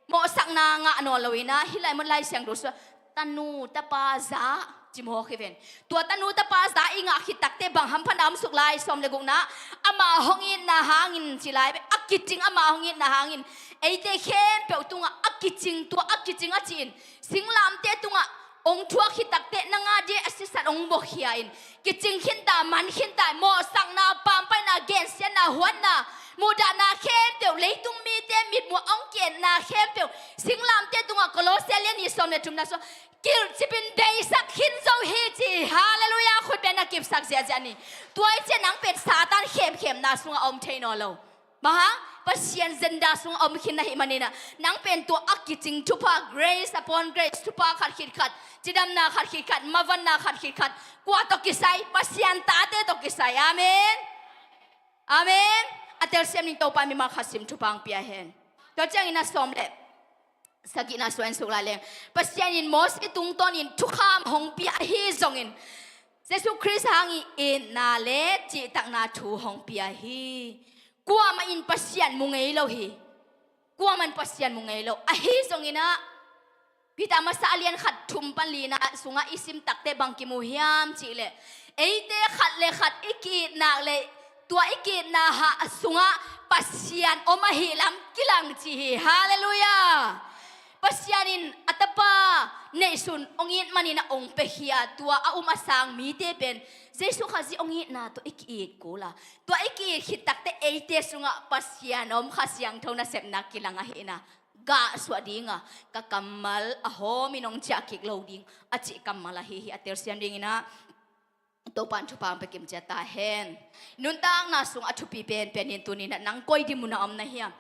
mawhsakna ngah nawn loin ah, hih lai mun Lai Siangtho sungah tanu tapa za ci mawk hi ven. Tua tanu tapa za i ngah khit takteh bang hamphatna om suk lai? Sawm le gukna, ama hong itna hangin ci lai ve. A kicing ama hong itna hangin. Eite khempeuh tungah a kicing, tua a kicing a cih in singlamteh tungah hong thuak khit takteh nang a ding a sisat hong buakhia in, kicing khinta, man khinta, mawhsakna, pampaihna, gensiatna, huatna, muhdahna khempeuh, leitung mite mitmuh hong ki-etna khempeuh, singlamteh tungah, Kolose lian nih sawm le thumna sungah, kilhcip in deisak khin zo hi ci hi. Halleluiah. Khut beng na kipsak ziahziah ni. Tua ahih ciang nang pen Satan khemkhemna sungah a om thei nawn lo. Bang hang? Pasian agenda sungah a om khin na hih manin ah, nang pen tua a kicing thupha, grace upon grace, thupha khat khit khat, cidamna khat khit khat, mavanna khat khit khat, kua tawh kisai? Pasian tate tawh kisai. Amen. Amen. A telsiam ding Topa mimal khat sim thupha hong pia hen. Tua ciangin a sawm le sagihna sungah en suk lai leng, Pasian in Moses tungtawnin thukham hong pia ahi zongin, Jesu Khrist hangin itna le cihtakna thu hong pia hi. Kuamah in Pasian mu ngei lo hi. Kuamah in Pasian mu ngei lo. Ahi zongin ah, Peter masa a lian khat thum pan lina sungah i sim takteh bang kimu hiam cih leh, eite khat le khat i ki-it nak le tua i ki-itna hah sungah Pasian om ahih lam kilang ci hi. Halleluiah. Pasian in a Tapa neihsun hong it manin ah hong piakhia, tua a um a sang mite pen Jesu Khazih hong itna tawh i ki-it kul a, tua i ki-it khit takteh eite sungah Pasian om, Kha Siangtho nasepna kilang ahihna gahsuah ding a, ka kammal a hawmin hong ciah kik lo ding a cih kammal ahi hi. A telsiam dingin ah Topa in thupha hong pia kim ciat ta hen. Nuntakna sungah a thupi penpen in tuni-in ah nang koi dim munah om na hiam?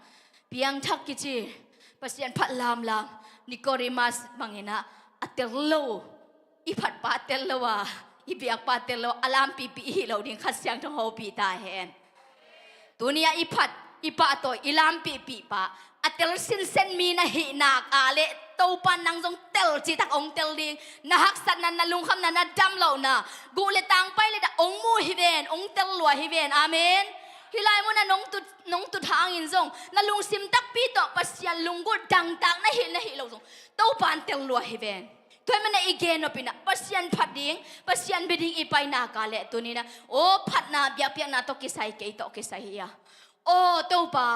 Piangthak kici, Pasian phat lamlam, Nicodemus bangin ah a tel lo, i phatpa tel lo a, i biakpa tel lo a, a lampipih i hih loh ding Kha Siangtho hong hopih ta hen. Tuni-ah i phat, i pahtawi, i lampihpihpa a tel sinsen mi na hih nak a leh, Topa in nang zong tel citak hong tel ding. Na haksatna, na lungkhamna, na damlohna, guh le tang, pai le dah hong mu hi ven, hong tel lua hi ven. Amen. Hih lai munah nong tut, nong tut hangin zong na lungsim takpi tawh Pasian lunggulh dangtak na hih, na hih loh zong Topa in tel lua hi ven. Tua ahih manin ah i gen nop in ah Pasian phat ding, Pasian bia ding i pai nak a leh tuni-in ah, aw, phatna, biakpiakna tawh kisai, kei tawh kisai hi a. Aw Topa,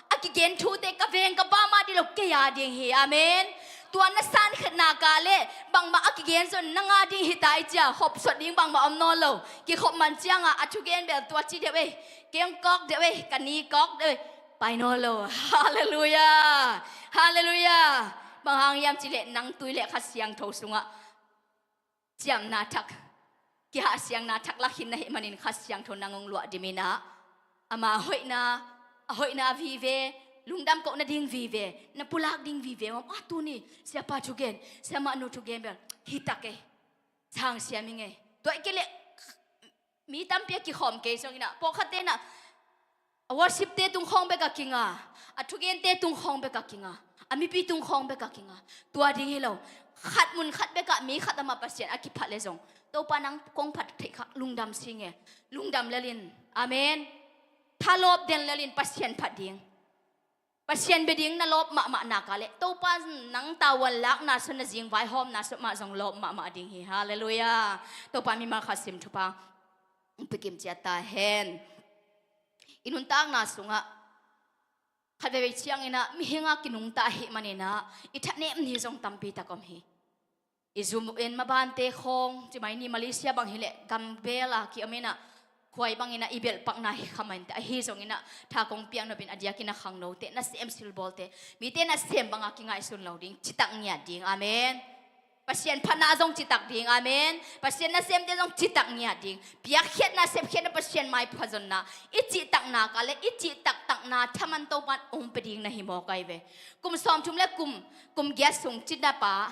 a kigen thute ka veng ka pa mah ding lo, kei a ding hi. Amen. Tua na san khat nak a leh bangmah a kigen zong nang a ding hi ta i ci a, khopsot ding bangmah om nawn lo. Kikhop man ciangah a thugen bel tua ci deuh ei, kei hong kawk deuh ei, ka ni kawk deuh ei, pai nawn lo. Halleluiah. Halleluiah. Bang hang hiam cih leh nang tui le Kha Siangtho sungah ciamna thak, kihahsiangna thak la khin na hih manin Kha Siangtho nang hong luah dim in ah, ama hoihna, a hoihna vive, lungdam koh nading vive, na pulak ding vive om a, tuni siapa thugen, siamahnu thugen bel hi tak ei, sang siam ing ei. Tua ahih kei leh mi tampi a kikhawm kei zongin ah, pawlkhatte in ah a worship-te tung khawng bek a kinga, a thugente tung khawng bek a kinga, a mipi tung khawng bek a kinga. Tua ding hi lo. Khat mun khat bekah mi khat amah Pasian a kiphat leh zong, Topa nang kong phat theih kha, lungdam sing e. Lungdam lel in. Amen. Thalawp den lel in Pasian phat ding, Pasian bia ding na lawp mahmah nak a leh, Topa nang tavuan lakna sung, na zing vaihawmna sung mah zong lawp mahmah ding hi. Halleluiah. Topa mimal khat sim thupha hong pia kim ciat ta hen. I nuntakna sungah khat veivei ciangin ah mihing a kinungta ahih manin ah i thanem ni zong tampi tak om hi. I zum en mabante khawng, ci mai ni, Malaysia bang hi leh gambel a ki-om in ah, khuai bangin ah i belhpakna hi kha mah inteh, ahi zongin ah tha kong piak nop in a diakin a khangnote, nasem silbawlte, mite nasem banga kingaihsun lo ding, citak ngiat ding. Amen. Pasian phatna zong citak ding. Amen. Pasian nasemte zong citak ngiat ding. Piakkhiatna, sepkhiatna, Pasian maipha zonna i cihtak nak a leh, i cihtak takna thaman Topa in hong pia ding na hi mawk ahi ve. Kum sawmthum le kum, kum giat sung cinapa,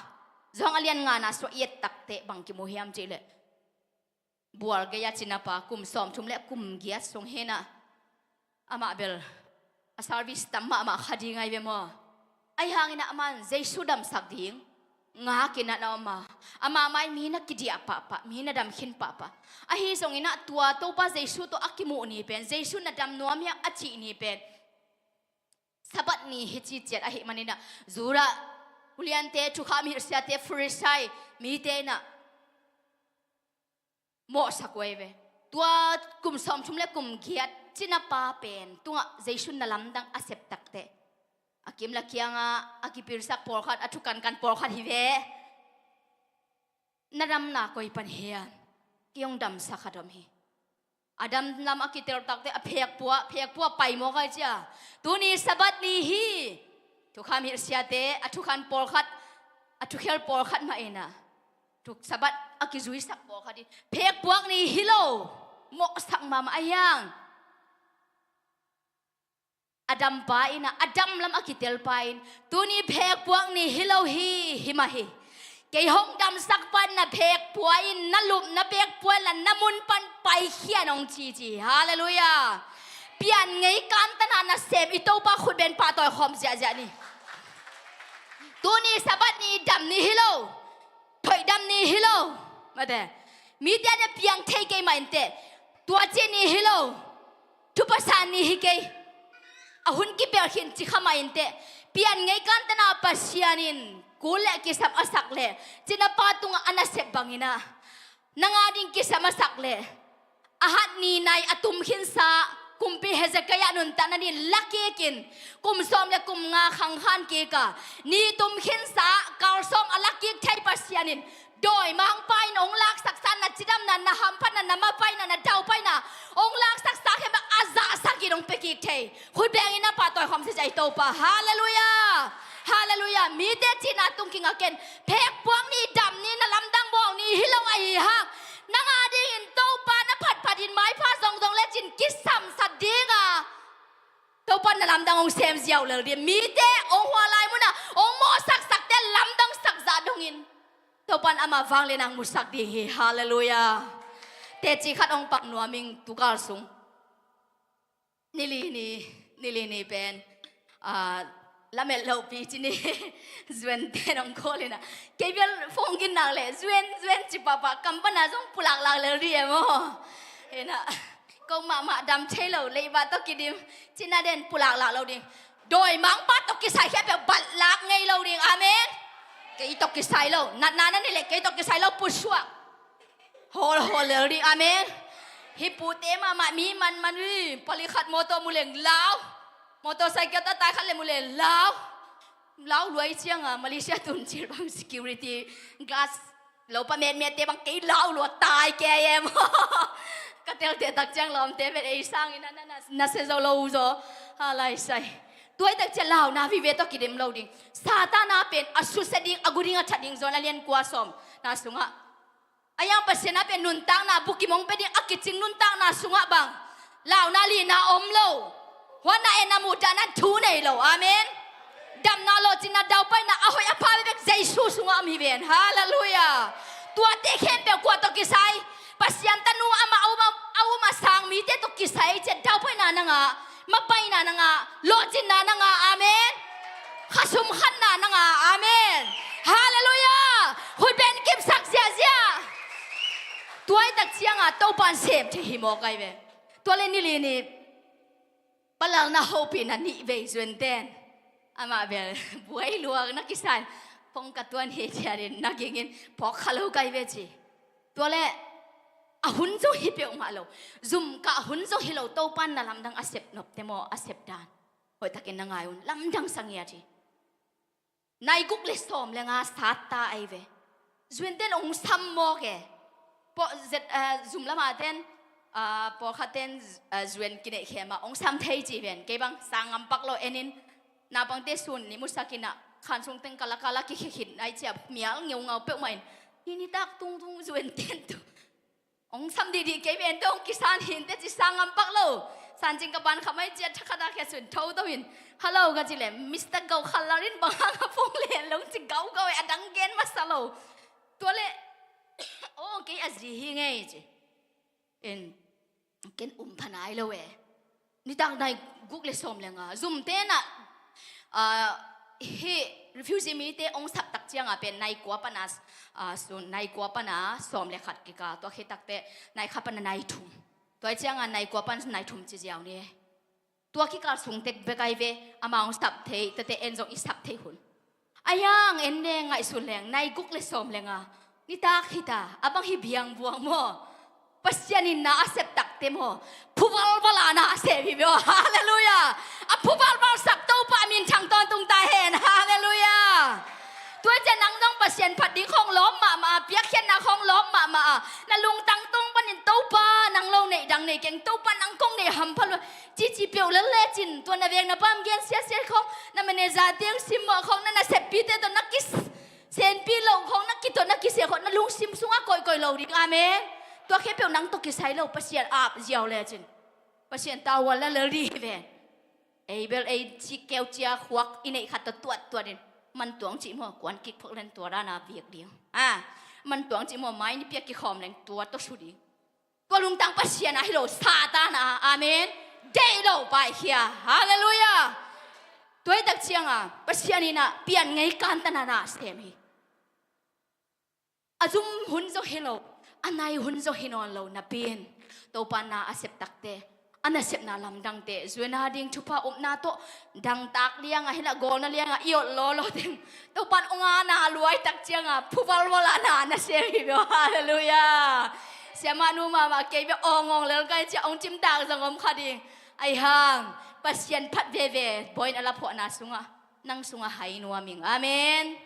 Johan a lian ngana sungah i et takteh bang kimu hiam cih leh, bual gei-a cinapa kum sawmthum le kum giat sung hi in ah, amah bel a service tam mahmah kha ding ahi ve maw. Ahi hangin ah aman Jesu damsak ding ngak in ah na om a, ama mai mi na kidiah pahpah, mi na dam khin pahpah. Ahi zongin ah tua Topa Jesu tawh a kimuh ni pen, Jesu na dam nuam hiam a cih ni pen Sabbath ni hi ci ciat ahih manin ah, Judah uliante, thukham hilhsiate, Pharisee mite in ah mawhsak uh ahi ve. Tua kum sawmthum le kum giat cinapa pen tungah Jesu in na lamdang a sep takteh, a kim le a kiangah a kipilsak pawlkhat, a thu kankan pawlkhat hi ve. Na damna koi pan hiam? Kei hong damsak khat om hi. A dam lam a kitel takte a phekpua, phekpua pai mawk ai cia. Tuni Sabbath ni hi. Thukham hilh siate a thukhan pawlkhat, a thukhel pawlkhat mah inah, thu Sabbath a kizuisak pawlkhat in phekpuak ni hi lo. Mawhsak mahmah a hiang. A dampa inah, a dam lam a kitelpa in, tuni phekpuak ni hi lo hi, hi mah hi. Kei hong damsak pan na phekpua in, na lup na phekpua in la na mun pan paikhia in hong ci ci. Halleluiah. Pian ngei kantana nasem i Topa khutben pahtawi khawm ziahziah ni. Tuni Sabbath ni dam ni hi lo. Thoih dam ni hi lo. Mate. Mite a na piang thei kei mah inteh. Tua ci ni hi lo. Thupha sa ni hi kei. A hun kipelh khin ci kha mah inteh. Pian ngei kantana Pasian in kul le kisam a sak le cinapa tungah a nasep bangin ah nang a ding kisam a sak le a hat ni nai a tum khinsa kumpi Hezekiah nuntakna ni lakikin kum sawm le kum nga khangkhan kika ni tum khinsa kal sawm a lakik thei Pasian in dawimangpa in hong laksaksa na cidamna, na hamphatna, na mapaina, na daupaina hong laksaksa khempeuh a zahsakin hong pia kik thei. Khut bengin na pahtawi khawm sese i Topa. Halleluiah. Halleluiah. Mite cihna tung kingak in phekpuak ni dam ni na lamdang bawl ni hi lo ahi hang nang a dingin Topa na phatphat in maipha zongzong lecin kisamsat dinga Topa na lamdang hong sem ziau lel ding. Mite hong hua lai munah hong mawhsaksakte lamdang sakzah dongin Topa in amah vanglian hong musak ding hi. Halleluiah. Teci khat hong pak nuam ing tukal sung. Nili ni, nili ni pen, ah, lamet lopi ci ni. Zuan ten hong call inah kei bel phone gin nak le Zuan, Zuan ci pahpah kam pana zong pulaklak lel ding e maw. Inah ko mahmah dam thei lo, leiba tawh kidim cina den pulaklak lo ding. Dawimangpa tawh kisai khempeuh batlak ngei lo ding. Amen. Kei tawh kisai lo, natna na nei le kei tawh kisai lo pusuak. Hawlhawl lel ding. Amen. Hih pute mahmah mi manman ui, pali khat mawtaw mu leng lau. Mawtaw cycle tatai khat le mu leng lau. Lau luai cianga Malaysia tun cil bang security glass lo pa metmette bang kei lau lua tai kei em. Ka telte tak ciang lawmte vet ei sangin na, na, na, na se zo lo zo. Ha lai sai. Tuai tak ciang lau na vive tawh kidim lo ding. Satan a pen a susia ding, a gu ding, a that ding John a lian kua sawm na sungah. A yang Pasian a pen nuntakna bukim hong pia ding a kicing nuntakna sungah bang launa lina om lo. Huanna en a muhdahna thu nei lo. Amen. Damna lawhcinna daupaina a hoih a pha bekbek Jesu sungah om hi ven. Halleluiah. Tuate khempeuh kua tawh kisai? Pasian tanu amah a um a, a um a sang mite tawh kisai ciat daupaina na ngah, mapaina na ngah, lawhcinna na ngah. Amen. Khasum khatna na ngah. Amen. Halleluiah. Khutben kipsak ziahziah. Tuai tak cianga Topa in sem thei hi mawk ai ve. Tua le nili ni palalna hopihna nih vei Zuan ten amah bel buai luak na kisan phone ka tuan hi ciatin na gingin phawk kha lo kai ve ci. Tua le a hun zong hi peuhmah lo. Zum kah hun zong hi lo, Topa in na lamdang a sep nopte maw, a sep dan hoihtakin na ngai un, lamdang sa ngiat hi. Nai guk le sawm le nga sat ta ai ve. Zuan ten ong sam mawk e. Pawh zet, eh, zum lama ten, ah, pawlkhat ten, eh, Zuan kineih khema ong sam thei ci ven. Kei bang sang ngam pak lo enin. Naupangte sun ni musak inah khan sung teng kala kala kikhia khin ai cia mial ngeungau peuhmah in. Ni nitak tungtung Zuan ten tu. Ong sam dihdih kei ven tawh ong kisan hinte ci sang ngam pak lo. San cing ka ban kha mai cia thakhat a khia sun tho to in. Hello ka ci le, Mister Gau Khal Lal in bang hang a phone len lo ci gau gau e, a dang gen masa lo. Tua le, oh, kei a zi hi ngei ci. En, ken um pha nai lo e. Nitak nai guk le sawm le nga. Zum tenah, ah, hih refugee mite ong sap tak cianga pen nai kua pana, ah, sun, nai kua pana sawm le khat kika. Tua khit takte nai khat pana nai thum. Tua cianga nai kua pana nai thum ci ziau ni. Tua kikal sung tek bek ai ve, amah ong sap thei, tate en zong i sap thei hun. A yang en leng ngaihsun leng, nai guk le sawm le nga. Nitak hita, a bang hi biang buang maw. Pasian in na a sep takte maw. Phuvalval a na a sep hi maw. Halleluiah. A phuvalval sak Topa a minthang tawntung ta hen. Halleluiah. Tua ciang nang zong Pasian phat ding khawng lawm mahmah a, piakkhiatna khawng lawm mahmah a, na lungtang tung panin Topa nang lo neih dang nei keng, Topa nang kong neih hampha lua, cici peuh lel lecin, tua na veng na pam gen siasia khawng, na manager tiang simmawh khawng, na naseppite tawh na kisenpi loh khawng, na kitawh na kisia khawng, na lungsim sungah koihkoih lo ding. Amen. Tua khempeuh nang tawh kisai lo, Pasian ap ziau lecin Pasian tavuan la lel ding hi ven. Ei bel ei cik keu cia khuak i neih khat tawh tuattuat in, mantuang cih maw, kuan kik phok len tua dana viak ding. A, mantuang cih maw, mai ni piak kikhawm leng tua tawh su ding. Tua lungtang Pasian a hi lo, Satan a. Amen. Deih lo paikhia. Halleluiah. Tua hi tak cianga Pasian in a pian ngei kantana na sem hi. A zum hun zong hi lo, a nai hun zong hi nawn lo napi in, Topa na a sep takte, a nasepna lamdangte, zuina ding thupha upna tawh dangtak lianga hi na, gawlna lianga i ot lawlaw teng, Topa in ong a na luai tak cianga phuvalval a na na sem hi bia. Halleluiah. Siamah nu mahmah kei bia awngawng lel kai cia ong cimtak zong om kha ding. Ahi hang Pasian phat veve, bawi in a laphuahna sungah, nang sungah hai nuam ing. Amen.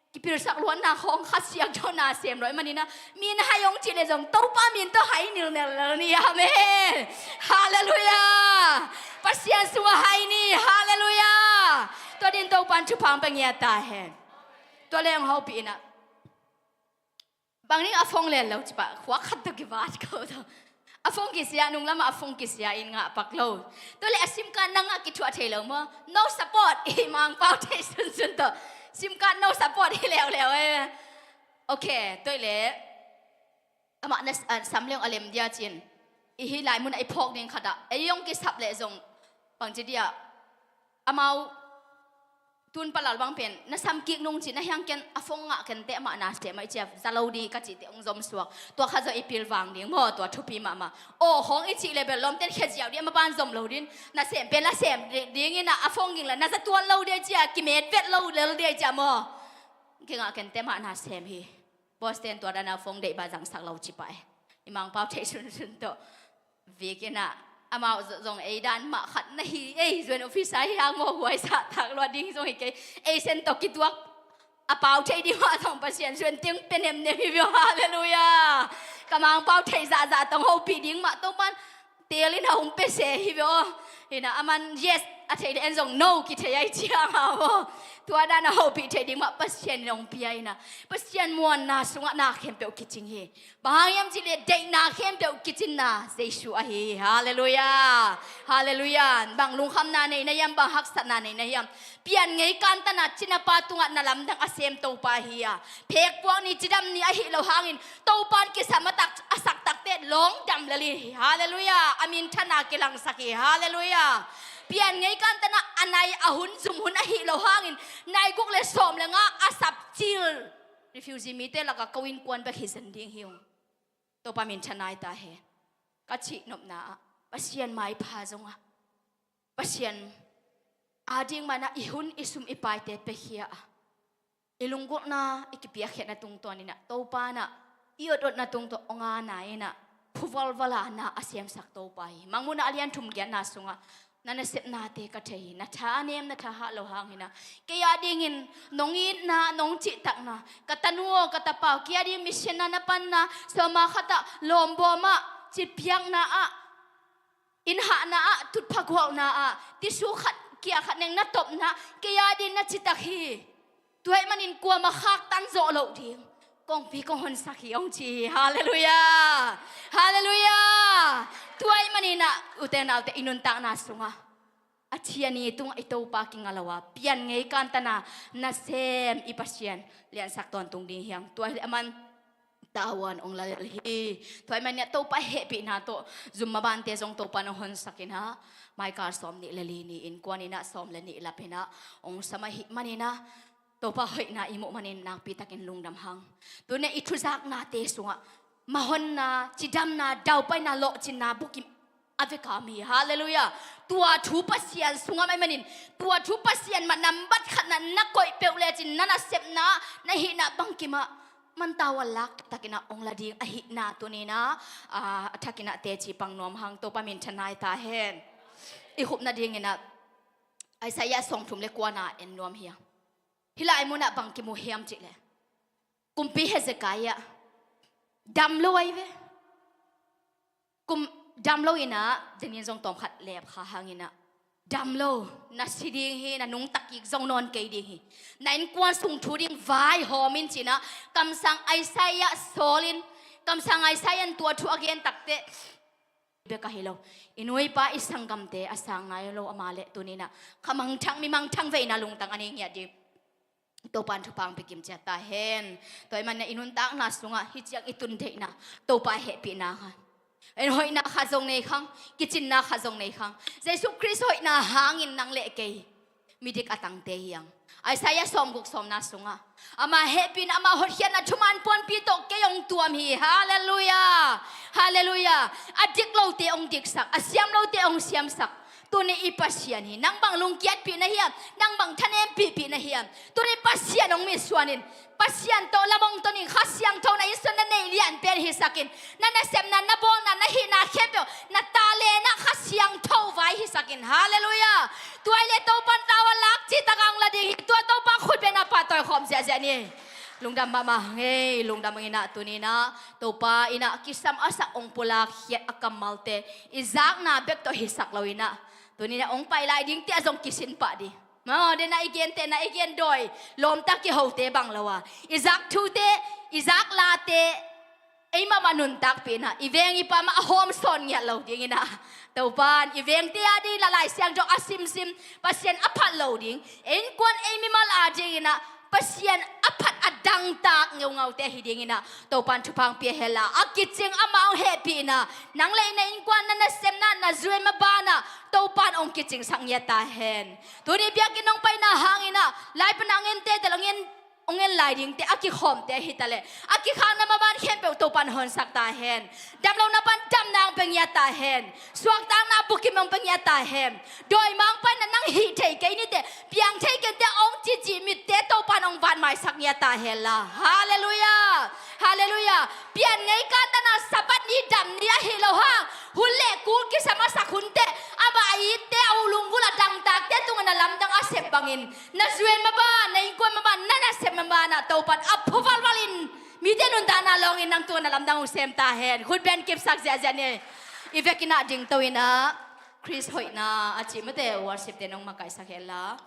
Kipilsak luatna khawng khat siak dawhna sem lo i manina, mi na hai hong cih le zong Topa min tawh hai nilnel lel ni. Amen. Halleluiah. Pasian sungah hai ni. Halleluiah. Tua din Topa in thupha hong pia ngiat ta hen. Tua le hong hopih inah, bang ning a phone len lo cipah khuak khat tawh kivat ko tawh. A phone kisia, nung lamah a phone kisia in ngah pak lo. Tua le a sim card nang a kithuah thei lo maw? No support. I Mangpau thei sunsun tawh sim card no support hi leuleu e. Ok, tua le amah na, ah, sam leng a lem dia cin, i hi lai munah i phawk ding khatah ei hong kisap leh zong bangci dia amau tun palal bang pen na sam kik nung ci na hiang ken a phone ngah kente amah na sem a i cia za lo ding ka cihte hong zom suak. Tua kha zong i pilvang ding maw, tua thupi mahmah. Aw, hong i cih le bel lawmten khia ziau dih, a maban zom lo din, na sem pen la sem dingin a phone ging la na za tuan lo dih cia, kimet vet lo lel dih cia maw. Kingah kente amah na sem hi. Boss ten tua dana phone deih ba zangsak lo cipah e. I Mangpau thei sunsun tawh. Vikinah amau zong ei dan mah khat na hi ei, zuan officer hi hang maw, huai sah tak luat ding zong hi kei. Ei sen tawh kituak a pau thei ding mah zong Pasian zuan tiang pe nemnem hi bia. Halleluiah. Ka Mangpau thei zahzah tawh hopih ding mah Topan tel in a hong pe se hi bia aw. Hinah aman yes a thei le en zong no kithei ai ciang a aw. Tua dan a hopih thei ding mah Pasian in hong pia inah Pasian muanna sungah na khempeuh kicing hi. Bang hang hiam cih leh deihna khempeuh kicinna Jesu ahi hi. Halleluiah. Halleluiah. Bang lungkhamna nei na hiam, bang haksatna nei na hiam, pian ngei kantana cinapa tungah na lamdang a sem Topa hi a, phekpuak ni cidam ni ahi lo hangin Topan kisam a tak, a sak takte lawng dam lel hi. Halleluiah. A minthana kilangsak hi. Halleluiah. Pian ngei kantana a nai a hun zum hun ahi lo hangin nai guk le sawm le nga a sap cil refugee mite lakah ko innkuan bek hi zen ding hi ung. Topa minthanna hi ta hen. Ka cih nopna ah Pasian maipha zongah Pasian ading mana i hun i sum i paite pekhia a, i lunggulhna i kipiakkhiatna tungtawn inah Topa nah i ototna tungtawn hong a na inah phuvalvala na a siamsak Topa hi. Mangmuhna a lian thum giatna sungah na nasepnate ka thei hi. Na tha a nem, na tha hah lo hang hinah kei a dingin nong itna, nong cihtakna, ka tanu aw, ka tapa aw, kei a ding mission na na panna, sawma khatah lawmbawmah cipiakna ah, inn hahna ah, tutpha gualhna ah, tisu khat kia khat neng na topna, kei a ding na citak hi. Tua ahih manin kuamah khaktan zawh loh ding kongpi kong honsak hi hong ci hi. Halleluiah. Halleluiah. Tua ahih maninah ute naute i nuntakna sungah a thiani tungah i Topa kinga lo a pian ngei kantana nasem i Pasian liansak tawntung ding hiang. Tua hileh aman tavuan hong la lel hi. Tua ahih maninah Topa hehpihna tawh zum mabante zong Topa nong honsak inah maikal sawm nih le li ni innkuan inah sawm le nih lap inah hong sam ahih maninah Topa hoihna i muh manin nakpitakin lungdam hang. Tuna i thuzaknate sungah mahonna, cidamna, daupaina, lawhcinna bukim a vekam hi. Halleluiah. Tua thu Pasian sungah mah ahih manin tua thu Pasian mah nambat khatna na koih peuh lecin na nasepna, na hihna bangkimah mantavuan lak takinah hong la ding ahihna tuninah a thakinah teci pang nuam hang. Topa minthanna hi ta hen. I khupna dinginah Isaiah sawmthum le kuana en nuam hi a. Hih lai munah bang kimu hiam cih leh, kumpi Hezekiah dam lo ahi ve. Kum dam lo inah, denin zong tawmkhat lep kha hang inah, dam lo, na si ding hi, na nungta kik zong nawn kei ding hi. Na innkuan sung thu ding vaihawm in ci inah, kamsang Isaiah sawl in, kamsang Isaiah in tua thu a gen takteh bek ahi lo, i nu i pa i sanggamte a sang nai lo, amah leh tuni inah kha mangthang, mi mangthang veina lungtang a nei ngiat ding Topa'n thupha hong pia kim ciat ta hen. Tua ahih manin i nuntakna sungah hih ciang i tun theihna, Topa hehpihna kha, en hoihna khat zong nei khang, kicinna khat zong nei khang. Jesu Khrist hoihna hangin nang leh kei midik a tangte hi hang. Isaiah sawmguk sawmna sungah, ama hehpihna, ama hotkhiatna, thuman puanpi tawh kei hong tuam hi. Halleluiah. Halleluiah. A dik lote hong diksak, a siam lote hong siamsak, tuni i Pasian hi. Nang bang lungkiatpih na hiam? Nang bang thanempihpih na hiam? Tuni Pasian hong mitsuan in, Pasian tawh lam hong ton in, Kha Siangtho na innsuan na neih lianpen hisak in, na nasepna, na bawlna, na hihna khempeuh, na talent ah Kha Siangtho vai hisak in. Halleluiah. Tua ahih leh Topa'n tau a lak cihtak a hong la ding hi. Tua Topa khut bengna pahtawi khawm ziahziah ni. Lungdam mahmah hang ei, lungdam hang inah tuni inah Topa inah kisam a sak hong pulak khiat a kammalte i zakna bek tawh hisak lo inah, tuni inah hong pai lai dingte ah zong kisin pah ding. Maw, dena i gentehna, i gen dawi lawmta kihote bang lo a, i zak thute, i zak late, eimah mah nuntakpih inah, i veng i pam ah a hawmsawn ngiat lo ding inah, Topa'n i vengte a ding la Lai Siangtho a simsim, Pasian a phat lo ding, innkuan ei mimal a ding inah Pasian a phat a dangtak ngeungaute hi ding inah, Topa'n thupha hong pia hen la, a kicing amah hong hehpihna, nang leh na innkuan, na nasepna, na zuai maban ah Topa'n hong kicingsak ngiat ta hen. Tuni biakinn hong paina hang inah, lai pan a hong ente tel, hong en, hong en lai dingte, a kikhawmte hi ta leh, a kikhakna maban khempeuh Topa'n honsak ta hen. Damlohna pan damna hong pia ngiat ta hen. Suahtakna bukim hong pia ngiat ta hen. Dawimangpa in nang hih thei kei nite, piang thei kei nite hong cici mitte Topa'n hong vanmaisak ngiat ta hen la. Halleluiah. Halleluiah. Pian ngei ka tan a Sabbath ni dam ni ahi lo hang, hun leh kul kisam a sak hunte, amah a itte, a u lungvul a dangtakte tungah na lamdang a sep bangin, na zuai maban, na innkuan maban, na nasep maban ah Topa'n a phuvalval in, mite nuntakna lawngin nang tungah na lamdang hong sem ta hen. Khut beng kipsak ziahziah ni. I vekin ah dingto inah, Khrist hoihna a cih mate, worship te nong makaihsak hen la.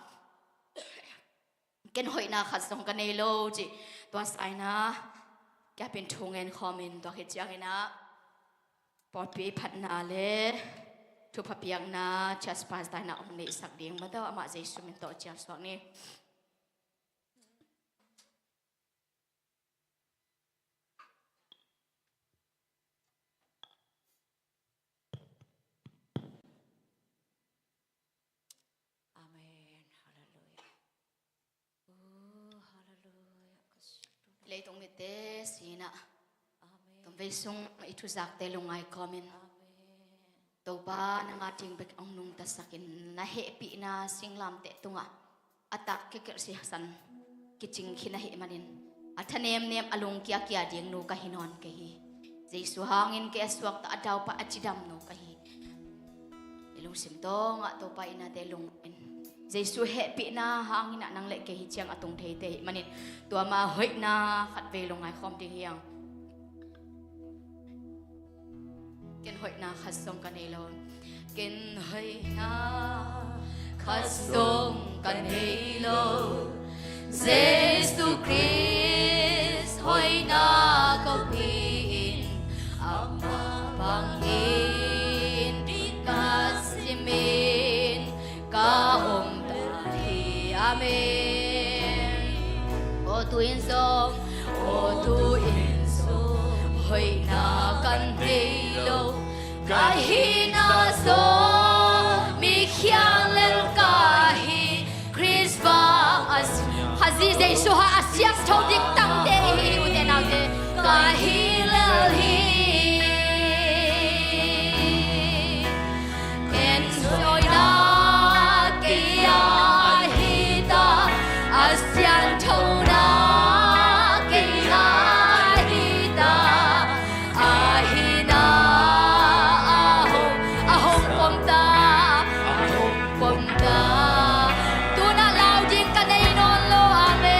Ken hoihna khat zong ka nei lo cih, tua sa inah, kiapin thu ngen khawmin, tua khit ciang inah pawlpi phatna leh thupha piakna church pastor inah hong neihsak ding mate, amah Jesu min tawh ciamsuak ni. Amen. Halleluiah. Oh, halleluiah. Leitung mitte sinah, amen, tumvei sung i thuzakte lungngai kawmin, amen, Topa nang a ding bek hong nungtasakin, na hehpihna singlamteh tungah a tak kikilh sisan kicing khin ahih manin, a thanemnem, a lungkia kia ding nu ka hi nawn kei hi. Jesu hangin kei a suakta, a daupa, a cidam nu ka hi. I lungsim tawngah Topa in a te lungin, Jesu hehpihna hangin ah nang leh kei hih ciang a tung theite ahih manin, tua ma hoihna khatvei lungngai khawm ding hi hang. Ken hoihna khat zong ka nei lo. Ken hoihna khat zong ka nei lo. Jesu Khrist hoihna ka pi-in, amah bangin ka simin ka om ta hi. Amen. Aw tu-in zong, aw tu-in zong hoihna ka nei lo. Ka hihna zong mi khial lel ka hi. Khrist bang a si, Khrih Jesu hang a siangtho diktangte i hi, ute naute. Ka hi lel hi. Ken hoihna kei a hi ta, a siangthona kei a hi ta, a hihna a hong, a hong pom ta, a hong pom ta. Tu-in ah lau ding ka nei nawn lo, amen.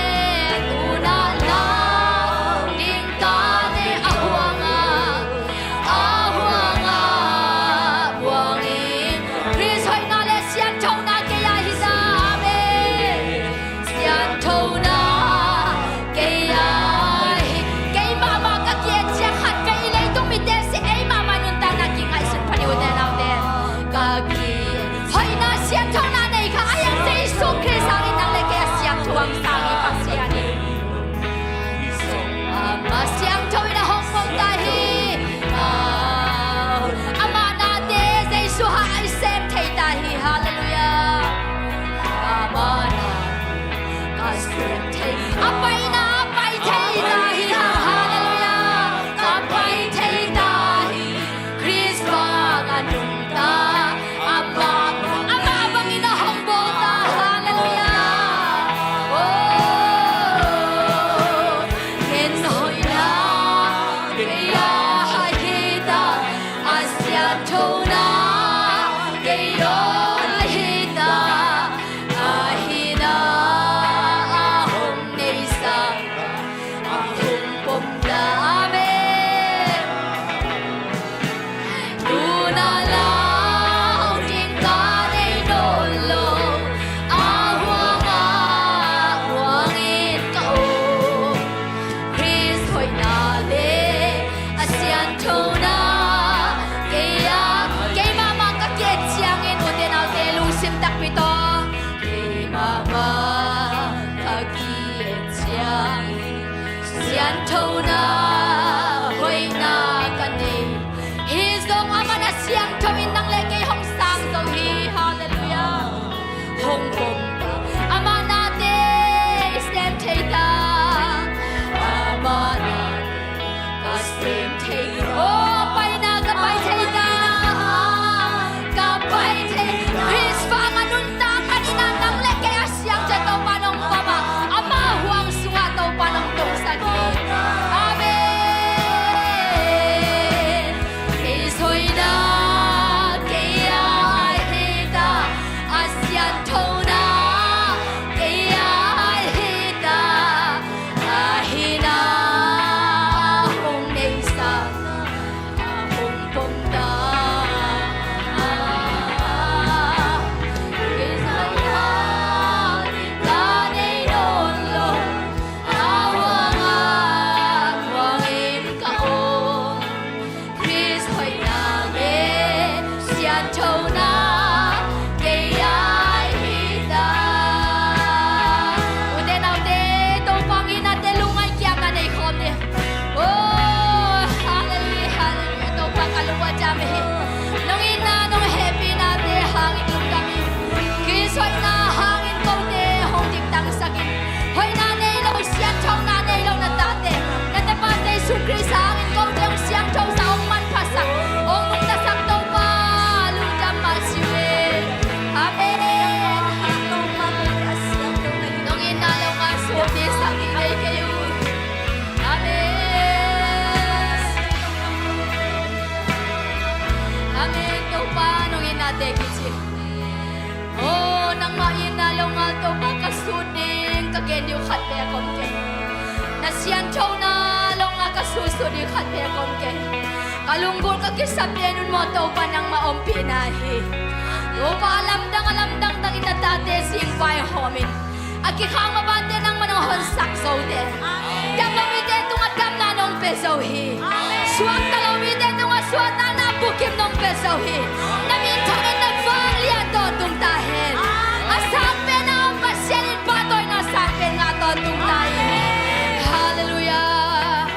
sianthona kei aw hi ta, ahi na a hong neihsak a hong pom ta. Amen. Tuna lau ding ka nei nawn lo, a huang a huang in ka om. Khrist hoihna le a sianthona kei a, kei mahmah ka ki-et ciangin, ute naute lungsim takpi tawh, kei mahmah ka ki-et ciangin sianthona hoihna ka nei. Hih zong amah na siangtho in nang le kei hong sang zo hi. Halleluiah. Hong pom ta. Amah nate i sem thei ta. Amah nate ka sem thei. Oh, paina ka pai thei ta. Ka pai thei. Khrist fang a nuntak ka hihna nang le kei a siang ciang Topa nong pom a, ama huang sungah Topa nong tungsak hi. Amen. Kei hoihna kei a hi ta, a sianthona kei a hi ta, ahi na a hong neihsak a hong pom ta. Kei hoihna ka nei nawn lo, a huang a huang in ka om. Khrist hoihna le sianthona kei a hi ta. Ute naute, Topa hong itnate lungngai kiamna nei khawm ni. Oh, halleluiah, halleluiah. Topa ka lungua ciam hi. Nong itna, nong hehpihnate hangin lungdam hi. Khrist hoihna hangin kote hong diktaksak in. Hoihna nei lo, sianthona nei lo na tate, na tapa Jesu Khrist hangin kote hong siangthosak, hong manphasak, hong nungtasak Topa, lungdam mah ci uh e. Amen. Nong itna lo ngal suak ding sang ding nei kei uh. Amen. Amen. Topa nong itnate kici. Oh, nangmah itna lo ngal Topa ka sut ding ka gen ding uh khat pek om kei. Na sianthona lo ngal ka sut sut ding khat pek om kei. Ka lunggulh ka kisap pen un maw Topa nangmah ompihna hi. Topa a lamdang a lamdang tangin na tate sing vaihawm in. A kikhang mabante nangmah nong honsak zo te. Dam lo mite tungah damna nong pia zo hi. Suakta lo mite tungah suakta na bukim nong pia zo hi. Na min thangin na vanglian tawntung ta hen. A sangpen a om Pasian in pahtawina sangpen ngah tawntung ta hi. Halleluiah.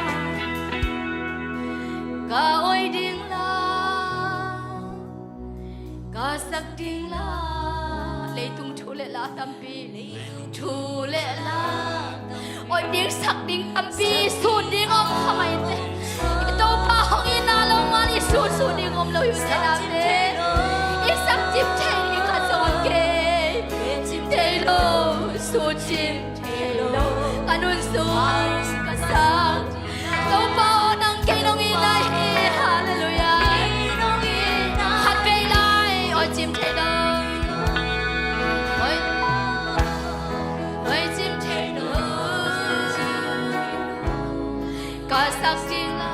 Ka oih ding la, ka sak ding la, leitung thu le la tampi. Leitung thu le la tampi. Oih ding sak ding tampi, sut ding om kha mai te. I Topa hong itna lo ngal i sut sut ding om lo hi ute naute. I sak cim thei ding khat zong om kei. Cim thei lo, sut cim thei lo. Ka nun sung ka sak Topa aw, nang kei nong itna hi. Halleluiah. Khat vei lai, oih cim thei lo. Oih, oih cim thei lo. Ka sak ding la,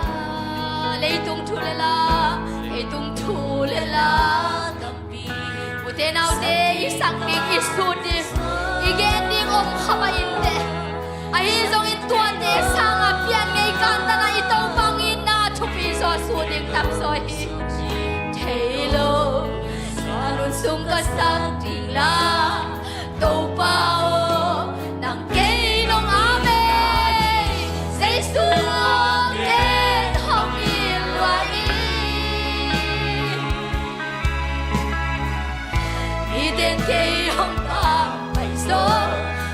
leitung thu le la, leitung thu le la. Ute naute, i sak ding, i sut ding, i gen ding om kha mah in teh. Ahi zongin tuate sangah pian ngei kantan ah i Topa hong itna thupi zaw, sut ding tamzaw hi. Thei lo, ka nun sung ka sak ding la, Topa aw, nang kei nong, amen. Jesu aw, ken hong it lua in. Miten kei hong pampai zaw,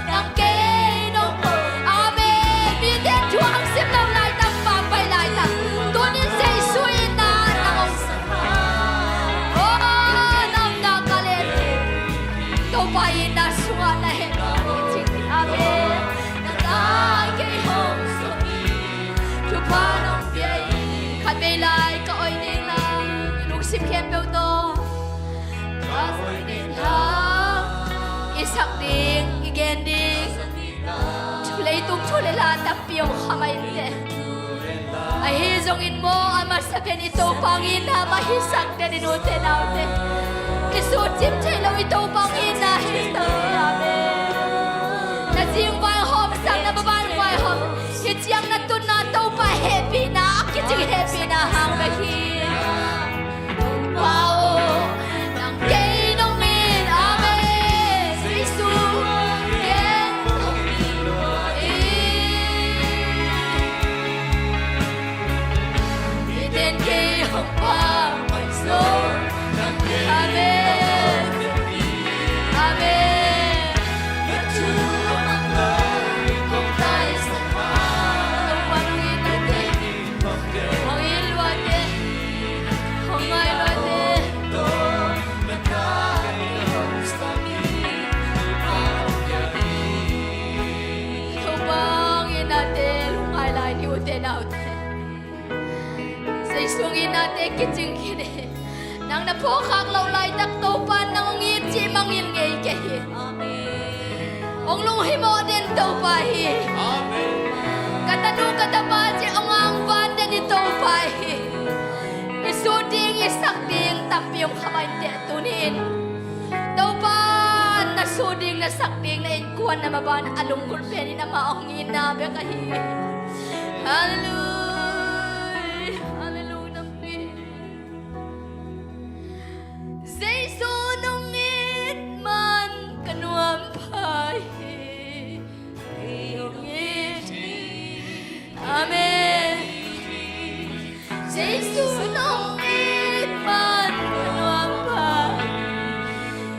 nang kei nong, amen. Miten thu hong sim lo laitak, pampai laitak, tuni-in Jesu itna nang hong sa. Oh, nang na ka len. Topa itna sungah na hehpihna cing hi. Amen. Na ta kei hong sawm hi. Thupha nong pia hi. Khat vei lai ka oih ding la, i lung Sim khempeuh tawh. Ka hoih nih hang i sak ding, i gen ding. Leitung thu le la tampi om kha mah inteh. Ahi zongin maw, a masa pen i Topa ngitna mah hisak den in, ute naute. I sutcip theih loh i Topa ngitna hisak den. Amen. Na zing vaihawm sang, na baban vaihawm, hih ciang na tunna Topa hehpihna, a kicing hehpihna hang bek hi. Wow. Nang kei nong it, amen. Jesu, kei nong it. Miten kei hong pang mai zo. Amen. Amen. Hong it luat e. Hong ngai luat e. Topa ngitnate lungngai lai ni, ute naute. Jesu ngitnate kicing khin hi. Nang na phawkkhak loh laitak Topa nang hong it cih mangngilh ngei kei hi. Amen. Hong lunghimawh den Topa hi. Amen. Ka tanu ka tapa cih hong angvan den i Topa hi. I sut ding, i sak ding tampi om kha mah inteh, tuni-in Topa na sut ding, na sak ding, na innkuan, na maban a lunggulh pen in amah hong itna bek ahi hi. Halleluia. Halleluia. Jesu nong it man ka nuam pha hi. Kei hong it hi. Amen. Jesu nong it man ka nuam pha hi.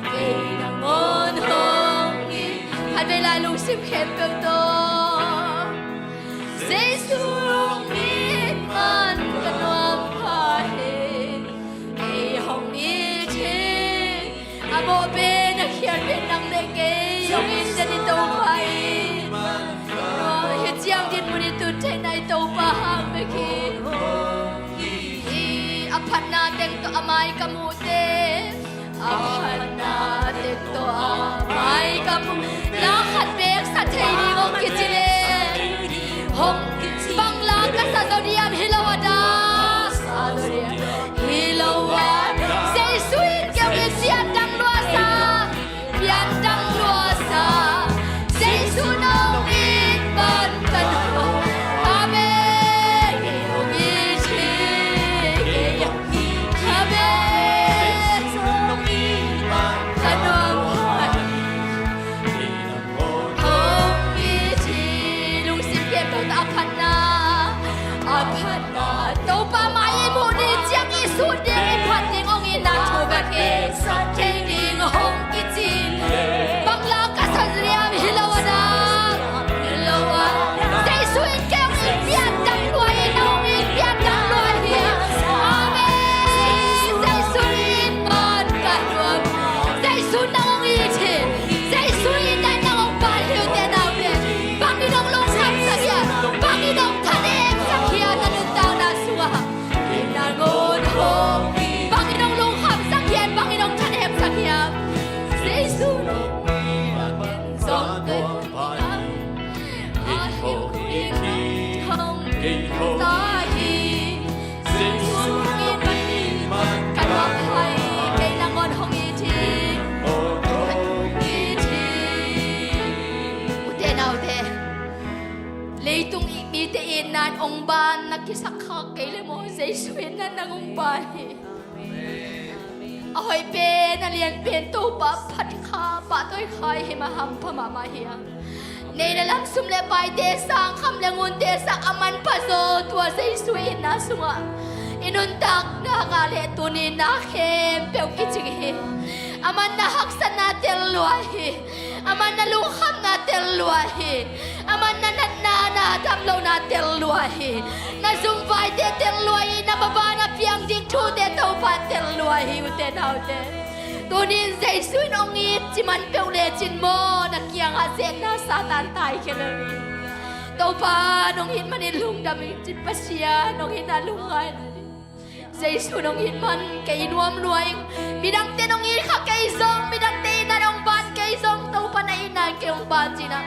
Kei nangawn hong it. Khatvei lai lungsim khempeuh tawh. Jesu nong it man ka nuam pha hi. Kei hong it hi. A mawh pen, a khial pen nang le kei hong it den i Topa hi. Hih ciang dinmun i tun theihna i Topa hang bek hi. Hi, a phatna teng tawh a mai ka muhte, a phatna teng tawh a mai ka muh. La khat beek sa thei ding hong kici le, hong bang la ka sa zaw diam, hi lo a da. Sa zaw diam. Hi lo a, Jesu in kei hong it, pian dang lua sa, pian dang lua sa. Jesu nong it man ka nuam. Amen. Kei hong it hi, kei hong it. Amen. Jesu nong it man ka nuam. Hong it hi. Lungsim khempeuh tawh a phatna, a phatna. Topa mai i muh ni ciang i sut ding, i phat ding hong itna thu bek hi. Sa thei ding hong kici. Bang la ka sa diam, hi lo a da. Hi lo a da. Jesu in kei hong it, pian dang lua hi, nang hong it, pian dang lua hi. Amen. Jesu in man ka nuam. Jesu nang hong it hi. Jesu in nang hong pal hi, ute naute. Bangin hong lungkhamsak hiam? Bangin hong thanemsak hiam na nuntakna sungah? Kei nangawn hong it. Bangin hong lungkhamsak hiam? Bangin hong thanemsak hiam? Jesu nong it man ka nuam pha hi. Kei hong it hi. Kei hong it hi. Jesu nong it man ka nuam pha hi. Kei nangawn hong it hi. Hong it hi. Ute naute, leitung i mite itna in hong ban na kisak kha kei le maw, Jesu itna in nang hong ban hi. A hoih pen, a lian pen Topa phat kha, pahtawi kha i hih mah hampha mahmah hi a. Neihna lam, sum le paite sang, kham le ngunte sang, a manpha zaw tua Jesu itna sungah i nuntakna ngah leh tuni na khempeuh kicing hi. Aman na haksatna tel lua hi. Aman na lungkhamna tel lua hi. Aman na natna, na dam lohna tel lua hi. Na zumvaite tel lua hi. Na maban a piang ding thute Topa tel lua hi, ute naute. Tuni in Jesu in hong it ci man peuh lecin maw, na kiangah ze-etna Satan taikhia lo hi. Topa nong it manin lungdam ing ci, Pasian nong itna lungngai lo hi. Jesu nong it man kei nuam lua ing. Midangte nong it kha kei zong, midangte itna nong ban kei zong, Topa na itna in kei hong ban cihna.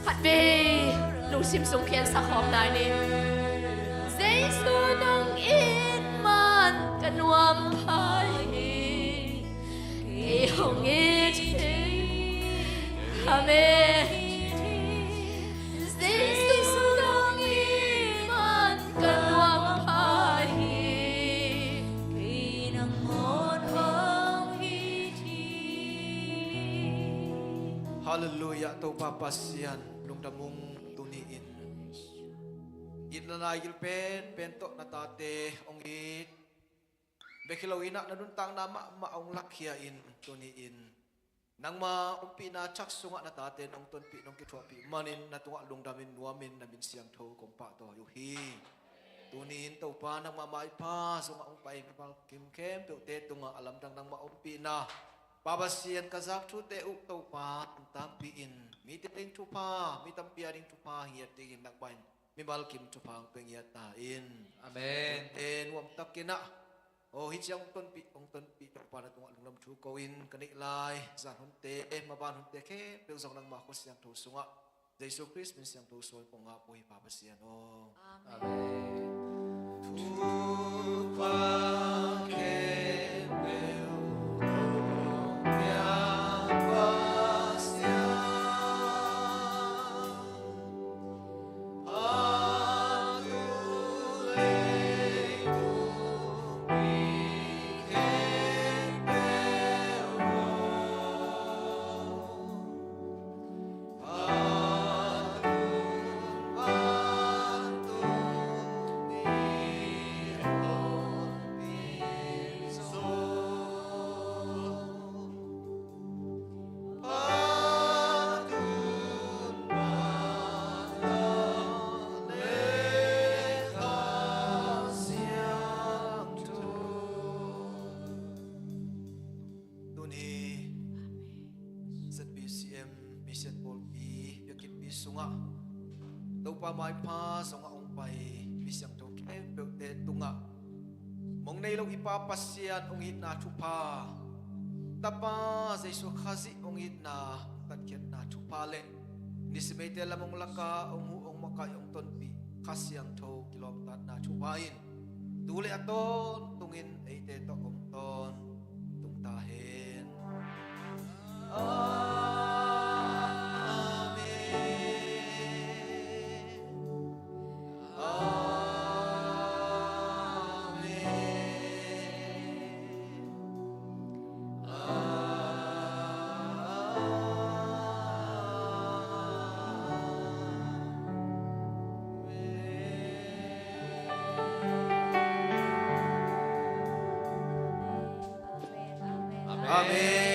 Khatvei lungsim sung khian sa khawm nai ni. Jesu nong it man ka nuam pha hi. Kei hong it hi. Amen. Jesu nong it man ka nuam pha hi. Kei nang mawt hong it hi. Halleluiah, Topa Pasian lungdam ung. Tuni-in itna nai gil penpen tawh na tate hong it bek hi lo-in ah, na nuntakna mahmah hong lakkhia in, tuni-in nangma ompihna thak sungah na tate nong tonpih, nong kithuahpih manin na tungah lungdamin nuamin na min siangtho kong pahtawi uh hi. Tuni-in Topa, nangma maipha sungah hong pai mimal kim khempeuhte tungah a lamdang nangma ompihna, Pa Pasian, ka zak thute uh Topa, hong tampi in, mite ding thupha, mi tampi a ding thupha hi ngiat dingin nangmah in mimal kim thupha hong pia ngiat ta in. Amen. Te nuamtakin ah, aw, hih ciang hong tonpih, hong tonpih Topa na tungah lungdam thu ko-in ka neih lai zan hunte, maban hunte khempeuh zong nangma khut siangtho sungah Jesu Khrist min siangtho suang kong ngap uh hi, Pa Pasian aw. Amen. Thupha khempeuh hong pia Pasian. Tuni Z B C M Mission Pawlpi biakinnpi sungah Topa maipha sungah hong pai mi siangtho khempeuhte tungah mong nei lo i Pa Pasian hong itna thupha, Tapa Jesu Khazih hong itna, hong tatkhiatna thupha le nisimeite lam hong laka hong huh, hong makaih, hong tonpih Kha Siangtho kilawmtatna thupha in tu le a tawntungin eite tawh hong tawntung ta hen. Amen. Amen. Amen. Amen.